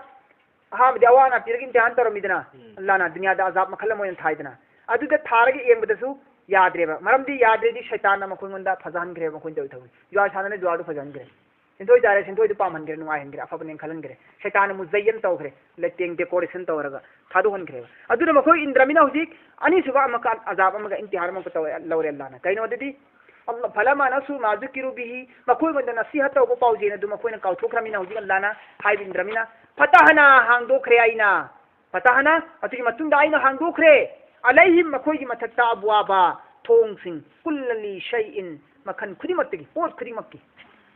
ꯑꯍꯥꯟꯕꯗꯤ ꯑꯋꯥ ꯑꯅꯥ ꯄꯤꯔꯒ ꯏꯝꯇꯤꯍꯥꯟ ꯇꯧꯔꯝꯃꯤꯗꯅ, ꯎꯝ꯫ ꯑꯜꯂꯥꯍꯅ ꯗꯨꯅꯤꯌꯥꯗ ꯑꯖꯥꯕ ꯃꯈꯜ ꯑꯃ ꯑꯣꯏꯅ ꯊꯥꯏꯗꯅ, ꯑꯗꯨꯗ ꯊꯥꯔꯒ ꯌꯦꯡꯕꯗꯁꯨ ꯌꯥꯗ꯭ꯔꯦꯕ꯫ ꯃꯔꯝꯗꯤ ꯌꯥꯗ꯭ꯔꯦꯗꯤ ꯁꯩꯇꯥꯟꯅ ꯃꯈꯣꯏꯉꯣꯟꯗ ꯐꯖꯍꯟꯈ꯭ꯔꯦꯕ, ꯃꯈꯣꯏꯅ ꯇꯧꯔꯤ ꯊꯕꯛ꯫ ꯖꯨꯋꯥꯔ ꯁꯥꯟꯅꯅ ꯖꯨꯋꯥꯔꯗꯨ ꯐꯖꯍꯟꯈ꯭ꯔꯦ꯫ ꯁꯦꯟꯊꯣꯏ ꯆꯥꯔꯦ, ꯁꯦꯟꯊꯣꯏꯗꯨ ꯄꯥꯝꯍꯟꯈ꯭ꯔꯦ, ꯅꯨꯡꯉꯥꯏꯍꯟꯈ꯭ꯔꯦ, ꯑꯐꯕꯅꯦꯅ ꯈꯜꯍꯟꯈ꯭ꯔꯦ꯫ ꯁꯩꯇꯥꯟꯅ ꯃꯨꯖꯩꯌꯟ ꯇꯧꯈ꯭ꯔꯦ, ꯂꯩꯇꯦꯡ decoration ꯇꯧꯔꯒ ꯊꯥꯗꯣꯛꯍꯟꯈ꯭ꯔꯦꯕ꯫ ꯑꯗꯨꯅ ꯃꯈꯣꯏ ꯏꯟꯗ꯭ꯔꯃꯤꯅ ꯍꯧꯖꯤꯛ ꯑꯅꯤꯁꯨꯕ ꯑꯃꯨꯛꯀ ꯑꯖꯥꯕ ꯑꯃꯒ ꯏꯝꯇꯤꯍꯥꯟ ꯑꯃꯨꯛꯀ ꯇꯧꯔꯦ, ꯂꯧꯔꯦ ꯑꯜꯂꯥꯍꯅ꯫ ꯀꯩꯅꯣ ꯑꯗꯨꯗꯤ? ꯑꯜꯂꯥ-, فلما نسوا ما ذكروا به، ꯃꯈꯣꯏꯉꯣꯟꯗ ꯅꯁꯤꯍꯠ ꯇꯧꯕ ꯄꯥꯎꯖꯦꯜ ꯑꯗꯨ ꯃꯈꯣꯏꯅ ꯀꯥꯎꯊꯣꯛꯈ꯭ꯔꯃꯤꯅ ꯍꯧꯖꯤꯛ ꯑꯜꯂꯥꯍꯅ ꯍꯥꯏꯕ ꯏꯟꯗ꯭ꯔꯃꯤꯅ, فتحنا ꯍꯥꯡꯗꯣꯛꯈ꯭ꯔꯦ ꯑꯩꯅ꯫ فتحنا ꯑꯗꯨꯒꯤ ꯃꯇꯨꯡꯗ ꯑꯩꯅ ꯍꯥꯡꯗꯣꯛꯈ꯭ꯔꯦ, عليهم ꯃꯈꯣꯏꯒꯤ ꯃꯊꯛꯇ, أبواب ꯊꯣꯡꯁꯤꯡ, كل ذي شيء ꯃꯈꯜ ꯈꯨꯗꯤꯡꯃꯛꯇꯒꯤ, ꯄꯣꯠ ꯈꯨꯗꯤꯡꯃꯛꯀꯤ,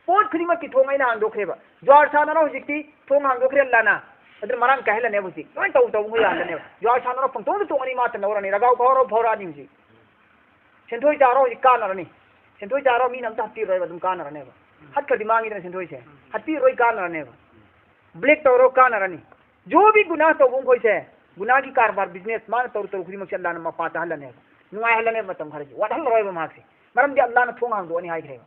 ꯄꯣꯠ ꯈꯨꯗꯤꯡꯃꯛꯀꯤ ꯊꯣꯡ ꯑꯩꯅ ꯍꯥꯡꯗꯣꯛꯈ꯭ꯔꯦꯕ꯫ ꯖꯨꯋꯥꯔ ꯁꯥꯟꯅꯔꯣ ꯍꯧꯖꯤꯛꯇꯤ ꯊꯣꯡ ꯍꯥꯡꯗꯣꯛꯈ꯭ꯔꯦ ꯑꯜꯂꯥꯍꯅ꯫ ꯑꯗꯨꯅ ꯃꯔꯥꯡ ꯀꯥꯏꯍꯜꯂꯅꯦꯕ ꯍꯧꯖꯤꯛ꯫ ꯂꯣꯏ ꯇꯧ ꯇꯧꯕ ꯃꯈꯣꯏ ꯌꯥꯍꯜꯂꯅꯦꯕ꯫ ꯖꯨꯋꯥꯔ ꯁꯥꯟꯅꯔꯣ ꯄꯪꯇꯧꯗ ꯇꯣꯡꯉꯅꯤ, ꯃꯥꯇ ꯂꯧꯔꯅꯤ꯫ ꯔꯒꯥꯎ ꯐꯥꯎꯔꯣ ꯐꯥꯎꯔꯛꯑꯅꯤ ꯍꯧꯖꯤꯛ꯫ ꯁꯦꯟꯊꯣꯏ ꯆꯥꯔꯣ ꯍꯧꯖꯤꯛ ꯀꯥꯟꯅꯔꯅꯤ꯫ ꯁꯦꯟꯊꯣꯏ ꯆꯥꯔꯣ ꯃꯤꯅ ꯑꯝꯇ ꯍꯥꯠꯄꯤꯔꯣꯏꯕ, ꯑꯗꯨꯝ ꯀꯥꯟꯅꯔꯅꯦꯕ꯫ ꯍꯥꯠꯈ꯭ꯔꯗꯤ ꯃꯥꯡꯉꯤꯗꯅ ꯁꯦꯟꯊꯣꯏꯁꯦ꯫ ꯍꯥꯠꯄꯤꯔꯣꯏ, ꯀꯥꯟꯅꯔꯅꯦꯕ꯫ Black ꯇꯧꯔꯣ ꯀꯥꯟꯅꯔꯅꯤ꯫ ꯖꯣ ꯕꯤ ꯒꯨꯅꯥ ꯇꯧꯕ ꯃꯈꯣꯏꯁꯦ, ꯒꯨꯅꯥꯒꯤ ꯀꯔꯕꯥꯔ, business ꯃꯥꯅ ꯇꯧꯔꯨ ꯇꯧꯔꯨ ꯈꯨꯗꯤꯡꯃꯛꯁꯦ ꯑꯜꯂꯥꯍꯅ ꯃꯄꯥ ꯆꯥꯍꯜꯂꯅꯦꯕ꯫ ꯅꯨꯡꯉꯥꯏꯍꯜꯂꯅꯦꯕ ꯃꯇꯝ ꯈꯔꯒꯤ꯫ ꯋꯥꯠꯍꯜꯂꯔꯣꯏꯕ ꯃꯍꯥꯛꯁꯦ꯫ ꯃꯔꯝꯗꯤ ꯑꯜꯂꯥꯍꯅ ꯊꯣꯡ ꯍꯥꯡꯗꯣꯛꯑꯅꯤ ꯍꯥꯏꯈ꯭ꯔꯦꯕ꯫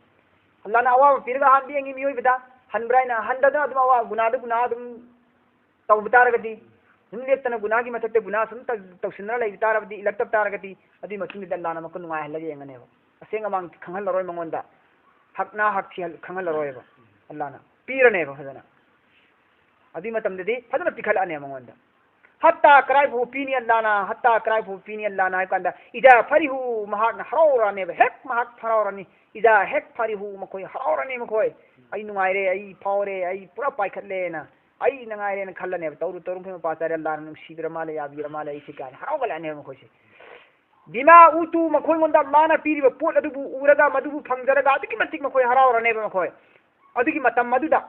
ꯑꯜꯂꯥꯍꯅ ꯑꯋꯥꯕ ꯄꯤꯔꯒ ꯑꯍꯥꯟꯕ ꯌꯦꯡꯉꯤ ꯃꯤꯑꯣꯏꯕꯗ, ꯍꯟꯕ꯭ꯔꯥ ꯍꯥꯏꯅ, ꯍꯟꯗꯗꯅ ꯑꯗꯨꯝ ꯑꯋꯥ-, ꯒꯨꯅꯥꯗ ꯒꯨꯅꯥ ꯑꯗꯨꯝ ꯇꯧꯕ ꯇꯥꯔꯒꯗꯤ, ꯑꯗꯨꯝ ꯂꯦꯞꯇꯅ ꯒꯨꯅꯥꯒꯤ ꯃꯊꯛꯇ ꯒꯨꯅꯥ ꯁꯨꯝ ꯇꯧ-, ꯇꯧꯁꯤꯟꯅꯔ ꯂꯩꯕ ꯇꯥꯔꯕꯗꯤ, ꯏꯜꯂꯛꯇꯕ ꯇꯥꯔꯒꯗꯤ, ꯑꯗꯨꯒꯤ ꯃꯇꯨꯡꯗꯗꯤ ꯑꯜꯂꯥꯍꯅ ꯑꯃꯨꯛꯀ ꯅꯨꯡꯉꯥꯏꯍꯜꯂꯒ ꯌꯦꯡꯉꯅꯦꯕ꯫ ꯑꯁꯦꯡ ꯑꯃꯥꯡ ꯈꯪꯍꯜꯂꯔꯣꯏ ꯃꯉꯣꯟꯗ, ꯍꯛꯅ ꯍꯛ ꯊꯤꯍꯜ-, ꯈꯪꯍꯜꯂꯔꯣꯏꯕ꯫ ꯑꯜꯂꯥꯍꯅ ꯄꯤꯔꯅꯦꯕ ꯐꯖꯅ꯫ ꯑꯗꯨꯒꯤ ꯃꯇꯝꯗꯗꯤ ꯐꯖꯅ ꯄꯤꯈꯠꯂꯛꯑꯅꯦꯕ ꯃꯉꯣꯟꯗ꯫ ꯍꯠꯇꯥ ꯀꯔꯥꯏ ꯐꯥꯎ ꯄꯤꯅꯤ ꯑꯜꯂꯥꯅ, ꯍꯠꯇꯥ ꯀꯔꯥꯏ ꯐꯥꯎ ꯄꯤꯅꯤ ꯑꯜꯂꯥꯅ ꯍꯥꯏꯕ ꯀꯥꯟꯗ, ꯏꯖꯥ ꯐꯔꯤꯍꯨ, ꯃꯍꯥꯛꯅ ꯍꯔꯥꯎꯔꯅꯦꯕ, ꯍꯦꯛ ꯃꯍꯥꯛ ꯍꯔꯥꯎꯔꯅꯤ꯫ ꯏꯖꯥ ꯍꯦꯛ ꯐꯔꯤꯍꯨ, ꯃꯈꯣꯏ ꯍꯔꯥꯎꯔꯅꯤ ꯃꯈꯣꯏ꯫ "ꯑꯩ ꯅꯨꯡꯉꯥꯏꯔꯦ, ꯑꯩ ꯐꯥꯎꯔꯦ, ꯑꯩ ꯄꯨꯔꯥ ꯄꯥꯏꯈꯠꯂꯦꯅ, ꯑꯩ ꯅꯉꯥꯏꯔꯦꯅ" ꯈꯜꯂꯅꯦꯕ꯫ ꯇꯧꯔꯨ ꯇꯧꯔꯨ ꯃꯈꯩ ꯃꯄꯥ ꯆꯥꯔꯦ, ꯑꯜꯂꯥꯅ ꯅꯨꯡꯁꯤꯕꯤꯔ ꯃꯥꯜꯂꯦ, ꯌꯥꯕꯤꯔ ꯃꯥꯜꯂꯦ ꯑꯩꯁꯦ ꯀꯥꯏꯅ ꯍꯔꯥꯎꯒꯠꯂꯛꯑꯅꯦꯕ ꯃꯈꯣꯏꯁꯦ꯫ ꯕꯤꯃꯥ ꯎꯇꯨ, ꯃꯈꯣꯏꯉꯣꯟꯗ ꯑꯜꯂꯥꯅ ꯄꯤꯔꯤꯕ ꯄꯣꯠ ꯑꯗꯨꯕꯨ ꯎꯔꯒ, ꯃꯗꯨꯕꯨ ꯐꯪꯖꯔꯒ ꯑꯗꯨꯛꯀꯤ ꯃꯇꯤꯛ ꯃꯈꯣꯏ ꯍꯔꯥꯎꯔꯅꯦꯕ ꯃꯈꯣꯏ꯫ ꯑꯗꯨꯒꯤ ꯃꯇꯝ ꯑꯗꯨꯗ,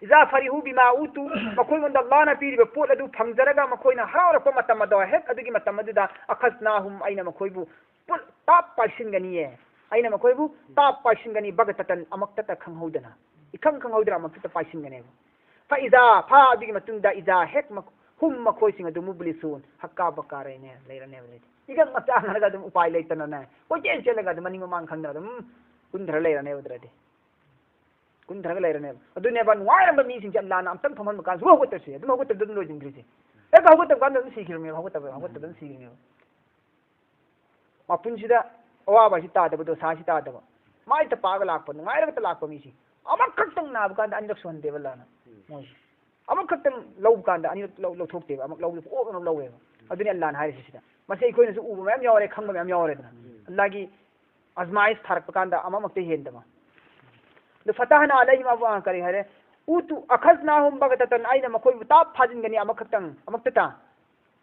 ꯏꯖꯥ ꯐꯔꯤꯍꯨ ꯕꯤꯃꯥ ꯎꯇꯨ, ꯃꯈꯣꯏꯉꯣꯟꯗ ꯑꯜꯂꯥꯅ ꯄꯤꯔꯤꯕ ꯄꯣꯠ ꯑꯗꯨ ꯐꯪꯖꯔꯒ ꯃꯈꯣꯏꯅ ꯍꯔꯥꯎꯔꯛꯄ ꯃꯇꯝ ꯑꯗꯣ, ꯍꯦꯛ ꯑꯗꯨꯒꯤ ꯃꯇꯝ ꯑꯗꯨꯗ, ꯑꯈꯖꯅꯥꯍꯨꯝ, ꯑꯩꯅ ꯃꯈꯣꯏꯕꯨ ꯄꯨꯜ-, ꯇꯥꯞ ꯄꯥꯏꯁꯤꯟꯒꯅꯤꯌꯦ꯫ ꯑꯩꯅ ꯃꯈꯣꯏꯕꯨ ꯇꯥꯞ ꯄꯥꯏꯁꯤꯟꯒꯅꯤ, ꯕꯒꯇꯇꯟ, ꯑꯃꯛꯇꯇ ꯈꯪꯍꯧꯗꯅ, ꯏꯈꯪ ꯈꯪꯍꯧꯗꯅ ꯑꯃꯛꯇꯇ ꯄꯥꯏꯁꯤꯟꯒꯅꯦꯕ꯫ ꯐ ꯏꯖꯥ, ꯐ ꯑꯗꯨꯒꯤ ꯃꯇꯨꯡꯗ, ꯏꯖꯥ ꯍꯦꯛ ꯃꯈ-, ꯍꯨꯝ, ꯃꯈꯣꯏꯁꯤꯡ ꯑꯗꯨ ꯃꯨꯕꯂꯤꯁꯨꯟ, ꯍꯛꯀꯥ ꯕꯀꯥ ꯂꯩꯔꯅꯦ-, ꯂꯩꯔꯅꯦꯕ, ꯂꯩꯔꯦ꯫ ꯏꯒꯪ ꯃꯆꯥ ꯉꯥꯅꯒ ꯑꯗꯨꯝ ꯎꯄꯥꯏ ꯂꯩꯇꯅꯅꯦ, ꯀꯣꯏꯆꯦꯟ ꯆꯦꯜꯂꯒ ꯑꯗꯨꯝ ꯃꯅꯤꯡ ꯃꯃꯥꯡ ꯈꯪꯗꯅ ꯑꯗꯨꯝ ꯀꯨꯟꯊꯔ ꯂꯩꯔꯅꯦꯕ ꯑꯗꯨꯗꯗꯤ꯫ ꯀꯨꯟꯊꯔꯒ ꯂꯩꯔꯅꯦꯕ꯫ ꯑꯗꯨꯅꯦꯕ ꯅꯨꯡꯉꯥꯏꯔꯝꯕ ꯃꯤꯁꯤꯡꯁꯦ ꯑꯜꯂꯥꯅ ꯑꯝꯇꯪ ꯐꯝꯍꯟꯕ ꯀꯥꯟꯗ ꯁꯨꯡꯍꯧ ꯍꯧꯒꯠꯇꯕꯁꯦ, ꯑꯗꯨꯝ ꯍꯧꯒꯠꯇꯕꯗ ꯑꯗꯨꯝ ꯂꯣꯏꯁꯤꯟꯈ꯭ꯔꯤꯁꯦ꯫ ꯍꯦꯛ ꯍꯧꯒꯠꯇꯕ ꯀꯥꯟꯗ ꯑꯗꯨꯝ ꯁꯤꯈ꯭ꯔꯕꯅꯦꯕ, ꯍꯧꯒꯠꯇꯕ, ꯍꯧꯒꯠꯇꯕꯗ ꯑꯗꯨꯝ ꯁꯤꯈ꯭ꯔꯅꯦꯕ꯫ ꯃꯄꯨꯟꯁꯤꯗ ꯑꯋꯥꯕ ꯍꯥꯏꯁꯤ ꯇꯥꯗꯕ, ꯗꯣꯁꯥ ꯍꯥꯏꯁꯤ ꯇꯥꯗꯕ꯫ ꯃꯥꯏ ꯇ ꯄꯥꯛꯑꯒ ꯂꯥꯛꯄ, ꯅꯨꯡꯉꯥꯏꯔꯒꯇ ꯂꯥꯛꯄ ꯃꯤꯁꯤ ꯑꯃꯈꯛꯇꯪ ꯅꯥꯕ ꯀꯥꯟꯗ ꯑꯅꯤꯔꯛ ꯁꯨꯍꯟꯗꯦꯕ ꯑꯜꯂꯥꯅ ꯃꯣꯏꯁꯦ꯫ ꯑꯃꯈꯛꯇꯪ ꯂꯧꯕ ꯀꯥꯟꯗ ꯑꯅꯤꯔꯛ ꯂꯧ-, ꯂꯧꯊꯣꯛꯇꯦꯕ, ꯑꯃꯨꯛ ꯂꯧꯕꯗ ꯄꯣꯛ ꯑꯃ ꯂꯧꯋꯦꯕ꯫ ꯑꯗꯨꯅꯤ ꯑꯜꯂꯥꯅ ꯍꯥꯏꯔꯤꯁꯤ ꯁꯤꯗ꯫ ꯃꯁꯤ ꯑꯩꯈꯣꯏꯅꯁꯨ ꯎꯕ ꯃꯌꯥꯝ ꯌꯥꯎꯔꯦ, ꯈꯪꯕ ꯃꯌꯥꯝ ꯌꯥꯎꯔꯦꯗꯅ꯫ ꯑꯜꯂꯥꯒꯤ ꯑꯖꯃꯥꯏꯁ ꯊꯥꯔꯛꯄ ꯀꯥꯟꯗ ꯑꯃꯃꯛꯇ ꯍꯦꯟꯗꯕ꯫ ꯑꯗꯨ ꯐꯇꯥꯍꯅ ꯑꯂꯩꯍꯤꯝ ꯑꯕꯋꯥꯕ, ꯀꯔꯤ ꯍꯥꯏꯔꯦ? ꯎꯇꯨ ꯑꯈꯖꯅꯥꯍꯨꯝ ꯕꯒꯇꯇꯟ, ꯑꯩꯅ ꯃꯈꯣꯏꯕꯨ ꯇꯥꯞ ꯐꯥꯖꯤꯟꯒꯅꯤ ꯑꯃꯈꯛꯇꯪ, ꯑꯃꯛꯇꯇ꯫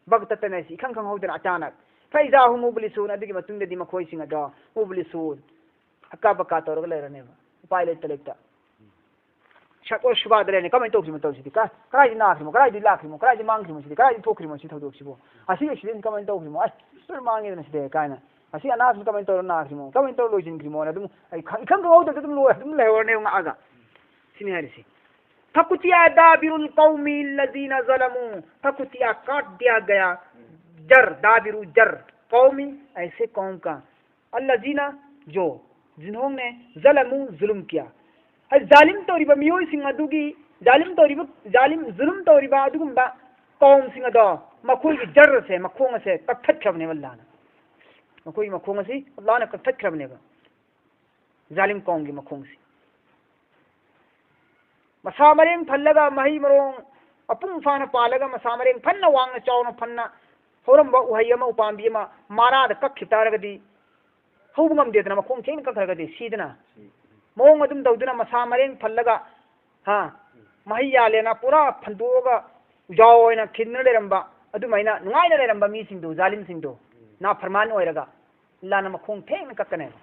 ꯕꯒꯇꯇꯟ ꯍꯥꯏꯁꯤ ꯏꯈꯪ ꯈꯪꯍꯧꯗꯅ, ꯑꯆꯥꯅꯛ꯫ ꯐ ꯏꯖꯥ ꯍꯨꯝ ꯃꯨꯕꯂꯤꯁꯨꯟ, ꯑꯗꯨꯒꯤ ꯃꯇꯨꯡꯗꯗꯤ ꯃꯈꯣꯏꯁꯤꯡ ꯑꯗꯣ ꯃꯨꯕꯂꯤꯁꯨꯟ, ꯍꯛꯀꯥ ꯕꯀꯥ ꯇꯧꯔꯒ ꯂꯩꯔꯅꯦꯕ꯫ ꯎꯄꯥꯏ ꯂꯩꯇ ꯂꯩꯇ꯫ ꯁꯛ ꯑꯣ ꯁꯨꯕꯥꯗ ꯂꯩꯔꯅꯤ꯫ ꯀꯃꯥꯏꯅ ꯇꯧꯈ꯭ꯔꯤꯃꯣ ꯇꯧꯁꯤꯗꯤ? ꯀ-, ꯀꯗꯥꯏꯗꯒꯤ ꯅꯥꯈ꯭ꯔꯤꯃꯣ? ꯀꯗꯥꯏꯗꯒꯤ ꯂꯥꯛꯈ꯭ꯔꯤꯃꯣ? ꯀꯗꯥꯏꯗꯒꯤ ꯃꯥꯡꯈ꯭ꯔꯤꯃꯣ ꯁꯤꯗꯤ? ꯀꯗꯥꯏꯗꯒꯤ ꯊꯣꯛꯈ꯭ꯔꯤꯃꯣ ꯁꯤ ꯊꯧꯗꯣꯛꯁꯤꯕꯣ? ꯑꯁꯤ ꯑꯦꯛꯁꯤꯗꯦꯟ ꯀꯃꯥꯏꯅ ꯇꯧꯈ꯭ꯔꯤꯃꯣ? ꯑꯁ, ꯂꯣꯏ ꯃꯥꯡꯉꯦꯗꯅ ꯁꯤꯗꯤ ꯀꯥꯏꯅ꯫ ꯑꯁꯤ ꯑꯅꯥꯕꯁꯤ ꯀꯃꯥꯏꯅ ꯇꯧꯔ ꯅꯥꯈ꯭ꯔꯤꯃꯣ? ꯀꯃꯥꯏꯅ ꯇꯧꯔ ꯂꯣꯏꯁꯤꯟꯈ꯭ꯔꯤꯃꯣꯅ ꯑꯗꯨꯝ ꯑꯩ ꯈꯪ-, ꯏꯈꯪ ꯈꯪꯍꯧꯗꯕꯗ ꯑꯗꯨꯝ ꯂꯣꯏ-, ꯑꯗꯨꯝ ꯂꯩꯍꯧꯔꯅꯦꯕ ꯉꯥꯛꯑꯒ꯫ ꯁꯤꯅꯤ ꯍꯥꯏꯔꯤꯁꯤ꯫ ꯐꯀꯨꯇꯤꯌꯥ ꯗꯥꯕꯤꯔꯨꯜ ꯀꯧꯃꯤ ꯂꯖꯤꯅ ꯖꯂꯃꯨ꯫ ꯐꯀꯨꯇꯤꯌꯥ, काट दिया गया। जर, दाबिरु जर। कौमी, ऐसे कौम का। अल्लज़ीना, जो, जिन्होंने, ज़लमू, जुल्म किया꯫ ꯍꯥꯏ, ꯖꯥꯂꯤꯝ ꯇꯧꯔꯤꯕ ꯃꯤꯑꯣꯏꯁꯤꯡ ꯑꯗꯨꯒꯤ, ꯖꯥꯂꯤꯝ ꯇꯧꯔꯤꯕ, ꯖꯥꯂꯤꯝ, ꯖꯨꯂꯨꯝ ꯇꯧꯔꯤꯕ ꯑꯗꯨꯒꯨꯝꯕ ꯀꯧꯝꯁꯤꯡ ꯑꯗꯣ, ꯃꯈꯣꯏꯒꯤ ꯖꯔꯁꯦ, ꯃꯈꯣꯡ ꯑꯁꯦ ꯀꯛꯊꯠꯈ꯭ꯔꯕꯅꯦꯕ ꯑꯜꯂꯥꯅ꯫ ꯃꯈꯣꯏꯒꯤ ꯃꯈꯣꯡ ꯑꯁꯤ ꯑꯜꯂꯥꯅ ꯀꯛꯊꯠꯈ꯭ꯔꯕꯅꯦꯕ꯫ ꯖꯥꯂꯤꯝ ꯀꯧꯝꯒꯤ ꯃꯈꯣꯡꯁꯤ꯫ ꯃꯁꯥ ꯃꯔꯦꯡ ꯐꯜꯂꯒ ꯃꯍꯩ ꯃꯔꯣꯡ ꯃꯄꯨꯡ ꯐꯥꯅ ꯄꯥꯜꯂꯒ ꯃꯁꯥ ꯃꯔꯦꯡ ꯐꯅ ꯋꯥꯡꯅ ꯆꯥꯎꯅ ꯐꯅ ꯍꯧꯔꯝꯕ ꯎꯍꯩ ꯑꯃ, ꯎꯄꯥꯝꯕꯤ ꯑꯃ ꯃꯔꯥꯗ ꯀꯛꯈꯤꯕ ꯇꯥꯔꯒꯗꯤ ꯍꯧꯕ ꯉꯝꯗꯦꯗꯅ, ꯃꯈꯣꯡ ꯊꯦꯡꯅ ꯀꯛꯈ꯭ꯔꯒꯗꯤ ꯁꯤꯗꯅ꯫ ꯃꯑꯣꯡ ꯑꯗꯨꯝ ꯇꯧꯗꯨꯅ ꯃꯁꯥ ꯃꯔꯦꯡ ꯐꯜꯂꯒ, ꯍꯥ, ꯃꯍꯩ ꯌꯥꯜꯂꯦꯅ ꯄꯨꯔꯥ ꯐꯟꯗꯣꯛꯑꯒ ꯎꯖꯥꯎ ꯑꯣꯏꯅ ꯈꯤꯟꯗꯨꯅ ꯂꯩꯔꯝꯕ ꯑꯗꯨꯃꯥꯏꯅ ꯅꯨꯡꯉꯥꯏꯅ ꯂꯩꯔꯝꯕ ꯃꯤꯁꯤꯡꯗꯨ, ꯖꯥꯂꯤꯝꯁꯤꯡꯗꯨ, ꯅꯥꯐꯔꯃꯥꯟ ꯑꯣꯏꯔꯒ ꯑꯜꯂꯥꯍꯅ ꯃꯈꯣꯡ ꯊꯦꯡꯅ ꯀꯛꯀꯅꯦꯕ꯫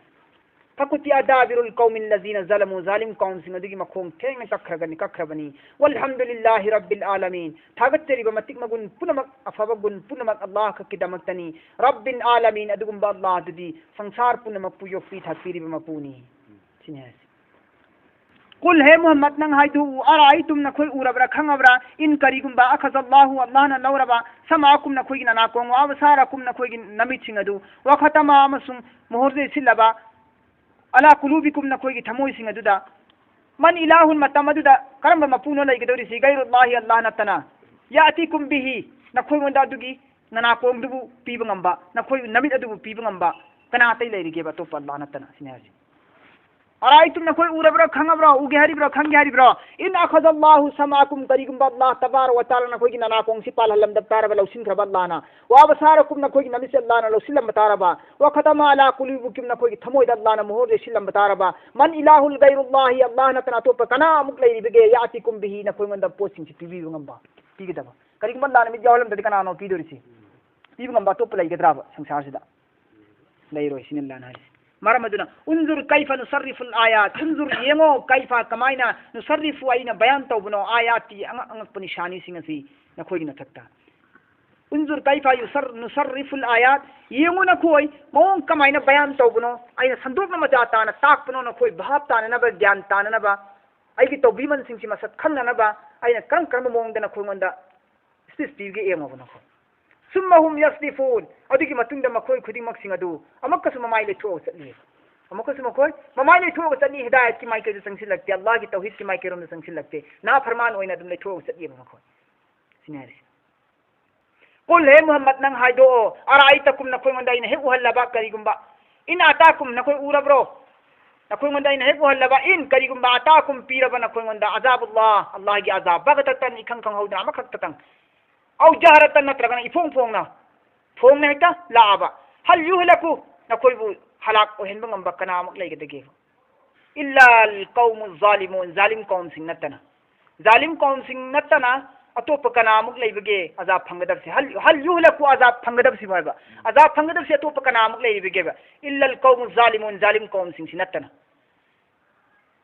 ꯐꯀꯨꯇꯤꯑ ꯗꯥꯕꯤꯔꯨꯜ ꯀꯧꯃꯤꯜ ꯂꯖꯤꯅ ꯖꯂꯃꯨ, ꯖꯥꯂꯤꯝ ꯀꯧꯝꯁꯤꯡ ꯑꯗꯨꯒꯤ ꯃꯈꯣꯡ ꯊꯦꯡꯅ ꯀꯛꯈ꯭ꯔꯒꯅꯤ, ꯀꯛꯈ꯭ꯔꯕꯅꯤ꯫ ꯋꯜꯍꯝꯗꯨꯂꯤꯜꯂꯥꯍꯤ ꯔꯕꯤꯜ ꯑꯥꯂꯃꯤꯟ, ꯊꯥꯒꯠꯆꯔꯤꯕ ꯃꯇꯤꯛ ꯃꯒꯨꯟ ꯄꯨꯝꯅꯃꯛ, ꯑꯐꯕ ꯒꯨꯟ ꯄꯨꯝꯅꯃꯛ ꯑꯜꯂꯥꯍ ꯈꯛꯀꯤꯗꯃꯛꯇꯅꯤ꯫ ꯔꯕꯤꯜ ꯑꯥꯂꯃꯤꯟ, ꯑꯗꯨꯒꯨꯝꯕ ꯑꯜꯂꯥꯍ ꯑꯗꯨꯗꯤ ꯁꯪꯁꯥꯔ ꯄꯨꯝꯅꯃꯛꯄꯨ ꯌꯣꯛꯄꯤ ꯊꯥꯛꯄꯤꯔꯤꯕ ꯃꯄꯨꯅꯤ꯫ ꯁꯤꯅꯤ ꯍꯥꯏꯁꯦ꯫ ꯀꯨꯜ, ꯍꯦ ꯃꯨꯍꯝꯃꯗ, ꯅꯪ ꯍꯥꯏꯗꯣꯛꯎ, ꯑꯔꯥꯏꯇꯨꯝ, ꯅꯈꯣꯏ ꯎꯔꯕ꯭ꯔꯥ, ꯈꯪꯉꯕ꯭ꯔꯥ, ꯏꯟ ꯀꯔꯤꯒꯨꯝꯕ, ꯑꯈꯖ ꯑꯜꯂꯥꯍꯨ, ꯑꯜꯂꯥꯍꯅ ꯂꯧꯔꯕ, ꯁꯃꯥꯑꯀꯨꯝ, ꯅꯈꯣꯏꯒꯤ ꯅꯅꯥꯀꯣꯡ, ꯋꯥ ꯑꯕꯁꯥꯔꯀꯨꯝ, ꯅꯈꯣꯏꯒꯤ ꯅꯃꯤꯠꯁꯤꯡ ꯑꯗꯨ, ꯋꯥ ꯈꯇꯃ, ꯑꯃꯁꯨꯡ ꯃꯣꯍꯣꯔ ꯆꯦꯠꯁꯤꯜꯂꯕ, ꯑꯂꯥ ꯀꯨꯂꯨꯕꯤꯀꯨꯝ, ꯅꯈꯣꯏꯒꯤ ꯊꯃꯣꯏꯁꯤꯡ ꯑꯗꯨꯗ, ꯃꯟ ꯏꯂꯥꯍꯨꯟ, ꯃꯇꯝ ꯑꯗꯨꯗ ꯀꯔꯝꯕ ꯃꯄꯨꯅꯣ ꯂꯩꯒꯗꯧꯔꯤꯁꯤ, ꯒꯩꯔꯨꯜꯂꯥꯍꯤ, ꯑꯜꯂꯥꯍ ꯅꯠꯇꯅ, ꯌꯥꯇꯤꯀꯨꯝ ꯕꯤꯍꯤ, ꯅꯈꯣꯏꯉꯣꯟꯗ ꯑꯗꯨꯒꯤ ꯅꯅꯥꯀꯣꯡꯗꯨꯕꯨ ꯄꯤꯕ ꯉꯝꯕ, ꯅꯈꯣꯏ ꯅꯃꯤꯠ ꯑꯗꯨꯕꯨ ꯄꯤꯕ ꯉꯝꯕ ꯀꯅꯥ ꯑꯇꯩ ꯂꯩꯔꯤꯒꯦꯕ ꯑꯇꯣꯞꯄ ꯑꯜꯂꯥꯍ ꯅꯠꯇꯅ? ꯁꯤꯅꯤ ꯍꯥꯏꯁꯦ꯫ ꯑꯔꯥꯏꯇꯨꯝ, ꯅꯈꯣꯏ ꯎꯔꯕ꯭ꯔꯥ, ꯈꯪꯉꯕ꯭ꯔꯣ, ꯎꯒꯦ ꯍꯥꯏꯔꯤꯕ꯭ꯔꯣ, ꯈꯪꯒꯦ ꯍꯥꯏꯔꯤꯕ꯭ꯔꯣ? ꯏꯟ ꯑꯈꯖ ꯑꯜꯂꯥꯍꯨ ꯁꯃꯥꯑꯀꯨꯝ, ꯀꯔꯤꯒꯨꯝꯕ ꯑꯜꯂꯥꯍ ꯇꯕꯥꯔꯛ ꯋ ꯇꯥꯂꯥ ꯅꯈꯣꯏꯒꯤ ꯅꯅꯥꯀꯣꯡꯁꯤ ꯄꯥꯜꯍꯜꯂꯝꯗꯕ ꯇꯥꯔꯕ, ꯂꯧꯁꯤꯟꯈ꯭ꯔꯕ ꯑꯜꯂꯥꯍꯅ, ꯋꯥ ꯑꯕꯁꯥꯔꯀꯨꯝ, ꯅꯈꯣꯏꯒꯤ ꯅꯃꯤꯠꯁꯦ ꯑꯜꯂꯥꯍꯅ ꯂꯧꯁꯤꯜꯂꯝꯕ ꯇꯥꯔꯕ, ꯋꯥ ꯈꯇꯃ ꯑꯂꯥ ꯀꯨꯂꯨꯕꯤꯀꯨꯝ, ꯅꯈꯣꯏꯒꯤ ꯊꯃꯣꯏꯗ ꯑꯜꯂꯥꯍꯅ ꯃꯣꯍꯣꯔ ꯆꯦꯠꯁꯤꯜꯂꯝꯕ ꯇꯥꯔꯕ, ꯃꯟ ꯏꯂꯥꯍꯨꯟ ꯒꯩꯔꯨꯜꯂꯥꯍꯤ, ꯑꯜꯂꯥꯍ ꯅꯠꯇꯅ ꯑꯇꯣꯞꯄ ꯀꯅꯥ ꯑꯃꯨꯛ ꯂꯩꯔꯤꯕꯒꯦ, ꯌꯥꯇꯤꯀꯨꯝ ꯕꯤꯍꯤ, ꯅꯈꯣꯏꯉꯣꯟꯗ ꯄꯣꯠꯁꯤꯡꯁꯤ ꯄꯤꯕꯤꯕ ꯉꯝꯕ, ꯄꯤꯒꯗꯕ? ꯀꯔꯤꯒꯨꯝꯕ ꯑꯜꯂꯥꯍꯅ ꯃꯤꯠ ꯌꯥꯎꯍꯜꯂꯝꯗ꯭ꯔꯗꯤ ꯀꯅꯥꯅꯣ ꯄꯤꯗꯣꯔꯤꯁꯤ? ꯄꯤꯕ ꯉꯝꯕ ꯑꯇꯣꯞꯄ ꯂꯩꯒꯗ꯭ꯔꯕ ꯁꯪꯁꯥꯔꯁꯤꯗ? ꯂꯩꯔꯣꯏ, ꯁꯤꯅꯤ ꯑꯜꯂꯥꯍꯅ ꯍꯥꯏꯔꯤꯁꯦ꯫ ꯃꯔꯝ ꯑꯗꯨꯅ, ꯎꯟꯖꯨꯔ ꯀꯩꯐ ꯅꯨꯁꯔꯔꯤꯐꯨꯜ ꯑꯥꯌꯥꯠ, ꯎꯟꯖꯨꯔ, ꯌꯦꯡꯉꯣ, ꯀꯩꯐ, ꯀꯃꯥꯏꯅ, ꯅꯨꯁꯔꯔꯤꯐꯨ, ꯑꯩꯅ ꯕꯌꯥꯟ ꯇꯧꯕꯅꯣ, ꯑꯥꯌꯥꯠꯇꯤ, ꯑꯉꯛ ꯑꯉꯛꯄ ꯅꯤꯁꯥꯅꯤꯁꯤꯡ ꯑꯁꯤ ꯅꯈꯣꯏꯒꯤ ꯃꯊꯛꯇ꯫ ꯎꯟꯖꯨꯔ ꯀꯩꯐ ꯌꯨꯁꯔ-, ꯅꯨꯁꯔꯔꯤꯐꯨꯜ ꯑꯥꯌꯥꯠ, ꯌꯦꯡꯉꯨ ꯅꯈꯣꯏ ꯃꯑꯣꯡ ꯀꯃꯥꯏꯅ ꯕꯌꯥꯟ ꯇꯧꯕꯅꯣ, ꯑꯩꯅ ꯁꯟꯗꯣꯛꯅ ꯃꯆꯥ ꯇꯥꯅ ꯇꯥꯛꯄꯅꯣ, ꯅꯈꯣꯏ ꯚꯥꯞ ꯇꯥꯅꯅꯕ, ꯒ꯭ꯌꯥꯟ ꯇꯥꯅꯅꯕ, ꯑꯩꯒꯤ ꯇꯧꯕꯤꯃꯜꯁꯤꯡꯁꯤ ꯃꯁꯛ ꯈꯪꯅꯅꯕ ꯑꯩꯅ ꯀꯔꯝ ꯀꯔꯝꯕ ꯃꯑꯣꯡꯗ ꯅꯈꯣꯏꯉꯣꯟꯗ ꯏꯁꯄꯤꯁ ꯄꯤꯒꯦ ꯌꯦꯡꯉꯣꯕ ꯅꯈꯣꯏ꯫ ꯁꯨꯝꯃ ꯍꯨꯝ ꯌꯁꯗꯤꯐꯨꯟ, ꯑꯗꯨꯒꯤ ꯃꯇꯨꯡꯗ ꯃꯈꯣꯏ ꯈꯨꯗꯤꯡꯃꯛꯁꯤꯡ ꯑꯗꯨ ꯑꯃꯨꯛꯀꯁꯨ ꯃꯃꯥꯏ ꯂꯩꯊꯣꯛꯑꯒ ꯆꯠꯂꯤ꯫ ꯑꯃꯨꯛꯀꯁꯨ ꯃꯈꯣꯏ ꯃꯃꯥꯏ ꯂꯩꯊꯣꯛꯑꯒ ꯆꯠꯂꯤ, ꯍꯤꯗꯥꯌꯠꯀꯤ ꯃꯥꯏꯀꯩꯗ ꯆꯪꯁꯤꯜꯂꯛꯇꯦ, ꯑꯜꯂꯥꯍꯒꯤ ꯇꯧꯍꯤꯗꯀꯤ ꯃꯥꯏꯀꯩꯔꯣꯝꯗ ꯆꯪꯁꯤꯜꯂꯛꯇꯦ, ꯅꯥꯐꯔꯃꯥꯟ ꯑꯣꯏꯅ ꯑꯗꯨꯝ ꯂꯩꯊꯣꯛꯑꯒ ꯆꯠꯂꯤꯕ ꯃꯈꯣꯏ꯫ ꯁꯤꯅꯤ ꯍꯥꯏꯔꯤꯁꯦ꯫ ꯀꯨꯜ, ꯍꯦ ꯃꯨꯍꯝꯃꯗ, ꯅꯪ ꯍꯥꯏꯗꯣꯛꯑꯣ, ꯑꯔꯥꯏꯇꯀꯨꯝ, ꯅꯈꯣꯏꯉꯣꯟꯗ ꯑꯩꯅ ꯍꯦꯛ ꯎꯍꯜꯂꯕ ꯀꯔꯤꯒꯨꯝꯕ, ꯏꯟ ꯑꯇꯥꯀꯨꯝ, ꯅꯈꯣꯏ ꯎꯔꯕ꯭ꯔꯣ? ꯅꯈꯣꯏꯉꯣꯟꯗ ꯑꯩꯅ ꯍꯦꯛ ꯎꯍꯜꯂꯕ, إن, ꯀꯔꯤꯒꯨꯝꯕ, أتاكم, ꯄꯤꯔꯕ ꯅꯈꯣꯏꯉꯣꯟꯗ, عذاب الله, ꯑꯜꯂꯥꯍꯒꯤ ꯑꯖꯥꯕ, بغتة, ꯏꯈꯪ ꯈꯪꯍꯧꯗꯅ, ꯑꯃꯈꯛꯇꯇꯪ, أو جهرة, ꯅꯠꯇ꯭ꯔꯒꯅ ꯏꯐꯣꯡ ꯐꯣꯡꯅ, ꯐꯣꯡꯅ ꯍꯦꯛꯇ ꯂꯥꯛꯑꯕ, هل يهلك, ꯅꯈꯣꯏꯕꯨ ꯍꯂꯥꯛ ꯑꯣꯏꯍꯟꯕ ꯉꯝꯕ ꯀꯅꯥꯃꯨꯛ ꯂꯩꯒꯗꯒꯦ? إلا القوم الظالمون, ꯖꯥꯂꯤꯝ ꯀꯧꯝꯁꯤꯡ ꯅꯠꯇꯅ꯫ ꯖꯥꯂꯤꯝ ꯀꯧꯝꯁꯤꯡ ꯅꯠꯇꯅ ꯑꯇꯣꯞꯄ ꯀꯅꯥꯃꯨꯛ ꯂꯩꯕꯒꯦ ꯑꯖꯥꯕ ꯐꯪꯒꯗꯕꯁꯦ? هل, هل يهلك, ꯑꯖꯥꯕ ꯐꯪꯒꯗꯕꯁꯤꯕꯨ ꯍꯥꯏꯕ꯫ ꯑꯖꯥꯕ ꯐꯪꯒꯗꯕꯁꯤ ꯑꯇꯣꯞꯄ ꯀꯅꯥꯃꯨꯛ ꯂꯩꯔꯤꯕꯒꯦꯕ? إلا القوم الظالمون, ꯖꯥꯂꯤꯝ ꯀꯧꯝꯁꯤꯡꯁꯤ ꯅꯠꯇꯅ꯫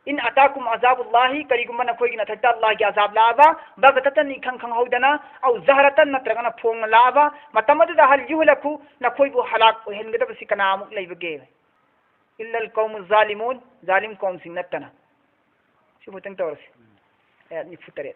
إن أتاكم عذاب الله, ꯀꯔꯤꯒꯨꯝꯕ ꯅꯈꯣꯏꯒꯤ ꯅꯊꯛꯇ ꯑꯜꯂꯥꯍꯒꯤ ꯑꯖꯥꯕ ꯂꯥꯛꯑꯕ, بغتة, ꯏꯈꯪ ꯈꯪꯍꯧꯗꯅ, أو جهرة, ꯅꯠꯇ꯭ꯔꯒꯅ ꯐꯣꯡꯅ ꯂꯥꯛꯑꯕ ꯃꯇꯝ ꯑꯗꯨꯗ, هل يهلك, ꯅꯈꯣꯏꯕꯨ ꯍꯂꯥꯛ ꯑꯣꯏꯍꯟꯒꯗꯕꯁꯤ ꯀꯅꯥꯃꯨꯛ ꯂꯩꯕꯒꯦ? إلا القوم الظالمون, ꯖꯥꯂꯤꯝ ꯀꯧꯝꯁꯤꯡ ꯅꯠꯇꯅ꯫ ꯁꯤꯕꯨꯇꯪ ꯇꯧꯔꯁꯤ꯫ ꯑꯥꯌꯥꯠ ꯅꯤꯐꯨ ꯇꯔꯦꯠ꯫